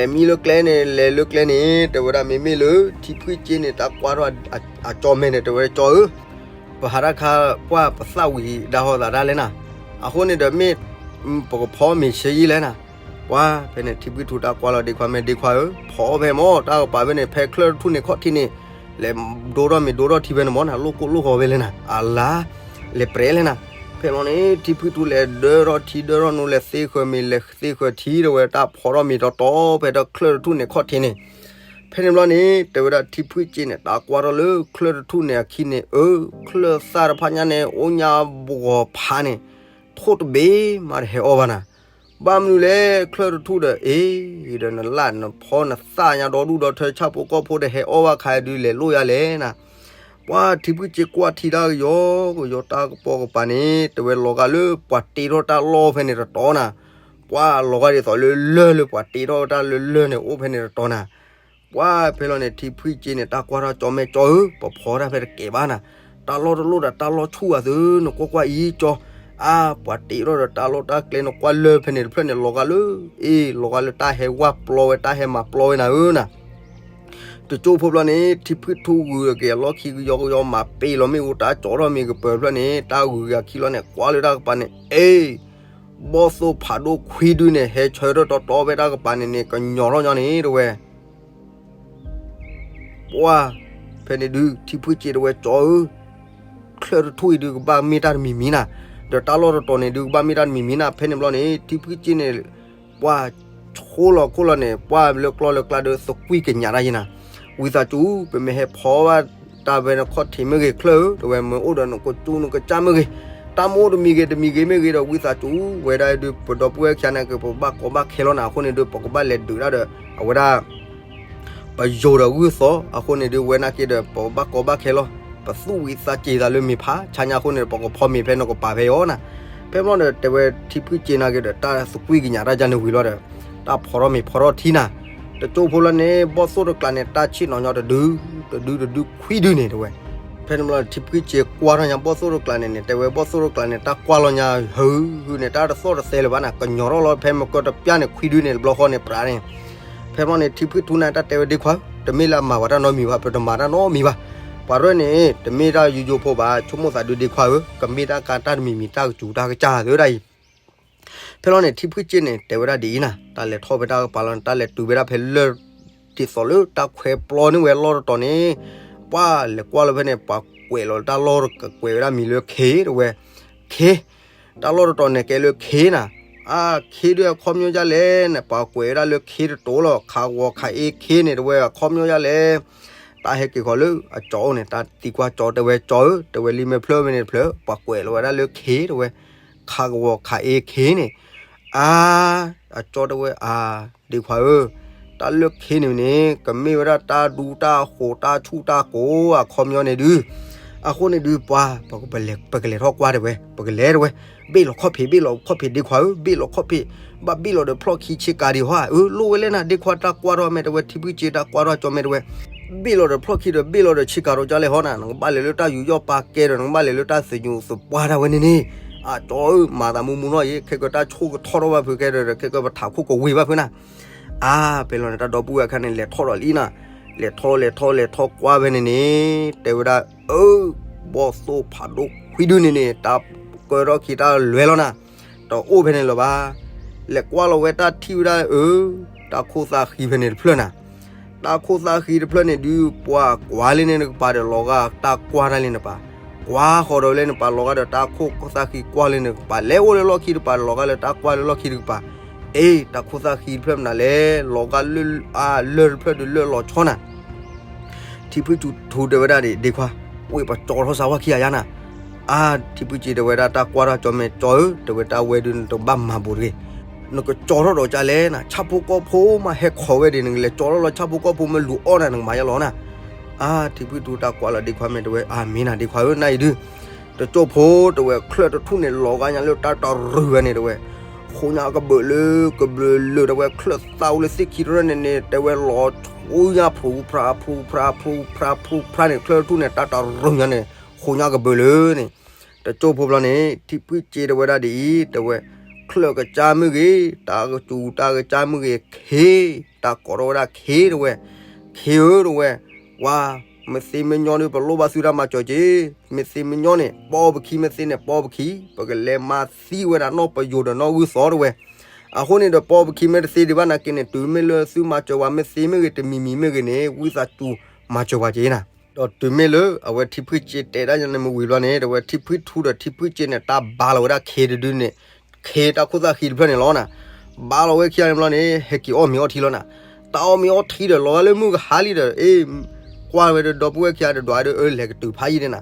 ဒီးလဲၤမံလၢကျဲန့ၣ် လဲၤလၢကျဲန့ၣ် တဲဝဲဒၣ်မ့မ့ၢ်လၢ ထံဖှံစ့န့ၣ် တၢ်ကွၢ်ထီၣ်အကၠီမဲာ်န့ၣ် တဲဝဲကၠီဧၢ ပဟးတၢ်ခါပှၢ်ပသၣ်ဝံၤဒၣ်ဟီၣ်သးတၢ်လဲၣ်နၤ, အဃိန့ၣ်ဒီးမ့ၢ် ပကဖီမ့ၤဆၢယံာ်လဲၣ်နၤ, ပှၤဖဲန့ၣ် ထံဖှံထူတၢ်ကွၢ်လီၤဒ့ခွါ မ့ၢ်ဒ့ခွါဧၢ ဖီဖဲမ့ၢ် တၢ်ကပၤဖဲန့ၣ် ဖဲချၢၣ်တထူၣ်န့ၣ်ခီၣ်ထံးန့ၣ် လဲၤဒိထီၣ်မ့ၤဒိထီၣ်ထံဖဲန့ၣ်မ့ၢ်နၤ လိၣ်ကိၢ်လိၣ်ဂီၤဖဲလဲၣ်နၤ အလါ လဲၤပြဲလဲၣ်နၤ, ဖဲမ့ၢ်န့ၣ် ထံဖှံထူလဲၤဒၢထီၣ်ထံဒၢထီၣ်နိ လဲၤသ့ဃၢၤထံတဲဝဲ တၢ်ဖီထီၣ်မ့ၤတီတီဖဲတၢ်ချၢၣ်တထူၣ်န့ၣ်ခီၣ်ထံးန့ၣ်, ဖဲန့ၣ်ဘျီန့ၣ် တဲဝဲဒၣ်ထံဖှံစ့န့ၣ် တၢ်ကွၢ်ထီၣ်လၢချၢၣ်တထူၣ်န့ၣ်အခံန့ၣ် အၢ ချၢၣ်သၣ်တဖၣ်ညါန့ၣ် အိၣ်ညါဘှီးဖးန့ၣ် ထိၣ်တဘ့ၣ်မးတဟဲအီၣ်ဘၣ်နၤ, ဘၣ်မနုၤလဲၣ် ချၢၣ်တထူၣ်ဒီး အ့ ဒီးနလၢ်နဖီနသၣ်ညါဒီဒူၣ်ဒီထၢ ဆၣ်ဖိကီၢ်ဖိတဟဲအီၣ်ဘၣ်ခါဒုး လဲၤလိၣ်ယါလဲၣ်နၤ, ပှၤထံဖှံစ့ကွၢ်ထံတၢ်ကယီကယီ တၢ်ကပီၤကပၤန့ၣ် တဲဝဲလီၤဂာ်လၢပှၤတ့ထီၣ်တၢ်လီၢ်ဖဲန့ၣ်တတီၤနၤ, ပှၤလီၤဂာ်ဒ်သိးလၢလၢၢ်လၢပှၤတ့ထီၣ်တၢ်လၢလၢၢ်န့ၣ် အိၣ်ဖဲန့ၣ်တတီၤနၤ ပှၤဖဲလီၤန့ၣ် ထံဖှံစ့န့ၣ် တၢ်ကွၢ်ထီၣ်ကၠီမဲာ်ကၠီဧၢ ပဖီတၢ်ဖဲတကဲဘၣ်နၤ, တၢ်လီၢ်တလိၣ်ဒီးတၢ်လီၢ်ဆူၣ်အသု နကွၢ်ကွၢ်အံၤကၠီ, အါ ပှၤတ့ထီၣ်ဒီးတၢ်လီၢ်တၢ်ကျဲ နကွၢ်လၢၢ်ဖဲန့ၣ်တဖျၢၣ်န့ၣ် လီၤဂာ်လၢ အ့ လီၤဂာ်လၢတၢ်ဟဲဝၢ်ပျီဝဲ တၢ်ဟဲမၤပျီဝဲနၤဧၢနၤ တကၠိဖိဘျီန့ၣ် ထံဖှံထူဂုာ်က့ၤအလီၢ်ခံကယီကယီ မၤပ့ၤလီၤမ့ၣ်အူ တၢ်ကၠီထီၣ်မ့ၤကပၢၤတဖျၢၣ်န့ၣ် တၢ်ဂုာ်က့ၤအခံလီၤန့ၣ် ကွၢ်လၢတၢ်ကပၤန့ၣ် အ့ ဘီၣ်သိၣ်ဖးဒိၣ်ခွံဒုန့ၣ် ဟဲဆၢထၢၣ်တီတီဖဲတၢ်ကပၤန့ၣ်န့ၣ် ကညီထီၣ်ညီန့ၣ်တဲဝဲ ပှၤ ဖဲန့ၣ်ဒုး ထံဖှံစ့တဲဝဲ ကၠီဧၢ, ချၢၣ်တထူၣ်အံၤဒုးကဘၣ်မ့ၢ်တၢ်တမံၤမံၤနၤ, ဒီးတၢ်လီၢ်တတီၤန့ၣ်ဒုးကဘၣ်မ့ၢ်တၢ်တမံၤမံၤနၤ, ဖဲန့ၣ်ဘျီန့ၣ် ထံဖှံစ့န့ၣ် ပှၤဆိလီၤခိၣ်လီၤန့ၣ် ပှၤလၢကျီလၢကျါဒီးသကွံၢ်ကညးတၢ်ယဲနၤ, ဝံသးစူၤ ပမ့ၢ်ဟဲဖီဘၣ်တၢ်ဝဲနခီၣ်ထံးမ့ၢ်ဂ့ၤ ချၢၣ်ဧၢ တဲဝဲ မ့ၢ်အိၣ်ဒီးနကစူနကစၢ်မ့ၢ်ဂ့ၤ, တၢ်မ့ၢ်အိၣ်တမံၤဂ့ၤတမံၤဂ့ၤမ့ၢ်ဂ့ၤဒီး ဝံသးစူၤ ဝဲဒၣ်ဒုး ပဒီပုၢ်ဝဲၢ်ခံဂၤန့ၣ်က့ၤ ပဘၣ်ကီဘၣ်ခဲလီၤနၤ အဃိန့ၣ်ဒုး ပကဘၣ်လဲၤဒုးတၢ်ဒီး အဝဲဒၣ် ပယိၤဒီးဂုၢ်သီ အဃိန့ၣ်ဒုး ဝဲနာ်က့ဒီး ပဘၣ်ကီဘၣ်ခဲလီၤ. ပသူၣ်ဝံၤသးစ့ၤသးလၢမ့ၢ်ဖး ဆါညါအဃိန့ၣ် ပကဖီမ့ၤဖဲနကပၤဖဲအီၤနၤ. ဖဲမီၢ်ဒီး တဲဝဲထံဖုၣ်စ့နာ်က့ဒီး တၢ်သကွံၢ်ကညးတၢ်ယါန့ၣ်ဝံၤလီၤဒီး တၢ်ဖီထီၣ်မ့ၤဖီထီၣ်ထံနၤ. တကၠိဖိလီၤန့ၣ် ဘီၣ်သိၣ်တကျးန့ၣ် တၢ်ဆ့ၣ်နီၤညီတဒု တဒုတဒုခွံဒုန့ၣ်တဲဝဲ. ဖဲန့ၣ်ဘျီ ထံဖုၣ်စ့ကွၢ်ထီၣ်ညါဘီၣ်သိၣ်တကျးန့ၣ်န့ၣ် တဲဝဲဘီၣ်သိၣ်တကျးန့ၣ် တၢ်ကွၢ်လီၤညါ ဟုး ဟုးန့ၣ် တၢ်တသီၣ်တသဲလၢၤဘၣ်နၤ ကညီထီၣ်လီၤ ဖဲမကၢတပျၢ်န့ၣ် ခွံဒုန့ၣ် တဘျီဃီန့ၣ် ပြးန့ၣ်. ဖဲမီၢ်န့ၣ် ထံဖုၣ်ထူန့ၣ် တၢ်တဲဝဲဒ့ခွါဧၢ တမ့ၢ်လၢအမၤဝဲတၢ်နီတမံၤဘၣ် ပတမၤတၢ်နီတမံၤဘၣ်. ပှၤရဲၣ်န့ၣ် တမ့ၢ်တၢ်ယိယိဖိဘၣ် ဆိကမိၣ်သးဒုးဒ့ခွါဧၢ ကမ့ၢ်တၢ်ကါတၢ်တမံၤမံၤ တၢ်ကစူၤတၢ်ကစၢ်သ့ဝဲဒၣ်အံၤ ဖဲလီၤန့ၣ် ထံဖုၣ်စ့န့ၣ် တဲဝဲဒၣ်ဒ်အံၤနၤ တၢ်လဲၤထီၣ်ဖဲတၢ်ကပၤလီၤန့ၣ် တၢ်လဲၤတုၤဝဲဒၣ်ဖဲလၢၢ် ဒ်သိးလၢတၢ်ခွဲပျီန့ၢ်ဝဲလီၢ်တတီၤန့ၣ် ပှၤလဲၤကွၢ်လီၤဖဲန့ၣ် ပှၤကွဲးလီၤတၢ်လီၢ်တကွဲးဝဲဒၣ်မံၤလၢခ့ တဲဝဲ ခ့ တၢ်လီၢ်တတီၤန့ၣ်ကဲလၢခ့နၤ. အါ ခ့ဒုးအခီပညီဒ်လဲၣ်န့ၣ် ပှၤကွဲးဝဲဒၣ်လၢခ့တတီၤလီၤ ခးဂီၤခးအ့ခ့န့ၣ် တဲဝဲ အခီပညီဒ်လဲၣ်. တၢ်ဟဲက့ၤဃီၤလၢအကၠီအိၣ်န့ၣ် တၢ်သံကွၢ်ကၠီ တဲဝဲကၠီဧၢ တဲဝဲလံမ့ၢ်ဖျၢၣ်မ့ၢ်န့ၣ်တဖျၢၣ် ပှၤကွဲးလီၤဝဲဒၣ်လၢခ့ တဲဝဲ ခးဂီၤခးအ့ခ့န့ၣ် အါ အကၠီတဲဝဲ အါ ဒ့ခွါဧၢ, တၢ်လၢခ့န့ၣ်န့ၣ် ကမ့ၢ်ဝဲဒၣ်တၢ်ဒူတၢ်ဃိးတၢ်ဆူၣ်တၢ်ကိး အခီပညီန့ၣ်ဒုး, အဃိန့ၣ်ဒုး ပှၤ ပကလဲၤထီၣ်ကွၢ်တဲဝဲ, ပကလဲၤတဲဝဲ, ဘ့ၣ်လီၤခီၣ်ဖံး ဘ့ၣ်လီၤခီၣ်ဖံးဒ့ခွါဧၢ, ဘ့ၣ်လီၤခီၣ်ဖံး, ဘၣ်ဘ့ၣ်လီၤဒီးဖျီၣ်ခံဆ့ကၤဒံးဟီဧါ, အၢ လိၣ်ဝဲလဲၣ်နၤ ဒ့ခွါတၢ်ကွၢ်ထီၣ်မဲာ်တဲဝဲ ထံဖုၣ်စ့တၢ်ကွၢ်ထီၣ်ကၠီမဲာ်တဲဝဲ ဘ့ၣ်လီၤဒီးဖျီၣ်ခံဒီးဘ့ၣ်လီၤဒီးဆ့ကၤဒီးကၠီလဲၣ်ဟီနၤ, နကဘၣ်လဲၤလၢတၢ်ယူးယီၣ်ပာ်ကဲဒီး နကဘၣ်လဲၤလၢတၢ်သညူးသပှၢ်ဒၣ်ဝဲန့ၣ်န့ၣ်, အကၠီဧၢ မၤသးမူမူနီၣ်ယံၤ ခဲကတၢ်ဆိကထီၣ်ထီၣ်ဘၣ်ဖုးခဲဒီး ခဲကပထးခိၣ်ကဝ့ၤဘၣ်ဖုးနၤ, အါ ဖဲလီၤန့ၣ် တၢ်ဒီပုၢ်ဝဲၢ်အခါန့ၣ် လဲၤထီၣ်ဒီးလံနၤ, လဲၤထီၣ်လဲၤထီၣ်လဲၤထီၣ်ကွၢ်ဖဲန့ၣ်န့ၣ် တဲဝဲဒၣ် အၢ ဘီၣ်သိၣ်ဖးဒိၣ်ခွံဒုန့ၣ်န့ၣ် တၢ်ကၢထီၣ်ခံတၢ်လွဲလီၤနၤ, တအိၣ်ဖဲန့ၣ်လၢၤဘၣ်, လဲၤကွၢ်လီၤဝဲတၢ်ထံၣ်ဝဲဒၣ်အၢ တၢ်ခိၣ်သၣ်ဃံဖဲန့ၣ်တဖျၢၣ်နၤ, တၢ်ခိၣ်သၣ်ဃံတဖျၢၣ်န့ၣ်ဒုး ပှၤကွၢ်လံန့ၣ်နကပၤဒီးလီၤဂာ်တၢ်ကွၢ်တၢ်လံနပၤ, ကွၢ်ဃီၤဒီးလၢနပၤလီၤဂာ်ဒီးတၢ်ခိၣ်သၣ်ဃံကွၢ်လၢနကပၤ လဲၤအိၣ်လၢလီၢ်ခံတပၤလီၤဂာ်လၢတၢ်ကွၢ်လၢလီၢ်ခံတကပၤ, အ့ တၢ်ခိၣ်သၣ်ဃံတဖျၢၣ်မနုၤလဲၣ် လီၤဂာ်လၢ အါ လၢၢ်တဖျၢၣ်ဒုးလၢၢ်လီၤဆီနၤ ထံဖုၣ်ထူတဲဝဲဒၣ်ဒံး ဒ့ခွါ, ဝ့ၢ်ပှၤကၠီထီၣ်စၢဝါခံဂၤယါနၤ, အါ ထံဖုၣ်စ့တဲဝဲဒၣ်တၢ်ကွၢ်ထီၣ်ကၠီမဲာ်ကၠီဧၢ တဲဝဲတၢ်ဝဲဒုးနတဘၣ်မၤဘူးတဂ့ၤ, နကကၠီထီၣ်ဒီးကၠီလဲၣ်နၤ ဆၣ်ဖိကီၢ်ဖိမးဟဲခိးဝဲဒၣ် နကလဲၤကၠီထီၣ်လီၤဆၣ်ဖိကီၢ်ဖိမ့ၢ်လူၤအီၣ်နၤ နကမၤယါလီၤနၤ, အါ ထံဖုၣ်ထူတၢ်ကွၢ်လီၤဒ့ခွါမဲာ်တဲဝဲ အါမ့ၢ်နၤဒ့ခွါဧၢ နၤအံၤဒုး, တကၠိၢ်ဖိတဲဝဲချၢၣ်တထူၣ်န့ၣ် လီၤဂာ်ညါလၢတၢ်တရုၤဝဲန့ၣ်တဲဝဲ ဃိညါကဘၢၣ်လၢ ကဘၢၣ်လၢတဲဝဲ ချၢၣ်သၣ်အိၣ်လၢသ့ၣ်ခံတရၢၢ်န့ၣ်န့ၣ် တဲဝဲလီၤဆူညါ ဖြူဖြါ ဖြူဖြါ ဖြူဖြါ ဖြူဖြါန့ၣ် ချၢၣ်တထူၣ်န့ၣ် တၢ်တရုၤညါန့ၣ် ဃိညါကဘၢၣ်လၢန့ၣ်, တကၠိၢ်ဖိဘျီန့ၣ် ထံဖုၣ်စ့တဲဝဲဒၣ်ဒ်အံၤ တဲဝဲ ချၢၣ်ကစၢ်မ့ၢ်ဂ့ၤ တၢ်ကစူၤတၢ်ကစၢ်မ့ၢ်ဂ့ၤ ခ့ တၢ်ကိးထီၣ်ဝဲဒၣ်ခ့တဲဝဲ, ခ့ဧၢတဲဝဲ, ဝါ မ့ၢ်သ့မ့ၢ်ညီဒီး ပလိၣ်ဘၣ်သုတၢ်မၤစၢၤက့ၤ, မ့ၢ်သ့မ့ၢ်ညီန့ၣ် ပိာ်ပခံ မ့ၢ်သ့န့ၣ် ပိာ်ပခံ ပကလဲၤမၤသံဝဲဒၣ်နီၢ်ပယိၤဒီးနီၢ်ဂုၢ်သီတဲဝဲ, အဃိန့ၣ်ဒီး ပိာ်ပခံမ့ၢ်တသ့ဒံးဘၣ်နာ်က့န့ၣ် တုၤမ့ၢ်လၢသုမၤစၢၤဝဲ မ့ၢ်သ့မ့ၢ်ဂ့ၤ တမံၤမံၤမ့ၢ်ဂ့ၤန့ၣ် ဝံသးစူၤမၤစၢၤပှၤက့ၤနၤ, ဒီးတုၤမ့ၢ်လၢအဝဲထံဖုၣ်စ့တဲဒၣ်န့ၣ်မ့ၢ်ဝံၤဘျီန့ၣ် တဲဝဲထံဖုၣ်ထူဒီးထံဖုၣ်စ့န့ၣ် တၢ်ဘါလီၤဝဲဒၣ်ခ့တဒုန့ၣ်, ခ့တၢ်ခိၣ်သၣ်ဃံတဖျၢၣ်န့ၣ်လီၤနၤ, ဘါလီၤဝဲခံဂၤန့ၣ်ဘျီန့ၣ် ဟဲက့ၤအီၣ်မ့ၤအီထံလီၤနၤ, တၢ်အီၣ်မ့ၤအီထံဒီး လီၤဂာ်လၢမုၢ်ကဟါလံဒီး အ့ ကွၢ်ဝဲဒီးဒီပုၢ်ဝဲၢ်ခံဂၤဒီး ဒွးဒီး အၢ လဲၤကတုၤဖးယံၤန့ၣ်နၤ,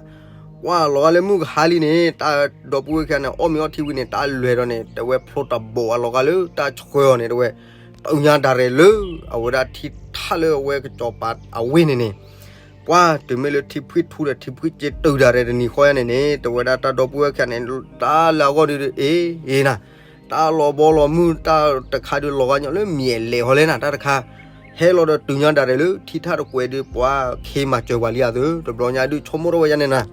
ကွၢ်လီၤဂာ်လၢမုၢ်ကဟါလံန့ၣ် တၢ်ဒီပုၢ်ဝဲၢ်ခံဂၤန့ၣ် အီၣ်မ့ၤအီထံဝံၤန့ၣ် တၢ်လွဲၤဒီးန့ၣ် တဲဝဲဖျိတဘိးအလီၤဂာ်လၢတၢ်ဆှၢအီၤန့ၣ် တဲဝဲ တုၤညါဒၣ်ရဲၣ်လၢ အဝဲဒၣ်ထံထၣ်လၢအဝဲကစီၤပၤအဝ့ၢ်န့ၣ်န့ၣ် ပှၤတုၤမ့ၢ်လၢထံဖုၣ်ထူဒီးထံဖုၣ်စ့တုၤဒၣ်ရဲၣ်တနံၤဃီယါန့ၣ်န့ၣ် တဲဝဲဒၣ်တၢ်ဒီပုၢ်ဝဲၢ်ခံဂၤန့ၣ် တၢ်လၢအဂီၢ်ဒုး အ့ အ့နၤ, တၢ်လီၤဘီလီၤမုၢ်တၢ်တခါဒုးလီၤဂာ်ညီလၢမဲာ်လဲၤဟီလဲၣ်နၤ တၢ်တခါ ဟဲလီၤဒီးတုၤညါဒၣ်ရဲၣ်လၢထံထၣ်တကွဲးဒုး ပှၤခ့မၤစၢၤပှၤလံဧါသု တဘျီညါဒုးဆိကမိၣ်ထီၣ်ဝဲယါန့ၣ်နၤ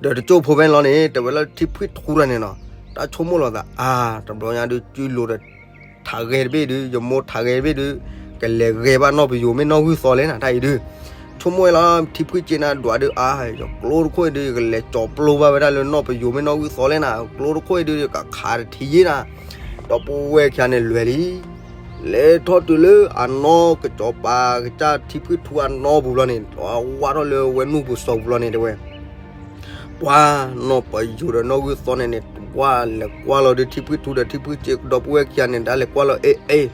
ဒီးတကၠိၢ်ဖိဖဲန့ၣ်လီၤန့ၣ် တဲဝဲလၢထံဖုၣ်ထူတၢ်န့ၣ်နီၤ တၢ်ဆိကမိၣ်လီၤသး အါ တဘျီညါဒုး စုလိၤဒီး ထးဂဲၤတဘ့ၣ်ဒုး ယမိၢ်ထးဂဲၤတဘ့ၣ်ဒုး ကလဲၤဂဲၤဘၣ်နီၢ်ပယိၤမ့ၢ်နီၢ်ဂုၢ်သီလဲၣ်နၤ တၢ်အံၤဒုး ဆိကမိၣ်ဝဲလီၤ ထံဖုၣ်စ့နၤဒွးဒုး အါ ယကျိတခိၣ်အံၤဒုး ယကလဲၤကၠီၤပျိဘၣ်ဝဲဒၣ်လၢနီၢ်ပယိၤမ့ၢ်နီၢ်ဂုၢ်သီလဲၣ်နၤ ကျိတခိၣ်အံၤဒုး ယကခးတထံၣ်ယ့ၣ်နၤ ဒီပုၢ်ဝဲၢ်ခံဂၤန့ၣ်လွဲၢ်လံ လဲၤထီၣ်တုၤလၢအနီၢ်ကစီၤပၤကစၢ်ထံဖုၣ်ထူအနီၢ်ပူၤဘျီန့ၣ် ဝါထီၣ်လၢဝဲနူၢ်ပူၤစီၤပူၤဘျီန့ၣ်တဲဝဲ ပှၤနီၢ်ပယိၤဒီးနီၢ်ဂုၢ်သီန့ၣ်န့ၣ် ပှၤလဲၤကွၢ်လီၤဒီးထံဖုၣ်ထူဒီးထံဖုၣ်စ့ဒီပုၢ်ဝဲၢ်ခံဂၤန့ၣ် တၢ်လဲၤကွၢ်လီၤ အ့ အ့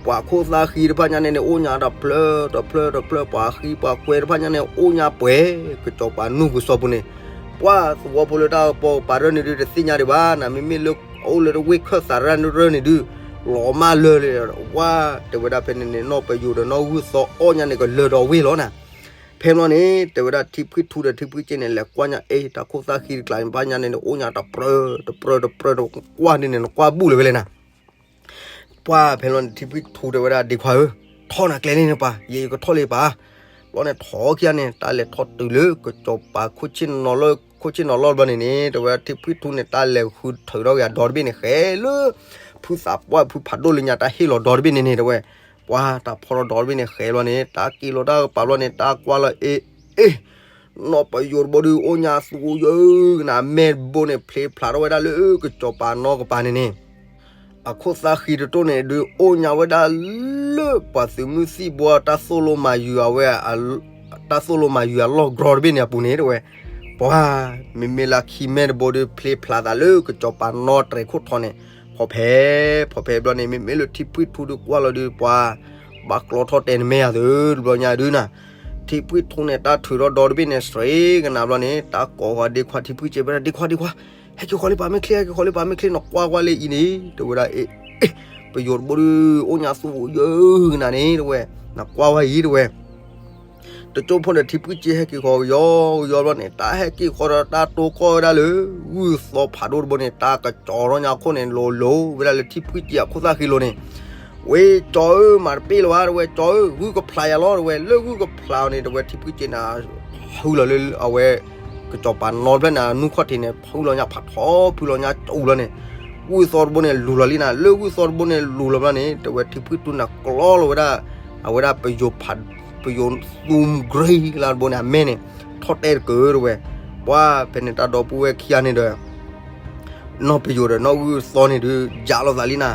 ပှၤခိၣ်သၣ်ဃံတဖၣ်ညါန့ၣ်န့ၣ် အိၣ်ညါတဖျၢၣ်တဖျၢၣ်တဖျၢၣ်, ပှၤဃံပှၤကွဲတဖၣ်ညါန့ၣ် အိၣ်ညါပှဲၤ ကစီၤပၤနူၢ်ကစီၤပူၤန့ၣ်, ပှၤသဝီဖိလၢတၢ်ကပီၤကပၤရၢၢ်န့ၣ်ဒုး တသ့ၣ်ညါဒံးဘၣ်နၤ, မ့မ့ၢ်လၢအအိၣ်လၢတဝ့ၢ်ခၢၣ်သးရၢၢ်န့ၣ်ဒုး လီၤမၢ်လၢာ်လံ, ဝါ တဲဝဲဒၣ်ဖဲန့ၣ်န့ၣ် နီၢ်ပယိၤဒီးနီၢ်ဂုၢ်သီအီၣ်ညါန့ၣ် ကလၢာ်ဒီးဝ့ၢ်လီၤနၤ. ဖဲန့ၣ်န့ၣ် တဲဝဲဒၣ်ထံဖှံထူဒီးထံဖှံစ့န့ၣ် လဲၤကွၢ်ညါ အ့ တၢ်ခိၣ်သၣ်ဃံတကျးန့ၣ် ဘၣ်ညါန့ၣ်န့ၣ် အိၣ်ညါတပြၢတပြၢတပြၢ နကွၢ်ဒ်န့ၣ် နကွၢ်ဘူၣ်လၢၤဝဲလဲၣ်နၤ. ပှၤဖဲလီၤန့ၣ် ထံဖှံထူတဲဝဲဒၣ် ဒ့ခွါဧၢ, ထီၣ်နၤကျဲန့ၣ်န့ၣ်ပၢ်, ယဲယကထီၣ်လံပၢ်. ဘျီန့ၣ်ထီၣ်ခံဂၤန့ၣ် တၢ်လဲၤထီၣ်တုၤလၢကစီၤပၤခိၣ်ဆ့ၣ်နီၤလီၢ်ဘျီန့ၣ်န့ၣ် တဲဝဲဒၣ်ထံဖှံထူန့ၣ် တၢ်လဲၤဃုထၢထီၣ်က့ၤအဒီတဘ့ၣ်န့ၣ် ဃဲလၢ ဖုသးပှၢ်ဖုဖးဒိၣ်လၢညါတၢ်ဟ့ၣ်လီၤဒီတဘ့ၣ်န့ၣ်န့ၣ် တဲဝဲ, ပှၤတၢ်ဖီထီၣ်ဒီတဘ့ၣ်န့ၣ် ဃဲလီၤန့ၣ် တၢ်က့ၤလီၤတၢ်ကပၤဘျီန့ၣ် တၢ်ကွၢ်လီၤ အ့ အ့ နီၢ်ပယိၤတဘိဒုး အိၣ်ညါသူယၢကနၤ မဲာ်တဘိန့ၣ် ဖျ့ဖျးထီၣ်ဝဲဒၣ်လၢကစီၤပၤနီၢ်ကပၤန့ၣ်န့ၣ်, အခိၣ်သၣ်ဃံတတိၢ်န့ၣ်ဒုး အိၣ်ညါဝဲဒၣ်လၢပှၤသုးမုၢ်သံၣ်ဘိ တၢ်သိၣ်လိမၤယုၤအဝဲ တၢ်သိၣ်လိမၤယုၤအလီၢ်ကြီတဘ့ၣ်န့ၣ်အပူၤန့ၣ် တဲဝဲ, ပှၤ မ့မ့ၢ်လၢခံမဲာ်တဘိဒုး ဖျ့ဖျးသးလၢကစီၤပၤနီၢ်တြဲၤခိၣ်ထီန့ၣ်, ဖီဖဲ ဖီဖဲဘျီန့ၣ် မ့မ့ၢ်လၢထံဖှံထူဒုးကွၢ်လီၤဒုး ပှၤ ဘၣ်ကျီထီၣ်တဲနမဲာ်ယၤသု တဘျီညါဒုးနၤ, ထံဖှံထူန့ၣ် တၢ်ထုးထီၣ်ဒီတဘ့ၣ်န့ၣ် စှ့ကနၤဘျီန့ၣ် တၢ်ကိးဃီၤဒ့ခွါထံဖှံစ့ ဝဲဒၣ် ဒ့ခွါ ဒ့ခွါ, ဟဲက့ၤဃီၤလံပာ်မ့ၢ်ချ့ ဟဲက့ၤဃီၤလံပာ်မ့ၢ်ချ့ နကွၢ်ကွၢ်လၢအံၤန့ၣ် တဲဝဲဒၣ် အ့ အ့ ပယိၤတဘိဒုး အိၣ်ညါသူယၢကနၤန့ၣ် တဲဝဲ, နကွၢ်ဝဲအံၤ တဲဝဲ တကၠိဖိဒီးထံဖှံစ့ဟဲက့ၤဃီၤကယီကယီဘျီန့ၣ် တၢ်ဟဲက့ၤဃီၤဒီးတၢ်တိၢ်ကီၢ်ဝဲဒၣ်လၢ ဂုၢ်သီဖးဒိၣ်တဘိန့ၣ် တၢ်ကစီၤထီၣ်ညါအခိၣ်န့ၣ် လိၤလိၤဝဲဒၣ်လၢထံဖှံစ့အခိၣ်သၣ်ဃံလိၤန့ၣ်, ဝဲကၠီဧၢ မၤတပ့ၢ်လၢၤဘၣ် တဲဝဲ ကၠီဧၢ ဂုၢ်ကဖျးယၤလီၤ တဲဝဲ, လၢဂုၢ်ကဖျးအီၤန့ၣ် တဲဝဲထံဖှံစ့န့ၣ် ဖုလီၤလၢအဝဲ ကစီၤပၤနီၢ်တဖျၢၣ်န့ၣ် နူၢ်ခီၣ်ထံးန့ၣ် ဖုလီၤညါဖးထီ ဖုလီၤညါကၠီလီၤန့ၣ်, ဂုၢ်သီတဘိန့ၣ် လူၤလီၤလံနၤ, လၢဂုၢ်သီတဘိန့ၣ် လူၤလီၤဘျီန့ၣ် တဲဝဲထံဖှံထူန့ၣ် ကျီလီၤဝဲဒၣ် အဝဲဒၣ်ပယိၤဖး ပယိၤသူမုၢ်ကြ့လၢတဘိန့ၣ် အမဲာ်န့ၣ် ထီၣ်တဲတကၢၢ် တဲဝဲ, ပှၤဖဲန့ၣ်တၢ်ဒီပုၢ်ဝဲၢ်ခံဂၤန့ၣ်ဒီး နီၢ်ပယိၤဒီးနီၢ်ဂုၢ်သီန့ၣ်ဒုး ယးလိာ်သးလံနၤ,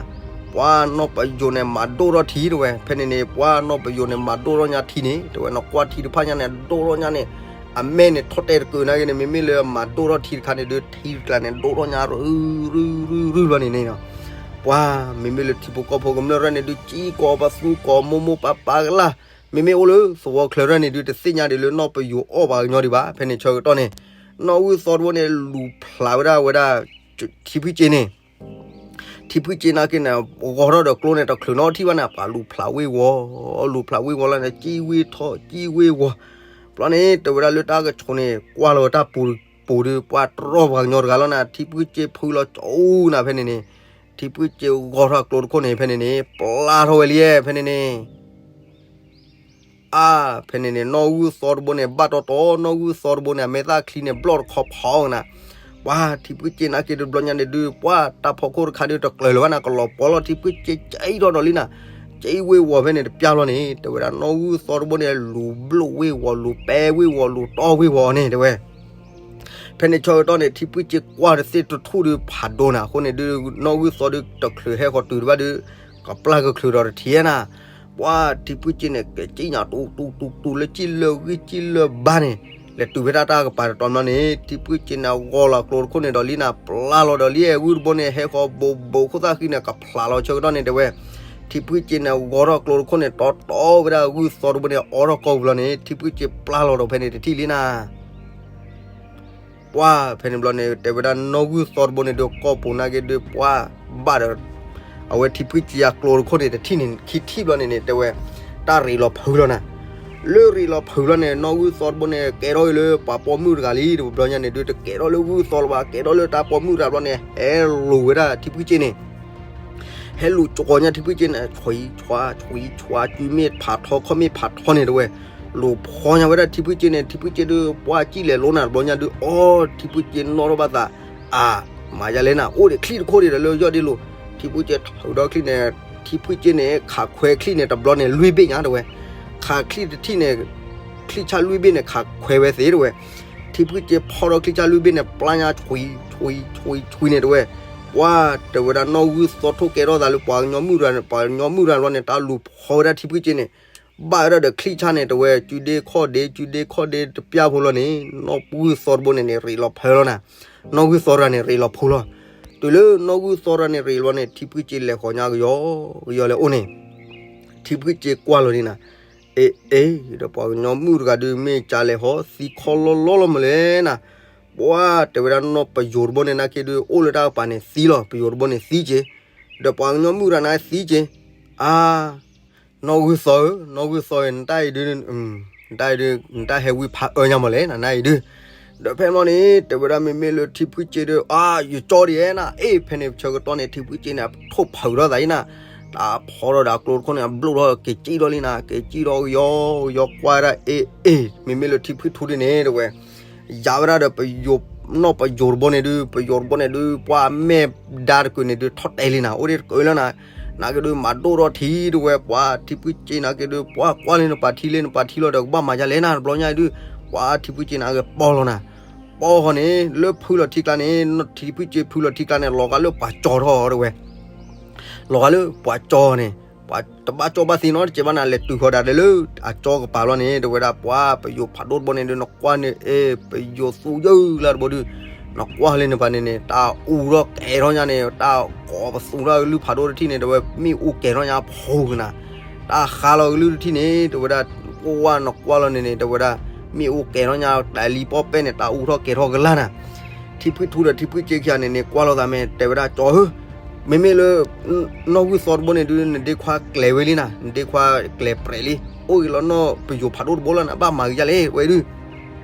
ပှၤနီၢ်ပယိၤန့ၣ် မၤဒိၣ်ထီၣ်ထံ တဲဝဲ, ဖဲန့ၣ်န့ၣ် ပှၤနီၢ်ပယိၤန့ၣ် မၤဒိၣ်ထီၣ်ညါထံန့ၣ် တဲဝဲ နကွၢ်ထံတဖၣ်ညါန့ၣ် ဒိၣ်ထီၣ်ညါန့ၣ် အမဲာ်န့ၣ်ထီၣ်တဲတကၢၢ်နာ်က့န့ၣ် မ့မ့ၢ်လၢမၤဒိၣ်ထီၣ်ထံတခါန့ၣ်ဒုး ထံတကျးန့ၣ် ဒိၣ်ထီၣ်ညါ ရုၢ်ရုၢ်ရုၢ်ဘျီန့ၣ်န့ၣ် ပှၤမ့မ့ၢ်လၢထံဖိကီၢ်ဖိကမျၢၢ်ရၢၢ်န့ၣ်ဒုး ကံကီၤပသူကီၤမိၢ်မိၢ်ပၢ်ပၢ်ကလၢ်, မ့မ့ၢ်အိၣ်လၢသဝီချၢရၢၢ်န့ၣ်ဒုး တသ့ၣ်ညါဒံးလၢနီၢ်ပယိၤအီၣ်ပှၤကညီဒံးဘၣ်. ဖဲန့ၣ်ဆၢကတီၢ်န့ၣ် နီၢ်ဂုၢ်သီတဘိန့ၣ် လူၤဖျးဝဲဒၣ်ဝဲဒၣ် ထံဖှံစ့န့ၣ် ထံဖှံစ့နာ်က့န့ၣ် ဂီၤထီၣ်ဒီးကျိန့ၣ် တချုးနီထံၣ်ဘၣ်န့ၣ် ပှၤလူၤဖျးဝ့ၢ်ဝီၤ, လူၤဖျးဝ့ၢ်ဝီၤလီၤန့ၣ် ကံဝ့ၢ်ထီၣ် ကံဝ့ၢ်ဝီၤ, ဘျီန့ၣ် တဲဝဲဒၣ်လၢတၢ်ကဆိးန့ၣ် ကွၢ်လီၤဝဲတၢ်ပူၤပူၤဒုး ပှၤတြီပှၤကညီတဂၤလီၤနၤ, ထံဖှံစ့ဖုလီၤကၠီနၤ ဖဲန့ၣ်န့ၣ် ထံဖှံစ့ဂီၤထီၣ်ကျိတခိၣ်န့ၣ် ဖဲန့ၣ်န့ၣ် ပျၢ်ထီၣ်ဝဲလံ ဖဲန့ၣ်န့ၣ် အါ ဖဲန့ၣ်န့ၣ် နီၢ်ဂုၢ်သီတဘိန့ၣ် ဘၣ်တီတီ နီၢ်ဂုၢ်သီတဘိန့ၣ် အမဲာ်သၣ်ချံန့ၣ် ဘျီၣ်တခီဖီကနၤ, ပှၤထံဖှံစ့နာ်က့ဒုး တဘျီညါန့ၣ်ဒုး ပှၤတၢ်ဖီခိၣ်တခါဒုး တကျၢၤလၢၤဘၣ်နၤ ကလီၤပှီၤလီၤ ထံဖှံစ့ကံထီၣ်ဒီးလံနၤ, ကံဝ့ၢ်ဝီၤဖဲန့ၣ် တပျၢ်လီၤန့ၣ် တဲဝဲဒၣ် နီၢ်ဂုၢ်သီတဘိန့ၣ် လူၤဘျိၣ်ဝ့ၢ်ဝီၤ လူၤပဲဝ့ၢ်ဝီၤ လူၤတီဝ့ၢ်ဝီၤန့ၣ် တဲဝဲ ဖဲန့ၣ်ဆၢကတီၢ်န့ၣ် ထံဖှံစ့ကွၢ်တသ့ၣ်တထူၣ်ဒုး ဖးဒိၣ်နၤ အဃိန့ၣ်ဒုး နီၢ်ဂုၢ်သီဒုး တချုးဟဲဃီၤတုၤတဘၣ်ဒုး ကပျၢ်ကချုးဒီးတထံၣ်နၤ, ပှၤထံဖှံစ့န့ၣ် ကစံၣ်ညါတူတူတူတူလၢစံၣ်လၢဂံၢ်စံၣ်လၢဘါန့ၣ် လဲၤတုၤဖဲတၢ်တၢ်ကပၤတတီၤမနီၤန့ၣ် ထံဖှံစ့န့ၣ် ဂီၤလီၤကျိတခိၣ်န့ၣ်ဒီးလံနၤ ပျၢ်လီၤဒီးလံ ဂုၢ်တဘိန့ၣ် ဟဲဃီၤဘိးဘိးခိၣ်သၣ်ဃံန့ၣ် ကဖျးလီၤဆၢကတီၢ်န့ၣ် တဲဝဲ ထံဖှံစ့န့ၣ် ဂီၤထီၣ်ကျိတခိၣ်န့ၣ် တီတီဝဲဒၣ်ဂုၢ်သီတဘိန့ၣ် အိးထီၣ်ကီၢ်ပူၤလီၤန့ၣ် ထံဖှံစ့ပျၢ်လီၤဒီးဖဲန့ၣ်တထံၣ်လံနၤ ပှၤဖဲန့ၣ်ဘျီန့ၣ် တဲဝဲဒၣ်နီၢ်ဂုၢ်သီတဘိန့ၣ်ဒုး ကီၢ်ပူၤနာ်က့ဒုး ပှၤဘၣ်ဒီး အဝဲထံဖှံစ့အကျိတခိၣ်န့ၣ် တထံၣ်န့ၣ် ခံထံၣ်ဘျီန့ၣ်န့ၣ် တဲဝဲ တၢ်ရ့းလီၤဖုးလီၤနၤ လၢရ့းလီၤဖုးလီၤန့ၣ် နီၢ်ဂုၢ်သီတဘိန့ၣ် ကဲထီၣ်လၢပှၤပိာ်မုၣ်တဂၤလံ တဘျီညါန့ၣ်ဒုး တကဲထီၣ်လၢဂုၢ်သီလၢၤဘၣ် ကဲထီၣ်လၢတၢ်ပိာ်မုၣ်တဂၤဘျီန့ၣ် ဟဲလူၤဝဲဒၣ်ထံဖှံစ့န့ၣ် ဟဲလူၤကၠီညါထံဖှံစ့န့ၣ် ဆွံဆွါ ဆွံဆွါ စုမ့ၢ်ဖးထီ ခီၣ်မ့ၢ်ဖးထီန့ၣ် တဲဝဲ လူၤဖီညါဝဲဒၣ်ထံဖှံစ့န့ၣ် ထံဖှံစ့ဒုး ပှၤစံၣ်လဲၤလိနၤ တဘျီညါဒုး အိ ထံဖှံစ့နီၣ်ထီၣ်ဘၣ်သး အါ မၤယါလဲၣ်နၤ အိၣ်ဒံးချံတခိၣ်ဒံးဒီးလၢယီၢ်ဒ့လိၤ ထံဖှံစ့ထုးဒီးချံန့ၣ် ထံဖှံစ့န့ၣ် ခးခွဲချံန့ၣ် တဘျီန့ၣ် လွံၢ်ဘ့ၣ်ညါ တဲဝဲ ခးချံတထံၣ်န့ၣ် ချံဆၣ်လွံၢ်ဘ့ၣ်န့ၣ် ခးခွဲဝဲသ့ တဲဝဲ ထံဖှံစ့ဖီထီၣ်ချံဆၣ်လွံၢ်ဘ့ၣ်န့ၣ် ပျၢ်ညါဆွံ ဆွံ ဆွံ ဆွံန့ၣ် တဲဝဲ ပှၤတဲဝဲဒၣ်နီၢ်ဂုၢ်သီထိၣ်ကဲထီၣ်သးလၢပှၤကညီမုၣ်တဂၤန့ၣ် ပှၤကညီမုၣ်တဂၤဘျီန့ၣ် တၢ်လူၤဖီဝဲဒၣ်ထံဖှံစ့န့ၣ် ဘၣ်ဝဲဒၣ်ဒီးချံဆၣ်န့ၣ် တဲဝဲ စုဒ့ခီၣ်ဒ့ စုဒ့ခီၣ်ဒ့တပျၢ်ဖိလီၤန့ၣ် နီၢ်ဂုၢ်သီတဘိန့ၣ်န့ၣ် ရ့းလီၤဖုးလီၤနၤ နီၢ်ဂုၢ်သီတဂၤန့ၣ် ရ့းလီၤဖုးလီၤ တုၤလၢနီၢ်ဂုၢ်သီတဂၤန့ၣ် ရ့းလီၤန့ၣ် ထံဖှံစ့လဲၤဃီၤညါကယီကယီလဲၤအိၣ်န့ၣ် ထံဖှံစ့ကွၢ်လီၤန့ၣ်နၤ, အ့ အ့ ဒီးပှၤကညီမုၣ်တဂၤဒုး မ့ၢ်ကလဲၤဟီသံခီလီလီလီမးလဲၣ်နၤ, ပှၤတဲဝဲဒၣ်နီၢ်ပယိၤတဘိန့ၣ်နာ်က့ဒုး အိၣ်လၢတၢ်ကပၤန့ၣ်သံလီၤ, ပယိၤတဘိန့ၣ်သံက့ၤ, ဒီးပှၤကညီမုၣ်တဂၤန့ၣ်သံက့ၤ, အါ နီၢ်ဂုၢ်သီဧၢ, နီၢ်ဂုၢ်သီဧၢ, နတၢ်အံၤဒုး နတၢ်အံၤဒုး နတၢ်ဟဲဝံဖးအၢညါမးလဲၣ် နနၢ်အံၤဒုး, ဒီးဖဲမီၢ်န့ၣ် တဲဝဲဒၣ်မ့မ့ၢ်လၢထံဖှံစ့ဒီး အါ ယကၠီဒံးဧဲနၤ, အ့ ဖဲန့ၣ်ဆၢကတီၢ်န့ၣ် ထံဖှံစ့န့ၣ် ထိၣ်ဖုးထီၣ်သးအံၤနၤ, တၢ်ဖီထီၣ်ဒီးအကျိတခိၣ်န့ၣ် အဘျိၣ်ထီၣ်က့ၤကံၣ်ထီၣ်လံနၤ, က့ၤကံၣ်ထီၣ်ကယီကယီကွၢ်ဝဲဒၣ် အ့ အ့ မ့မ့ၢ်လၢထံဖှံထူဒ်န့ၣ် တဲဝဲ ယၤဝဲဒၣ်ဒီးပယိၤ, နီၢ်ပယိၤတဘိန့ၣ်ဒုး ပယိၤတဘိန့ၣ်ဒုး ပှၤမဲာ်ဒါတကုာ်န့ၣ်ဒုး ထီၣ်တဲာ်လံနၤ, အိၣ်ဒ့တကုာ်လၢနၤ, နာ်က့ဒုး မၤဒိၣ်ထီၣ်ထံ တဲဝဲ ပှၤထံဖှံစ့နာ်က့ဒုး ပှၤကွၢ်လၢနပာ်ထံလၢနပာ်ထံလီၤဒီး ကဘၣ်မၤယါလဲၣ်နၤ တဘျီညါအံၤဒုး, ပှၤထံဖှံစ့နာ်က့ပီၢ်လီၤနၤ, ပီၢ်ဃီန့ၣ် လၢဖုလီၤထံကျါန့ၣ် ထံဖှံစ့ဖုလီၤထံကျါန့ၣ် လီၤဂာ်လၢပှၤကၠီထီၣ်တဲဝဲ လီၤဂာ်လၢပှၤကၠီန့ၣ်, ပှၤတဘၣ်ကၠီဘၣ်သံနီတစဲးဘၣ်နၤ, လဲၤတုၤဃီၤဒၣ်ဒီးလၢအကၠီကပၤလီၤန့ၣ် တဲဝဲဒၣ် ပှၤပယိၤဖးဒိၣ်တဘိန့ၣ်ဒုး နကွၢ်န့ၣ် အ့ ပယိၤသူယုၢ်လၢတဘိဒုး, နကွၢ်လၢနပၤန့ၣ်န့ၣ် တၢ်အူထီၣ်ကဲၤထီၣ်ညါန့ၣ် တၢ်ကိးပသူဒၣ်ကလုၢ်ဖးဒိၣ်တထံၣ်န့ၣ် တဲဝဲ မ့ၣ်အူကဲၤထီၣ်ညါဖုကနၤ, တၢ်ဃါလီၤကလုၢ်တထံၣ်န့ၣ် တဲဝဲဒၣ် ပှၤနကွၢ်လီၤန့ၣ်န့ၣ် တဲဝဲဒၣ် မ့ၣ်အူကဲၤထီၣ်ညါ တၢ်လံၤပီၢ်ပဲၢ်န့ၣ် တၢ်အူထီၣ်ကဲၤထီၣ်ကလၢ်နၤ, ထံဖှံထူဒီးထံဖှံစ့ခံဂၤန့ၣ်န့ၣ် ကွၢ်လိာ်သးမ့ၢ် တဲဝဲဒၣ်ကၠီဧၢ, မ့မ့ၢ်လၢ နီၢ်ဂုၢ်သီတဘိန့ၣ်ဒုး နဒ့ခွါကျဲၤဝဲလံနၤ, နဒ့ခွါကျဲၤပြဲးလံ, အိၣ်ဂ့ၤလီၤနီၢ်ပယိၤဖးဒိၣ်တဘိလီၤနၤ, ဘၣ်မၤဂ့ၤယါလဲၣ်ဝဲဒုး,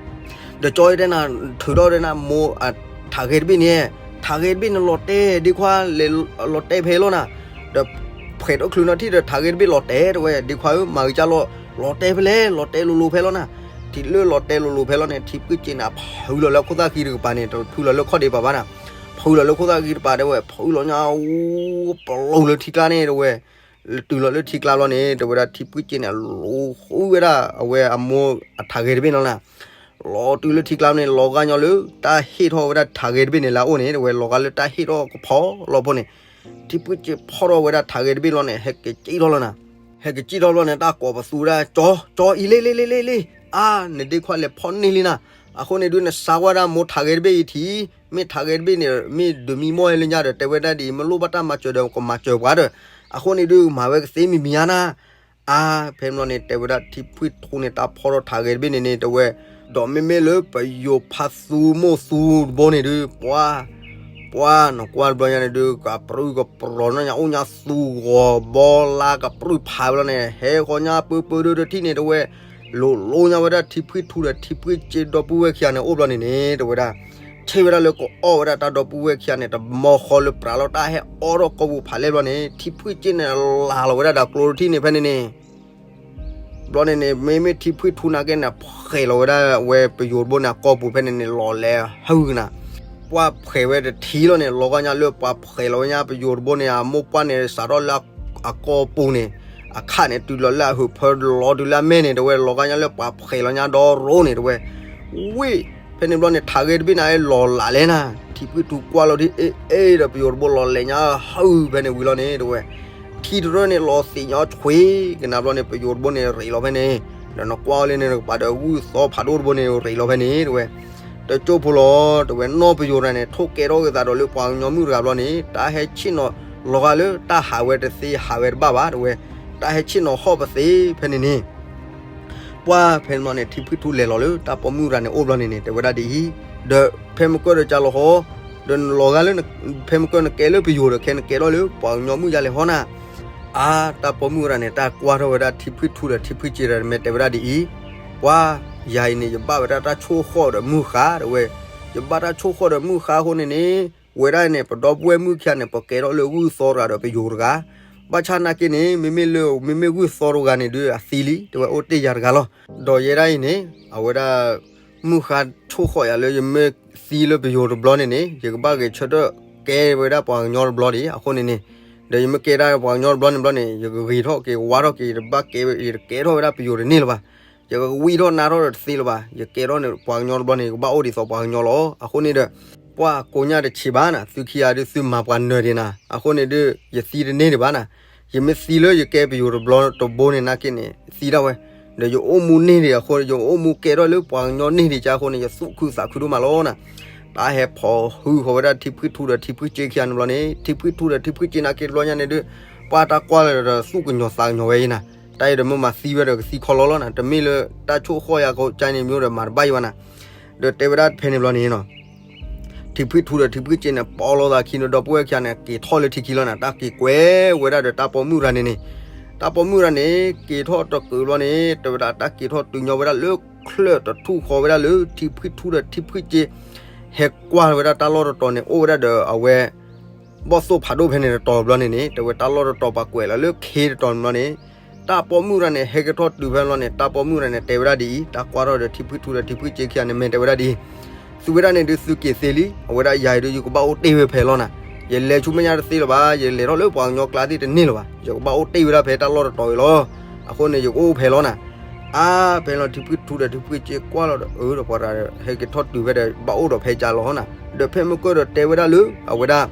ဒီးကၠီတဲနၤ ထုးထီၣ်တဲနၤ မိၢ်ထးဂဲၤတဘ့ၣ်န့ၣ်, ထးဂဲၤတဘ့ၣ်န့ၣ်လီၤတဲာ် ဒ့ခွါလဲၤလီၤတဲာ်ဖဲလီၤနၤ, ဒီးဖှဲးထီၣ်ချုးနီၤထံၣ်ဒီး ထးဂဲၤတဘ့ၣ်လီၤတဲာ်တဲဝဲ ဒ့ခွါဧၢ မၤဂ့ၤကၢ်လီၤ, လီၤတဲာ်ဖဲလဲၣ် လီၤတဲာ်လိၤလိၤဖဲလီၤနၤ, ထံၣ်လၢလီၤတဲာ်လိၤလိၤဖဲလီၤန့ၣ် ထံဖှံစ့န့ၣ် ဖုလီၤလၢခိၣ်သၣ်ဃံတကပၤန့ၣ် တဖုလီၤလၢခီၣ်ဒံးပၤဘၣ်နၤ, ဖုလီၤလၢခိၣ်သၣ်ဃံတကပၤတဲဝဲ ဖုလီၤညါ အူ ပလိၤလၢထံကျါန့ၣ်တဲဝဲ, လၢတုၤလီၤလၢထံကျါလီၤန့ၣ် တဲဝဲဒၣ်ထံဖှံစ့န့ၣ် လူၤဃုဝဲဒၣ်အဝဲအမိၢ်အထးဂဲၤတဘ့ၣ်လီၤနၤ, လီၤတုၤလၢထံကျါန့ၣ် လီၤဂာ်ညီလၢ တၢ်ဟ့ၣ်ထီၣ်ဝဲဒၣ်ထးဂဲၤတဘ့ၣ်န့ၣ်လၢအအိၣ်န့ၣ် တဲဝဲ လီၤဂာ်လၢတၢ်ဟ့ၣ်ထီၣ်ကဖီလီၤဖိန့ၣ်, ထံဖှံစ့ဖီၣ်ထီၣ်ဝဲဒၣ်ထးဂဲၤတဘ့ၣ်လီၤန့ၣ် ဟဲက့ၤကံၣ်ထီၣ်လီၤနၤ, ဟဲက့ၤကံၣ်ထီၣ်လီၤန့ၣ် တၢ်ကိးပသူဒၣ် ကၠီ ကၠီအံၤလ့လ့လ့လ့လ့, အါ နဒ့ခွါလဲၤဖီၣ်န့ၢ်လံနၤ, အဃိန့ၣ်ဒုး နစါကွၢ်ဒၣ်မိၢ်ထးဂဲၤတဘ့ၣ်အံၤထံး, မ့ၢ်ထးဂဲၤတဘ့ၣ်န့ၣ် မ့ၢ်ဒုးမံမီၢ်ဟဲလၢညါဒီး တဲဝဲဒၣ်ဒ်အံၤ မ့ၢ်လိၣ်ဘၣ်တၢ်မၤစၢၤဒီး ကမၤစၢၤပှၤဒီး, အဃိန့ၣ်ဒုး မၤဝဲကသ့မံၤမံၤဧါနၤ, အါ ဖဲန့ၣ်ဘျီန့ၣ် တဲဝဲဒၣ်ထံဖှံထူန့ၣ် တၢ်ဖီၣ်ထီၣ်ထးဂဲၤတဘ့ၣ်န့ၣ်န့ၣ် တဲဝဲ, ဒီးမ့မ့ၢ်လၢပယိၤဖးသူမိၢ်သူတဘိန့ၣ်ဒုး ပှၤ ပှၤနကွၢ်တဘျီညါန့ၣ်ဒုး ကပြုၢ်ကပြီၤနီၢ်ညါ အိၣ်ညါသူဂီၤဘီလါ ကပြုၢ်ဖးဝဲလီၤန့ၣ် ဟဲဃီညါပၢပၢဒၢတထံၣ်န့ၣ် တဲဝဲ, လိၤလိၤညါဝဲဒၣ်ထံဖှံထူဒီးထံဖှံစ့ဒီပုၢ်ဝဲၢ်ခံဂၤန့ၣ် အိၣ်ဘျီန့ၣ်န့ၣ် တဲဝဲဒၣ် ဆ့ၣ်ဝဲဒၣ်လၢကအီၣ်ဝဲဒၣ်တၢ်ဒီပုၢ်ဝဲၢ်ခံဂၤန့ၣ် တမီဃီလၢပြးလီၤ တၢ်ဟဲအီထီၣ်ကိာ်ပူၤဖးလဲၢ်ဘျီန့ၣ် ထံဖှံစ့န့ၣ် လၢ်လီၤဝဲဒၣ်ဒီးကျိတထံၣ်န့ၣ် ဖဲန့ၣ်န့ၣ် ဘျီန့ၣ်န့ၣ် မ့မ့ၢ်ထံဖှံထူနာ်က့န့ၣ် ဖှဲးလီၤဝဲဒၣ်ဝဲပယိၤတဘိန့ၣ် အကိာ်ပူၤဖဲန့ၣ်န့ၣ် လီၤလဲၤဟုၣ်ကနၤ, ပှၤဖှဲးဝဲတထံၣ်လီၤန့ၣ် လီၤဂာ်ညါလၢပှၤဖှဲးလီၤဝဲညါပယိၤတဘိန့ၣ် အမိၢ်ပှၢ်န့ၣ် စးထီၣ်လၢအကိာ်ပူၤန့ၣ် အခၣ်န့ၣ် တုၤလီၤလၢအဟုးဖၢလီၤတုၤလၢအမဲာ်န့ၣ် တဲဝဲ လီၤဂာ်ညါလၢပှၤဖှဲးလီၤညါဒီရိန့ၣ် တဲဝဲ, ဝ့ၢ် ဖဲန့ၣ်ဘျီန့ၣ် ထးဂဲၤတဘ့ၣ်န့ၣ် လီၤလးလဲၣ်နၤ, ထံဖှံထူကွၢ်လီၤဒ်အ့ၣ်အ့ၣ်ဒီးပယိၤတဘိလီၤလဲၤညါဟုၣ်ဖဲန့ၣ်ဝံၤလီၤန့ၣ် တဲဝဲ ထံတရၢၢ်န့ၣ်လီၤသ့ၣ်ညါဆွ့ကနၤဘျီန့ၣ် ပယိၤတဘိန့ၣ်ရ့းလီၤဖဲန့ၣ်, ဒီးနကွၢ်လၢန့ၣ်နကပၤဒီးဂုၢ်သီဖးဒိၣ်တဘိန့ၣ်ရ့းလီၤဖဲန့ၣ် တဲဝဲ, တကၠိဖိလီၤ တဲဝဲ နီၢ်ပယိၤတဂၤန့ၣ် ထိၣ်ကဲထီၣ်က့ၤသးဒီးလၢပှၤကညီမုၣ်တဂၤဘျီန့ၣ် တၢ်ဟဲဆ့ၣ်နီၤလီၤဂာ်လၢတၢ်ဟးဝဲတသ့ဟးဝဲတဘၣ်ဘၣ် တဲဝဲ, တၢ်ဟဲဆ့ၣ်နီၤဟီၣ်ပသ့ဖဲန့ၣ်န့ၣ် ပှၢ်ဖဲန့ၣ်ဘျီန့ၣ် ထံဖှံထူလဲၤလီၤလၢတၢ်ပိာ်မုၣ်တဂၤန့ၣ်အိၣ်ဘျီန့ၣ်န့ၣ် တဲဝဲဒၣ်ဒ်အံၤ, ဒီးဖဲမုၢ်ကၢၢ်ဒီးကၢ်လီၤဃီ, ဒီးနလီၤဂာ်လၢ ဖဲမုၢ်ကၢၢ်နကဲလၢပယိၤဒီး ခဲနကဲထီၣ်လၢပှၤကညီမုၣ်ယါလဲၤဟီနၤ, အါ တၢ်ပိာ်မုၣ်တဂၤန့ၣ် တၢ်ကွၢ်ထီၣ်ဝဲဒၣ်ထံဖှံထူဒီးထံဖှံစ့ဒီး မ့ၢ်တဲဝဲဒၣ်ဒ်အံၤ, ပှၢ် ယၤအံၤန့ၣ် ယဘၣ်ဝဲဒၣ်တၢ်ဆိၣ်ဃီၣ်ဒီးမုၢ်ဃါ တဲဝဲ, ယဘၣ်တၢ်ဆိၣ်ဃီၣ်ဒီးမုၢ်ဃါအဃိန့ၣ်န့ၣ် ဝဲဒၣ်န့ၣ် ပဒီပုၢ်ဝဲၢ်မုၣ်ခံဂၤန့ၣ် ပကဲထီၣ်လၢဂုၢ်သီတဂၤဒီးပယိၤတဂၤ, ဘၣ်ဆၣ်နာ်က့န့ၣ် မ့မ့ၢ်လၢ မ့မ့ၢ်ဂုၢ်သီတဂၤန့ၣ်ဒုးအသံလံ တဲဝဲအိၣ်တ့ၢ်ယၤတဂၤလီၤ, ဒီးယဲဒၣ်အံၤန့ၣ် အဝဲဒၣ် မုၢ်ဃါဆိၣ်ဃီၣ်ယၤလၢယမ့ၢ်သံလၢပယိၤတဘျီန့ၣ်န့ၣ် ယကဘၣ်ဂဲၤဆၢထၢၣ်ကဲဝဲဒၣ်ပှၤကညီတဘျီဒံး အဃိန့ၣ်န့ၣ်, ဒီးယမ့ၢ်ကဲဒၣ်ပှၤကညီတဘျီန့ၣ်ဘျီန့ၣ် ယကဂ့ၤထီၣ်က့ၤ ကဝါထီၣ်က့ၤ ယတဘၣ်ကဲ ယတကဲထီၣ်ဝဲဒၣ်ပယိၤတန့ၢ်လၢၤဘၣ်, ယကဝံထီၣ်နါထီၣ်ဒီးတသ့လၢၤဘၣ်, ယကဲထီၣ်န့ၣ် ပှၤကညီတဘျီန့ၣ် ယကဘၣ်အိၣ်ဒ်သိးပှၤကညီလီၤ, အဃိန့ၣ်ဒီး ပှၢ်ကိးညါတဆံးဘၣ်နၤ သုခံဂၤဒုးသုမၤပှၤနၢၤဒံးနၤ အဃိန့ၣ်ဒုး ယသံတန့ၢ်ဒံးဘၣ်နၤ, ယမ့ၢ်သံလၢယကဲပယိၤတဘျီတဘိန့ၣ်နာ်က့န့ၣ် သံဒၣ်ဝဲ, ဒီးယအိၣ်မူန့ၢ်ဒံးအဃိ ယအိၣ်မူကဲထီၣ်လၢပှၤကညီန့ၢ်ဒံးကါအဃိန့ၣ် ယသူၣ်ခုသးခုဒိၣ်မးလီၤနၤ, တၢ်ဟဲဖိးဟုဃီၤဝဲဒၣ်ထံဖှံထူဒီးထံဖှံစ့ခံဂၤန့ၣ်ဘျီန့ၣ် ထံဖှံထူဒီးထံဖှံစ့နာ်က့တဘျီညါန့ၣ်ဒုး ပှၢ်တၢ်ကွၢ်လၢဒီးသူၣ်ကညီၤသးကညီၤဝဲအံၤနၤ တၢ်အံၤဒီးမ့ၢ်မၤသံဝဲဒီးကသံခီလီၤလီၤနၤ, တမ့ၢ်လၢတၢ်ဆိၣ်ဃီၣ်ယၤကီကန့ၣ် မ့ၢ်ဒီးမၤတဘၣ်ယံၤဘၣ်နၤ. ဒီးတဲဝဲဒၣ်ဖဲန့ၣ်ဘျီန့ၣ်နီၤ ထံဖှံၣ်ထူဒီးထံဖှံၣ်စ့န့ၣ် ပီလီၤသးခံဒီး ဒီပုၢ်ဝဲၢ်ခံဂၤန့ၣ် က့ၤထီၣ်လၢထံခံလီၤနၤ, တၢ်က့ၤကွဲးဝဲဒၣ်ဒီးတၢ်ပိာ်မုၣ်တဂၤန့ၣ်န့ၣ်, တၢ်ပိာ်မုၣ်တဂၤန့ၣ် က့ၤထီၣ်တကုးဘျီန့ၣ် တဲဝဲဒၣ်တၢ်က့ၤထီၣ်တုၤညီဝဲဒၣ်လၢချၢၣ်တထူၣ်ဃီဝဲဒၣ်လၢထံဖှံၣ်ထူဒီးထံဖှံၣ်စ့ ဟဲကွၢ်ဝဲဒၣ်တၢ်လီၢ်တတီၤန့ၣ် အိၣ်ဝဲဒၣ်ဒီးအဝဲ ဘီၣ်သိၣ်ဖးဒိၣ်ဖဲန့ၣ်တတီၤဘျီန့ၣ်န့ၣ် တဲဝဲတၢ်လီၢ်တတီၤပှၤကွဲးလီၤလၢခ့တတီၤန့ၣ်ဘျီန့ၣ် တၢ်ပိာ်မုၣ်တဂၤန့ၣ် ဟဲက့ၤထီၣ်တုၤဖဲန့ၣ်ဘျီန့ၣ် တၢ်ပိာ်မုၣ်တဂၤန့ၣ် တဲဝဲဒၣ်ဒ်အံၤ, တၢ်ကွၢ်ထီၣ်ဒီးထံဖှံၣ်ထူဒီးထံဖှံၣ်စ့ခံဂၤန့ၣ် မ့ၢ်တဲဝဲဒၣ်ဒ်အံၤ, သုဝဲဒၣ်န့ၣ်ဒုးသုက့ၤသ့လံ, အဝဲဒၣ်ယၤအံၤဒုး ယကဘၣ်အိၣ်တ့ၢ်ဝဲဖဲလီၤနၤ, ယလဲၤဆူမဲာ်ညါတသ့လၢၤဘၣ်, ယလဲၤထီၣ်လၢပှၤကညီကျါသ့ၣ်တန့ၢ်လၢၤဘၣ်, ယကဘၣ်အိၣ်တ့ၢ်ဝဲဒၣ်ဖဲတၢ်လီၢ်တတီၤအံၤလီၤ, အဃိန့ၣ် ယကအိၣ်ဖဲလီၤနၤ. အါ ဖဲန့ၣ်လီၤ ထံဖှံၣ်ထူဒီးထံဖှံၣ်စ့ကွၢ်လီၤဒီး အၢဒီးပှၤတဂၤဒီး ဟဲက့ၤထီၣ်တုၤဖဲဒီး ဘၣ်အိၣ်ဒီးဖဲကၢလီၤနၤ, ဒီးဖဲမုၢ်ကၢၢ်ဒီးတဲဝဲဒၣ်လၢ အဝဲဒၣ်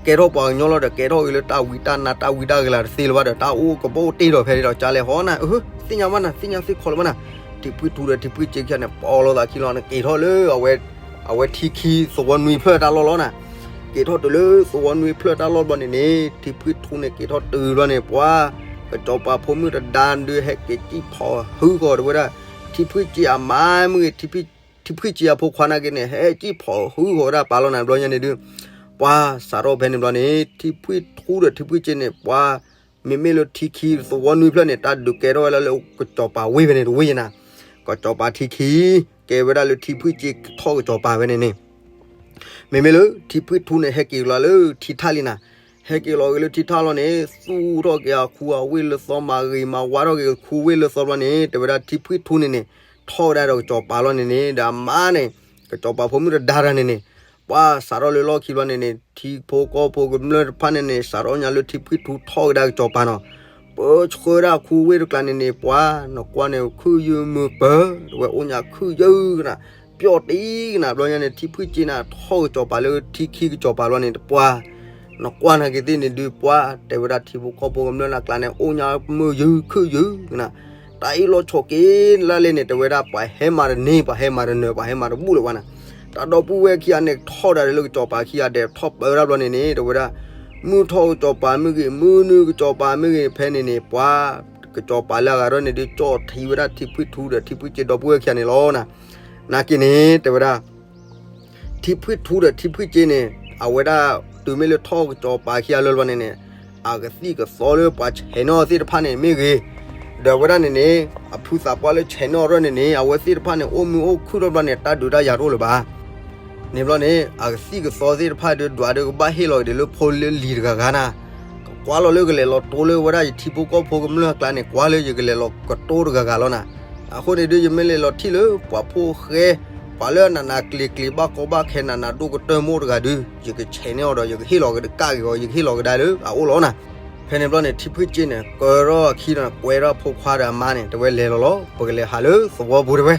ကဲထီၣ်ပှၤကညီလီၤဒီး ကဲထီၣ်က့ၤလၢတၢ်ဝံတၢ်နါတၢ်ဝံတၢ်ကလၤတသ့လၢၤဘၣ်ဒီး တၢ်အိၣ်ကဘၣ်အိၣ်တ့ၢ်ဒီးဖဲဒီးကၢလဲၣ်ဟီနၤ, အၢ သ့ၣ်ညါဘၣ်နၤ သ့ၣ်ညါသ့ၣ်ခီလၢၤဘၣ်နၤ, ထံဖှံၣ်ထူဒီးထံဖှံၣ်စ့ခံဂၤန့ၣ် ပီလီၤသးခံလီၤန့ၣ် က့ၤထီၣ်လၢ အဝဲထံခံသဝီနွံဖျၢၣ်တၢ်လီၢ်လီၤနၤ, က့ၤထီၣ်တုၤလၢသဝီနွံဖျၢၣ်တၢ်လီၢ်ဘျီန့ၣ်န့ၣ် ထံဖှံၣ်ထူန့ၣ် က့ၤထီၣ်တုၤဘျီန့ၣ် ပှၤ ကစီၤပၤဖိမုၣ်တဒါဒုး ဟဲက့ၤစံၣ်ဖီၣ်ဟုဃီၤတဝဲဒၣ် ထံဖှံၣ်စ့အမါမ့ၢ်ဂ့ၤ ထံဖှံၣ်စ့အဖိခွါနာ်က့န့ၣ် ဟဲစံၣ်ဖီၣ်ဟုဃီၤဝဲဒၣ်ပာ်လီၤနၤဘျီညါန့ၣ်ဒုး ပှၤစးထီၣ်ဖဲန့ၣ်ဘျီန့ၣ် ထံဖှံၣ်ထူဒီးထံဖှံၣ်စ့န့ၣ် ပှၤ မ့မ့ၢ်လၢထံခံသဝီနွံဖျၢၣ်န့ၣ် တၢ်ဒုးကဲထီၣ်ဝဲဒၣ်လၢကစီၤပၤဝ့ၢ်ဖဲန့ၣ်တဝ့ၢ်နၤ, ကစီၤပၤထံခံ ကဲဝဲဒၣ်လၢထံဖှံၣ်စ့ကထီၣ်ကစီၤပၤဖဲန့ၣ်န့ၣ် မ့မ့ၢ်လၢထံဖှံၣ်ထူန့ၣ် ဟဲက့ၤလီၤလၢထံထၣ်လံနၤ, ဟဲက့ၤလီၤက့ၤလၢထံထၣ်လီၤန့ၣ် သူၣ်ထီၣ်က့ၤအခူအဝ့ၢ်လၢသီ မၤဂ့ၤမၤဝါထီၣ်က့ၤခူဝ့ၢ်လၢသီဘျီန့ၣ် တဲဝဲဒၣ်ထံဖှံၣ်ထူန့ၣ်န့ၣ် ထီၣ်ဝဲဒၣ်ဒီးကစီၤပၤလီၤန့ၣ်န့ၣ် ဒီးအမါန့ၣ် ကစီၤပၤဖိမုၣ်တဒါတဂၤန့ၣ်န့ၣ် ပှၤစးထီၣ်လၢလီၢ်ခံဘျီန့ၣ်န့ၣ် ထံဖိကီၢ်ဖိကမျၢၢ်တဖၣ်န့ၣ်န့ၣ် စးထီၣ်ညါလၢထံဖှံၣ်ထူထီၣ်ကဒါကစီၤပၤနီၤ, ပၢဆှၢဒၣ်ခူဝ့ၢ်တကျါန့ၣ်န့ၣ် ပှၤ နကွၢ်န့ၣ် ခုၣ်ယုၢ်မုာ်ပၢၤ တဝဲအိၣ်ညါခုၣ်ယုၢ်ကနၤ ပျီၣ်တံၢ်ကနၤဘျီညါန့ၣ် ထံဖှံၣ်စ့န့ၣ် ထီၣ်ကစီၤပၤလၢထံခံကစီၤပၤလီၤန့ၣ် တပှၤ နကွၢ်နာ်က့ၤသ့ၣ်န့ၣ်ဒုး ပှၤ တဲဝဲဒၣ်ထံဖိကီၢ်ဖိကမျၢၢ်လၢကျါန့ၣ် အိၣ်ညါမုာ်ယုၢ်ခုၣ်ယုၢ်ကနၤ, တၢ်အ့ၣ်လိာ်ဆိးက့ၤလၢ်လၢ်န့ၣ် တဲဝဲဒၣ် ပှၤဟဲမၤတန့ၢ် ပှၤဟဲမၤတနၢၤ ပှၤဟဲမၤတဘူၣ်လၢၤဘၣ်နၤ, တၢ်ဒီပုၢ်ဝဲၢ်ခံဂၤန့ၣ် ထီၣ်ဒၣ်လၢကစီၤပၤခံဂၤဒဲး ထီၣ်ပၢဒၣ်ဘျီန့ၣ်န့ၣ် တဲဝဲဒၣ် မုၢ်ထီၣ်ကစီၤပၤမ့ၢ်ဂ့ၤ မုၢ်နုာ်ကစီၤပၤမ့ၢ်ဂ့ၤ ဖဲန့ၣ်န့ၣ် ပှၤ ကစီၤပၤလၢအဂၤထီၣ်န့ၣ်ဒုး ကၠီၣ်ထံဝဲဒၣ်ထံဖှံၣ်ထူဒီးထံဖှံၣ်စ့ဒီပုၢ်ဝဲၢ်ခံဂၤန့ၣ်လီၤနၤ, နာ်က့ၤန့ၣ် တဲဝဲဒၣ် ထံဖှံၣ်ထူဒီးထံဖှံၣ်စ့န့ၣ် အဝဲဒၣ် တုၤမ့ၢ်လၢထီၣ်ကစီၤပၤခံဂၤလၢာ်လီၤန့ၣ်န့ၣ် အကသံၣ်ကသီလၢပှၤဆဲးန့ၢ်အီၤသ့ၣ်တဖၣ်န့ၣ်မ့ၢ်ဂ့ၤ, ဒီးဝဲဒၣ်န့ၣ်န့ၣ် အဖုသးပှၢ်လၢဆဲးန့ၢ်အီၤထီၣ်န့ၣ်န့ၣ် အဝဲသ့ၣ်တဖၣ်န့ၣ် အိၣ်မုာ်အိၣ်ခုၣ်ထီၣ်ဘျီန့ၣ် တၢ်ဒုးတၢ်ယၤတအိၣ်လၢၤဘၣ် န့ၣ်ဘျီန့ၣ် အကသံၣ်ကသီသ့ၣ်တဖၣ်ဒုး ဒွးဒုးကဘၣ်ဟ့ၣ်လီၤက့ၤဒံးလၢဖိလၢလံၤတဂၤဂၤနၤ, ကွၢ်လီၤလၢကလဲၤလီၤတိလၢဝဲဒၣ်ယထံဖိကီၢ်ဖိကမျၢၢ်အကျါန့ၣ် ကွၢ်လၢယကလဲၤလီၤကတိတဂၤဂၤလီၤနၤ, အဃိန့ၣ်ဒုး ယမ့ၢ်လဲၤလီၤထံၣ်လၢပှၤဖိၣ်ဃဲ ပှၤလၢအနးနးကျ့ၤကျ့ၤဘၣ်ကီဘၣ်ခဲနးနးဒိၣ်ကတၢၢ်မိၢ်တဂၤဒုး ယကဆဲးန့ၢ်အီၤဒီး ယကဟ့ၣ်လီၤကဒါက့ၤအီၤ ယကဟ့ၣ်လီၤကဒါလၢအအိၣ်လီၤနၤ, ဖဲန့ၣ်ဘျီန့ၣ် ထံဖှံၣ်စ့န့ၣ် ကၢထီၣ်အခံဒီး ကွဲထီၣ်ဖိခွါဒီးအမါန့ၣ် တဲဝဲလဲၤလီၤလီၤ ပကလဲၤဟးလၢသဝီပူၤတဲဝဲ,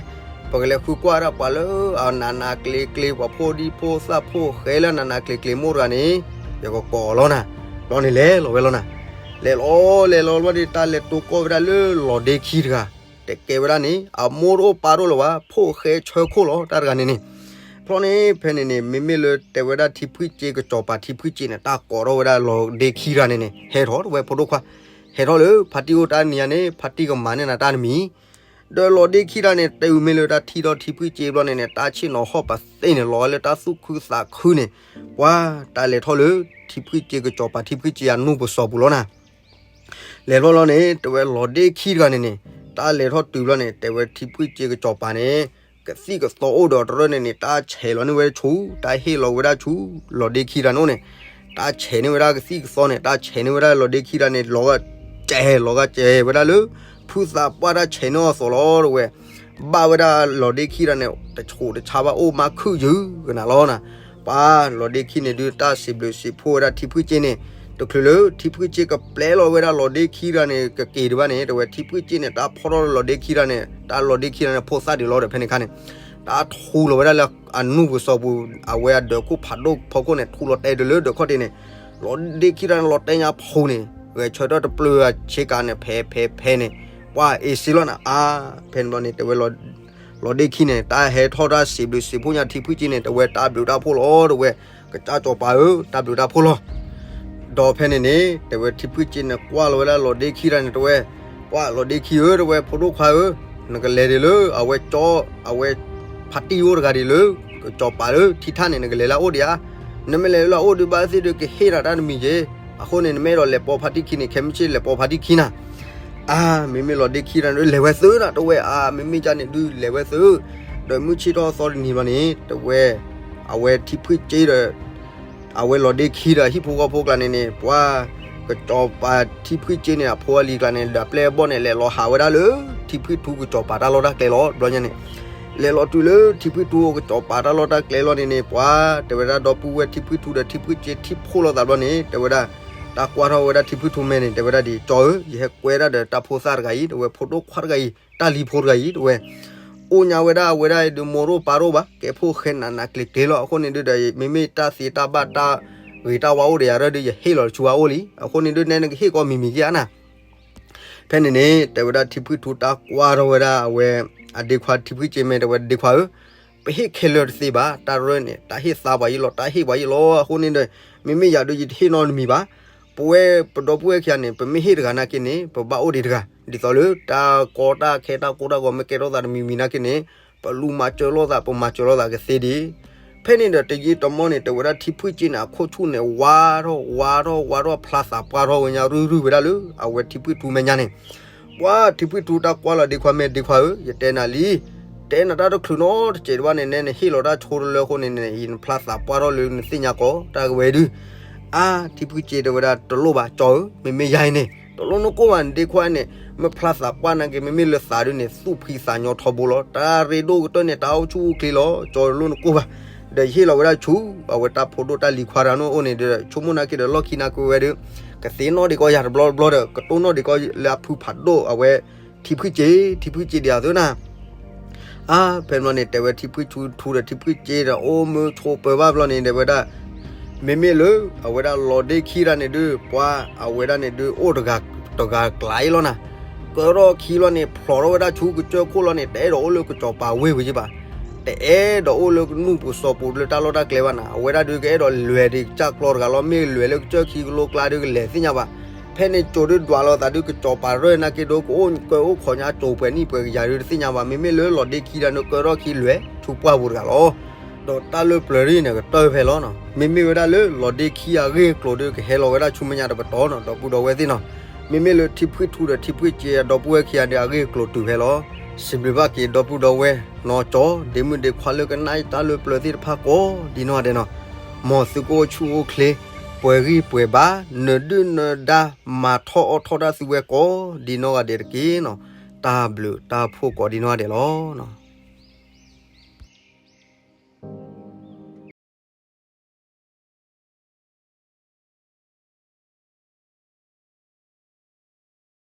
ပကလဲၤဃုကွၢ်ဒၣ်ပှၤလၢအနးနးကျ့ၤကျ့ၤ ပှၤဖိဒံဖိသၣ်ဖိၣ်ဃဲလၢအနးနးကျ့ၤကျ့ၤမိၢ်တဂၤန့ၣ် ယကကိးအီၤလီၤနၤ, ဘျီန့ၣ်လဲၤလီၤဝဲလီၤနၤ, လဲၤလီၤလဲၤလီၤဘျီန့ၣ် တၢ်လဲၤတိၢ်ကီၢ်ဝဲဒၣ်လၢလီၤဒ့ခံတဂၤ, တဲကဲဝဲဒၣ်န့ၣ် အမိၢ်တအိၣ်ပၢ်တအိၣ်လၢၤဘၣ် ဖိၣ်ဃဲဆၢခိၣ်လီၤ တၢ်တဂၤန့ၣ်န့ၣ်, ဖျီန့ၣ် ဖဲန့ၣ်န့ၣ် မ့မ့ၢ်လၢတဲဝဲဒၣ်ထံဖှံၣ်စ့ကစီၤပၤထံဖှံၣ်စ့န့ၣ် တၢ်ကိးထီၣ်ဝဲဒၣ်လီၤဒ့ခံတဂၤန့ၣ်န့ၣ် ဟဲထီၣ်တဝဲဖိဒိၣ်ခွါ, ဟဲထီၣ်လၢဖါတံၢ်အိၣ်တၢ်နံၤညါန့ၣ် ဖါတံၢ်ကမၤန့ၢ်နၤတၢ်တမံၤ ဒီးလီၤဒ့ခံတဂၤန့ၣ် တုၤမ့ၢ်လၢတၢ်ထံၣ်ထီၣ်ထံဖှံၣ်စ့ဘျီန့ၣ်န့ၣ် တၢ်ဆ့ၣ်နီၤဟီၣ်ပသ့ၣ်န့ၣ် လီၤဝဲလၢတၢ်သူၣ်ခုသးခုန့ၣ်, ပှၤတၢ်လဲၤထီၣ်လၢ ထံဖှံၣ်စ့ကစီၤပၤထံဖှံၣ်စ့အနူၢ်ပစီၤပူၤလီၤနၤ, လဲၤဘျီလီၤန့ၣ် တဲဝဲလီၤဒ့ခံတဂၤန့ၣ်န့ၣ်, တၢ်လဲၤထီၣ်တုၤဘျီန့ၣ် တဲဝဲထံဖှံၣ်စ့ကစီၤပၤန့ၣ် ကသံၣ်ကသီအိၣ်ဒီးတရၢၢ်န့ၣ်န့ၣ် တၢ်ဆဲးလီၤန့ၢ်ဝဲဆူ တၢ်ဟ့ၣ်လီၤဝဲဒၣ်ဆူ လီၤဒ့ခံတဂၤန့ၣ်အိၣ်န့ၣ်, တၢ်ဆဲးန့ၢ်ဝဲဒၣ်ကသံၣ်ကသီန့ၣ် တၢ်ဆဲးန့ၢ်ဝဲဒၣ်လီၤဒ့ခံတဂၤန့ၣ် လီၤဂာ်စဲး လီၤဂာ်စဲးဝဲဒၣ်လၢ ဖုသးပှၢ်တၢ်ဆဲးန့ၢ်အီၤအသိးလီၤတဝဲ, ဘၣ်ဝဲဒၣ်လီၤဒ့ခံတဂၤန့ၣ် တဆူးတဆါဘၣ်အိၣ်မးခုၣ်ယုၢ်ကနၤလီၤနၤ, ပှၤလီၤဒ့ခံန့ၣ်ဒုး တၢ်စံးဘျုးစံးဖှိၣ်ဝဲဒၣ်ထံဖှံၣ်စ့န့ၣ်, တချုးလၢထံဖှံၣ်စ့ကပျဲလီၤဝဲဒၣ်လီၤဒ့ခံတဂၤန့ၣ် ကက့ၤဒံးဘၣ်န့ၣ် တဝဲထံဖှံၣ်စ့န့ၣ် တၢ်ဖီၣ်ထီၣ်လၢလီၤဒ့ခံတဂၤန့ၣ် တၢ်လီၤဒ့ခံတဂၤန့ၣ် ဖိသၣ်ဒံးလီၤဒီးဖဲန့ၣ်အခါန့ၣ်, တၢ်ထူလီၤဝဲဒၣ်လၢအနူၢ်ပစီၤပူၤ အဝဲအဒၢးခိၣ်ဖးဒိၣ်ဖီခိၣ်န့ၣ် ထူလီၤတဲာ်တုၤလၢဒၢးခီၣ်ထံးန့ၣ်, လီၤဒ့ခံတဂၤန့ၣ် လီၤတဲာ်ညါဖှိၣ်န့ၣ် ဂဲၤဆၢထၢၣ်တပျုာ်အဆ့ကၤန့ၣ် ဖဲဖဲဖဲန့ၣ်, ပှၤအ့ၣ်စ့လီၤနၤ အါ, ဖဲန့ၣ်ဘျီန့ၣ် တဲဝဲ လီၤဒ့ခံန့ၣ် တၢ်ဟဲထီၣ်တၢ်စံးဘျုးစံးဖှိၣ်ညါထံဖှံၣ်စ့န့ၣ် တဝဲတၢ်ဘျုးတၢ်ဖှိၣ်လီၤ တဝဲ, ကစၢ်စီၤပၤဧၢ တၢ်ဘျုးတၢ်ဖှိၣ်လီၤ. ဒီးဖဲန့ၣ်န့ၣ် တဲဝဲထံဖုၣ်ကၠ့န့ၣ် ကွၢ်လီၤဝဲဒၣ်လီၤဒ့ခံတဂၤန့ၣ် တဲဝဲ, ပှၤလီၤဒ့ခံဧၢ တဲဝဲ ဖိဒိၣ်ခွါဧၢ, နကလဲၤဒ်လၢ အဝဲကၠီ အဝဲ ဖါတံၢ်အိၣ်တဂၤဒ်လၢ ကစီၤပၤလၢထံထၣ်န့ၣ် နကလဲၤလၢအအိၣ်ဒံးဧါ. နမ့ၢ်လဲၤလၢအအိၣ်ဒံးဘၣ်သ့ၣ်ဒီး ကဟ့ၣ်နၤတၢ်တမံၤက့ၤ. အဃိန့ၣ် နမ့ၢ်အဲၣ်ဒိးလဲၤပိာ်ဖါတံၢ်ခံန့ၣ် ခဲမုၢ်ဆ့ၣ်လဲၤပိာ်ဖါတံၢ်ခံနၤ. အါ, မ့မ့ၢ်လီၤဒ့ခံတဂၤန့ၣ် လဲၤဝဲသုးနၤ တဲဝဲ. အါ, မ့မ့ၢ်ဒ်န့ၣ်ဒုး လဲၤဝဲသုး. ဒီးမုၢ်ဆ့ၣ်ထီၣ်သီတနံၤဘၣ်န့ၣ် တဲဝဲ အဝဲထံဖုၣ်ကၠ့ဒီး အဝဲလီၤဒ့ခံဒီးဟံၣ်ဖိဃီဖိကျါန့ၣ်န့ၣ် ပှၤ ကစီၤပၤထံဖုၣ်ကၠ့န့ၣ် အဖိအလံၤကျါန့ၣ် ဒီးအပျဲၢ်အဘီၣ်န့ၣ် လဲၤလီၤဟးဝဲဒၣ်လၢ ထံဖုၣ်ထူကစီၤပၤတၢ်လီၢ်တၢ်ကျဲလီၤ. ဘျီညါန့ၣ် လဲၤလီၤတုၤလၢထံဖုၣ်ထူကစီၤပၤတၢ်လီၢ်တၢ်ကျဲလီၤန့ၣ်န့ၣ် ပှၤ တဲဝဲဒၣ်ဒီပုၢ်ဝဲၢ်ထံဖုၣ်ထူဒီးထံဖုၣ်ကၠ့ထံၣ်ဖှိၣ်လိာ်သးဘျီန့ၣ် တဲဝဲဒၣ် တၢ်ကွၢ်ထီၣ်ဝဲဒၣ်ထံဖုၣ်ထူမဲာ်န့ၣ် တဲဝဲဒၣ်ဒ်အံၤ, ကၠီဧၢ, ယဟဲကွဲဒၣ်ဒီးတၢ်ဖိသၣ်တဂၤအံၤ, တဲဝဲ ဖိဒိၣ်ခွါတဂၤအံၤ, တၢ်လံၤဖိတဂၤအံၤ, တဲဝဲ အိၣ်ညါဝဲဒၣ်အဝဲဒၣ်အံၤဒုး မိၢ်ရိၣ်ပၢ်ရိၣ်ဘၣ်, ကဲဖိဃဲနးနးကျ့ၤကျ့ၤလီၤ. အဃိန့ၣ်ဒုးဒီး မ့မ့ၢ်တၢ်သ့တၢ်ဘၣ်တၢ်ဂ့ၤတၢ်ဝါအိၣ်ဒီးယၤ ဒီးယဟ့ၣ်လီၤဆူအအိၣ်လံ. အဃိန့ၣ်ဒုး နဲနကဟ့ၣ်ကီးမံၤမံၤက့ၤဧါနၤ. ဖဲန့ၣ်န့ၣ် တဲဝဲဒၣ်ထံဖုၣ်ထူတၢ်ကွၢ်ထီၣ်ဝဲဒၣ်အဝဲ အဒ့ခွါထံဖုၣ်ကၠ့မဲာ် တဲဝဲဒ့ခွါဧၢ, ပဟ့ၣ်ခဲလၢာ်တသ့ဘၣ်, တၢ်ရၢၢ်န့ၣ် တၢ်ဟ့ၣ်သါပှၤယံလီၤ, တၢ်ဟ့ၣ်ပှၤယံလီၤ. အဃိန့ၣ်ဒီး မ့မ့ၢ်ယၤဒုး ယတဟ့ၣ်နီတမံၤဘၣ်. ပဝဲပဒီပုၢ်ဝဲၢ်ခံဂၤန့ၣ် ပမ့ၢ်ဟ့ၣ်တဂၤနာ်က့န့ၣ် ပဘၣ်အိၣ်ဒံးတဂၤ, ဒ်သိးလၢတၢ်ကီတၢ်ခဲတၢ်ကိၢ်တၢ်ဂီၤမ့ၢ်ကဲထီၣ်သးတမံၤမံၤနာ်က့န့ၣ် ပလူၤမၤစၢၤလိာ်သး ပမၤစၢၤလိာ်သးကသ့ဒံး. ဖဲန့ၣ်ဒီးတယံာ်တမီၢ်န့ၣ် တဲဝဲဒၣ်ထံဖုၣ်ကၠ့န့ၣ် အခိၣ်ဆူၣ်န့ၣ် ဝါထီၣ် ဝါထီၣ် ဝါထီၣ် ဖျါသးပှၢ်ထီၣ်ဝဲညါ ရုၢ်ရုၢ်ဝဲဒၣ်လၢ အဝဲထံဖုၣ်ထူမဲာ်ညါန့ၣ် ပှၤထံဖုၣ်ထူတၢ်ကွၢ်လီၤဒ့ခွါမဲာ်, ဒ့ခွါဧၢ, ယတဲနၤလံ, တဲနၤတၢ်တချုးနီတစဲးတဘၣ်န့ၣ် နဲနဟ့ၣ်လီၤတၢ်ဆိတလၢအဃိန့ၣ် နဖျါသးပှၢ်ထီၣ်လၢနသ့ၣ်ညါကီး တၢ်ကဝဲဒုး. အါ, ထံဖုၣ်ကၠ့တဲဝဲဒၣ် တလိၣ်ဘၣ်ကၠီဧၢ, မ့မ့ၢ်ယၤအံၤန့ၣ် တလိၣ်နကိၢ်ဘၣ်န့ၣ် ဒ့ခွါန့ၣ်, မ့ၢ်ဖျါသးပှၢ်နာ်က့ မ့မ့ၢ်လၢသးဒုးန့ၣ် သူၣ်ဖှံသးညီထီဘိလီၤ. တၢ်ရ့ဒိၣ်ကတၢၢ်န့ၣ် တၢ်အိၣ်ဆူၣ်အိၣ်ချ့လီၤ. ကၠီတလိၣ်နကိၢ်ဘၣ်, ဒီးယဟ့ၣ်လီၤဝဲဒၣ်ဆူ အဝဲတၢ်ဖိဒိၣ်တၢ်လံၤခွါတဂၤန့ၣ်အိၣ်န့ၣ်ဒီး ဆိကမိၣ်နာ်က့ဒီးလီၢ်ခံနာ်က့ဝဲဒီး ကသ့နီၣ်ဒံးကီးယၤတဘျီတဘျီဒီး ကတိၢ်နီၣ်ဒံးကီးလၢအဖုဖးဒိၣ်အဝဲ ထံဖုၣ်ကၠ့, ထံဖုၣ်ကၠ့ဒံးအသိးနၤ. အါ, ဖဲန့ၣ်န့ၣ်တဲဝဲထံဖုၣ်ထူဒီးထံဖုၣ်ကၠ့ဒီး အိၣ်မုာ်ဆိးပၢၤဘၣ်ဘျီန့ၣ် တဲဝဲဒၣ် မ့မ့ၢ်လၢ အဝဲဒၣ်လီၤဒ့ခံတဂၤန့ၣ်ဒုး ပှၤအဝဲဒၣ်န့ၣ်ဒုး အိၣ်တဂၤတဂၤကျါအံၤလီၤနၤ. ကၢထီၣ်ခံလီၤန့ၣ် ဖျိးထီၣ်ဝဲဒၣ်ဆူကစၢၢ်ခိၣ်လီၤန့ၣ် တအဲၣ်ဒိးအိၣ်လၢကစီၤပၤဝ့ၢ်ဝဲယဘၣ်, တအဲၣ်ဒိးအိၣ်လၢကနူၢ်ပူၤစီၤပူၤလၢတၢ်လီၢ်တၢ်ကျဲဘၣ်နၤ. အဝဲဒၣ်ဒုးကအဲၣ်ဒိးလဲၤဒံးကစၢ်ကျီတဂၤလီၤ. မ့ၢ်လဲၤလၢကစၢၢ်ခံကလိကျါဒုးကလဲၤသ့ၣ်ညါဘၣ်. ဖဲန့ၣ်ကၠိဒုးဒွးလိာ်သးဒုး ကစီၤပၤရၢၢ်နာ်က့ဒိ ကအိၣ်ကၢအိၣ်ခိးညါကၠိပှဲၤနံၣ်ပှဲၤကယၤဒုးတသ့ၣ်ညါဘၣ်. မ့မ့ၢ်လၢလီၤဒ့ခံတဂၤန့ၣ်ကၢထီၣ်ခံလဲၤဆူပှၢ်ပူၤတဂၤလီၤ. ဒီးတၢ်လၢပျၢၤဒ်န့ၣ်ကတၢၢ်ဖဲလီၤ. မ့မ့ၢ်ဝဲဒၣ်လၢလီၤဒ့ခံအဂ့ၢ်အကျိၤဒုး ကဟဲလီၤဝဲဒၣ်ဆူမဲာ်ညါတပတီၢ်နီၤ ဒီပုၢ်ဒီဝဲၢ်သ့ၣ်နီၤ. မ့မ့ၢ်လၢထံဖုၣ်ထူဒီးထံဖုၣ်ကၠ့အဒီပုၢ်ဝဲၢ်ခံဂၤဒုးအဂ့ၢ်အကျိၤတုၤဖဲလီၤ. စံးဘျုးဘၣ်က့ၤဒီပုၢ်ဒီဝဲၢ်နီၢ်ကၠီ ဒ့မုၣ်ဒ့ခွါလၢကနၣ်တၢ်လၢပျၢၤသ့ၣ်တဖၣ်ကိးဒ်နီၢ်ဒဲးနီၤ. မ်သုကအိၣ်ဆူၣ်အိၣ်ချ့ ပှဲၤဂံၢ်ပှဲၤဘါ နဒုၣ်နဒါ မၤထီၣ်အီၣ်ထီၣ်တၢ်သုဝဲကိးဒ်နီၢ်ဂၤဒဲးတက့ၢ်နီၤ. တၢ်ဘျုးတၢ်ဖှိၣ်ကိးဒ်နီၢ်ဂၤဒဲးလီၤ.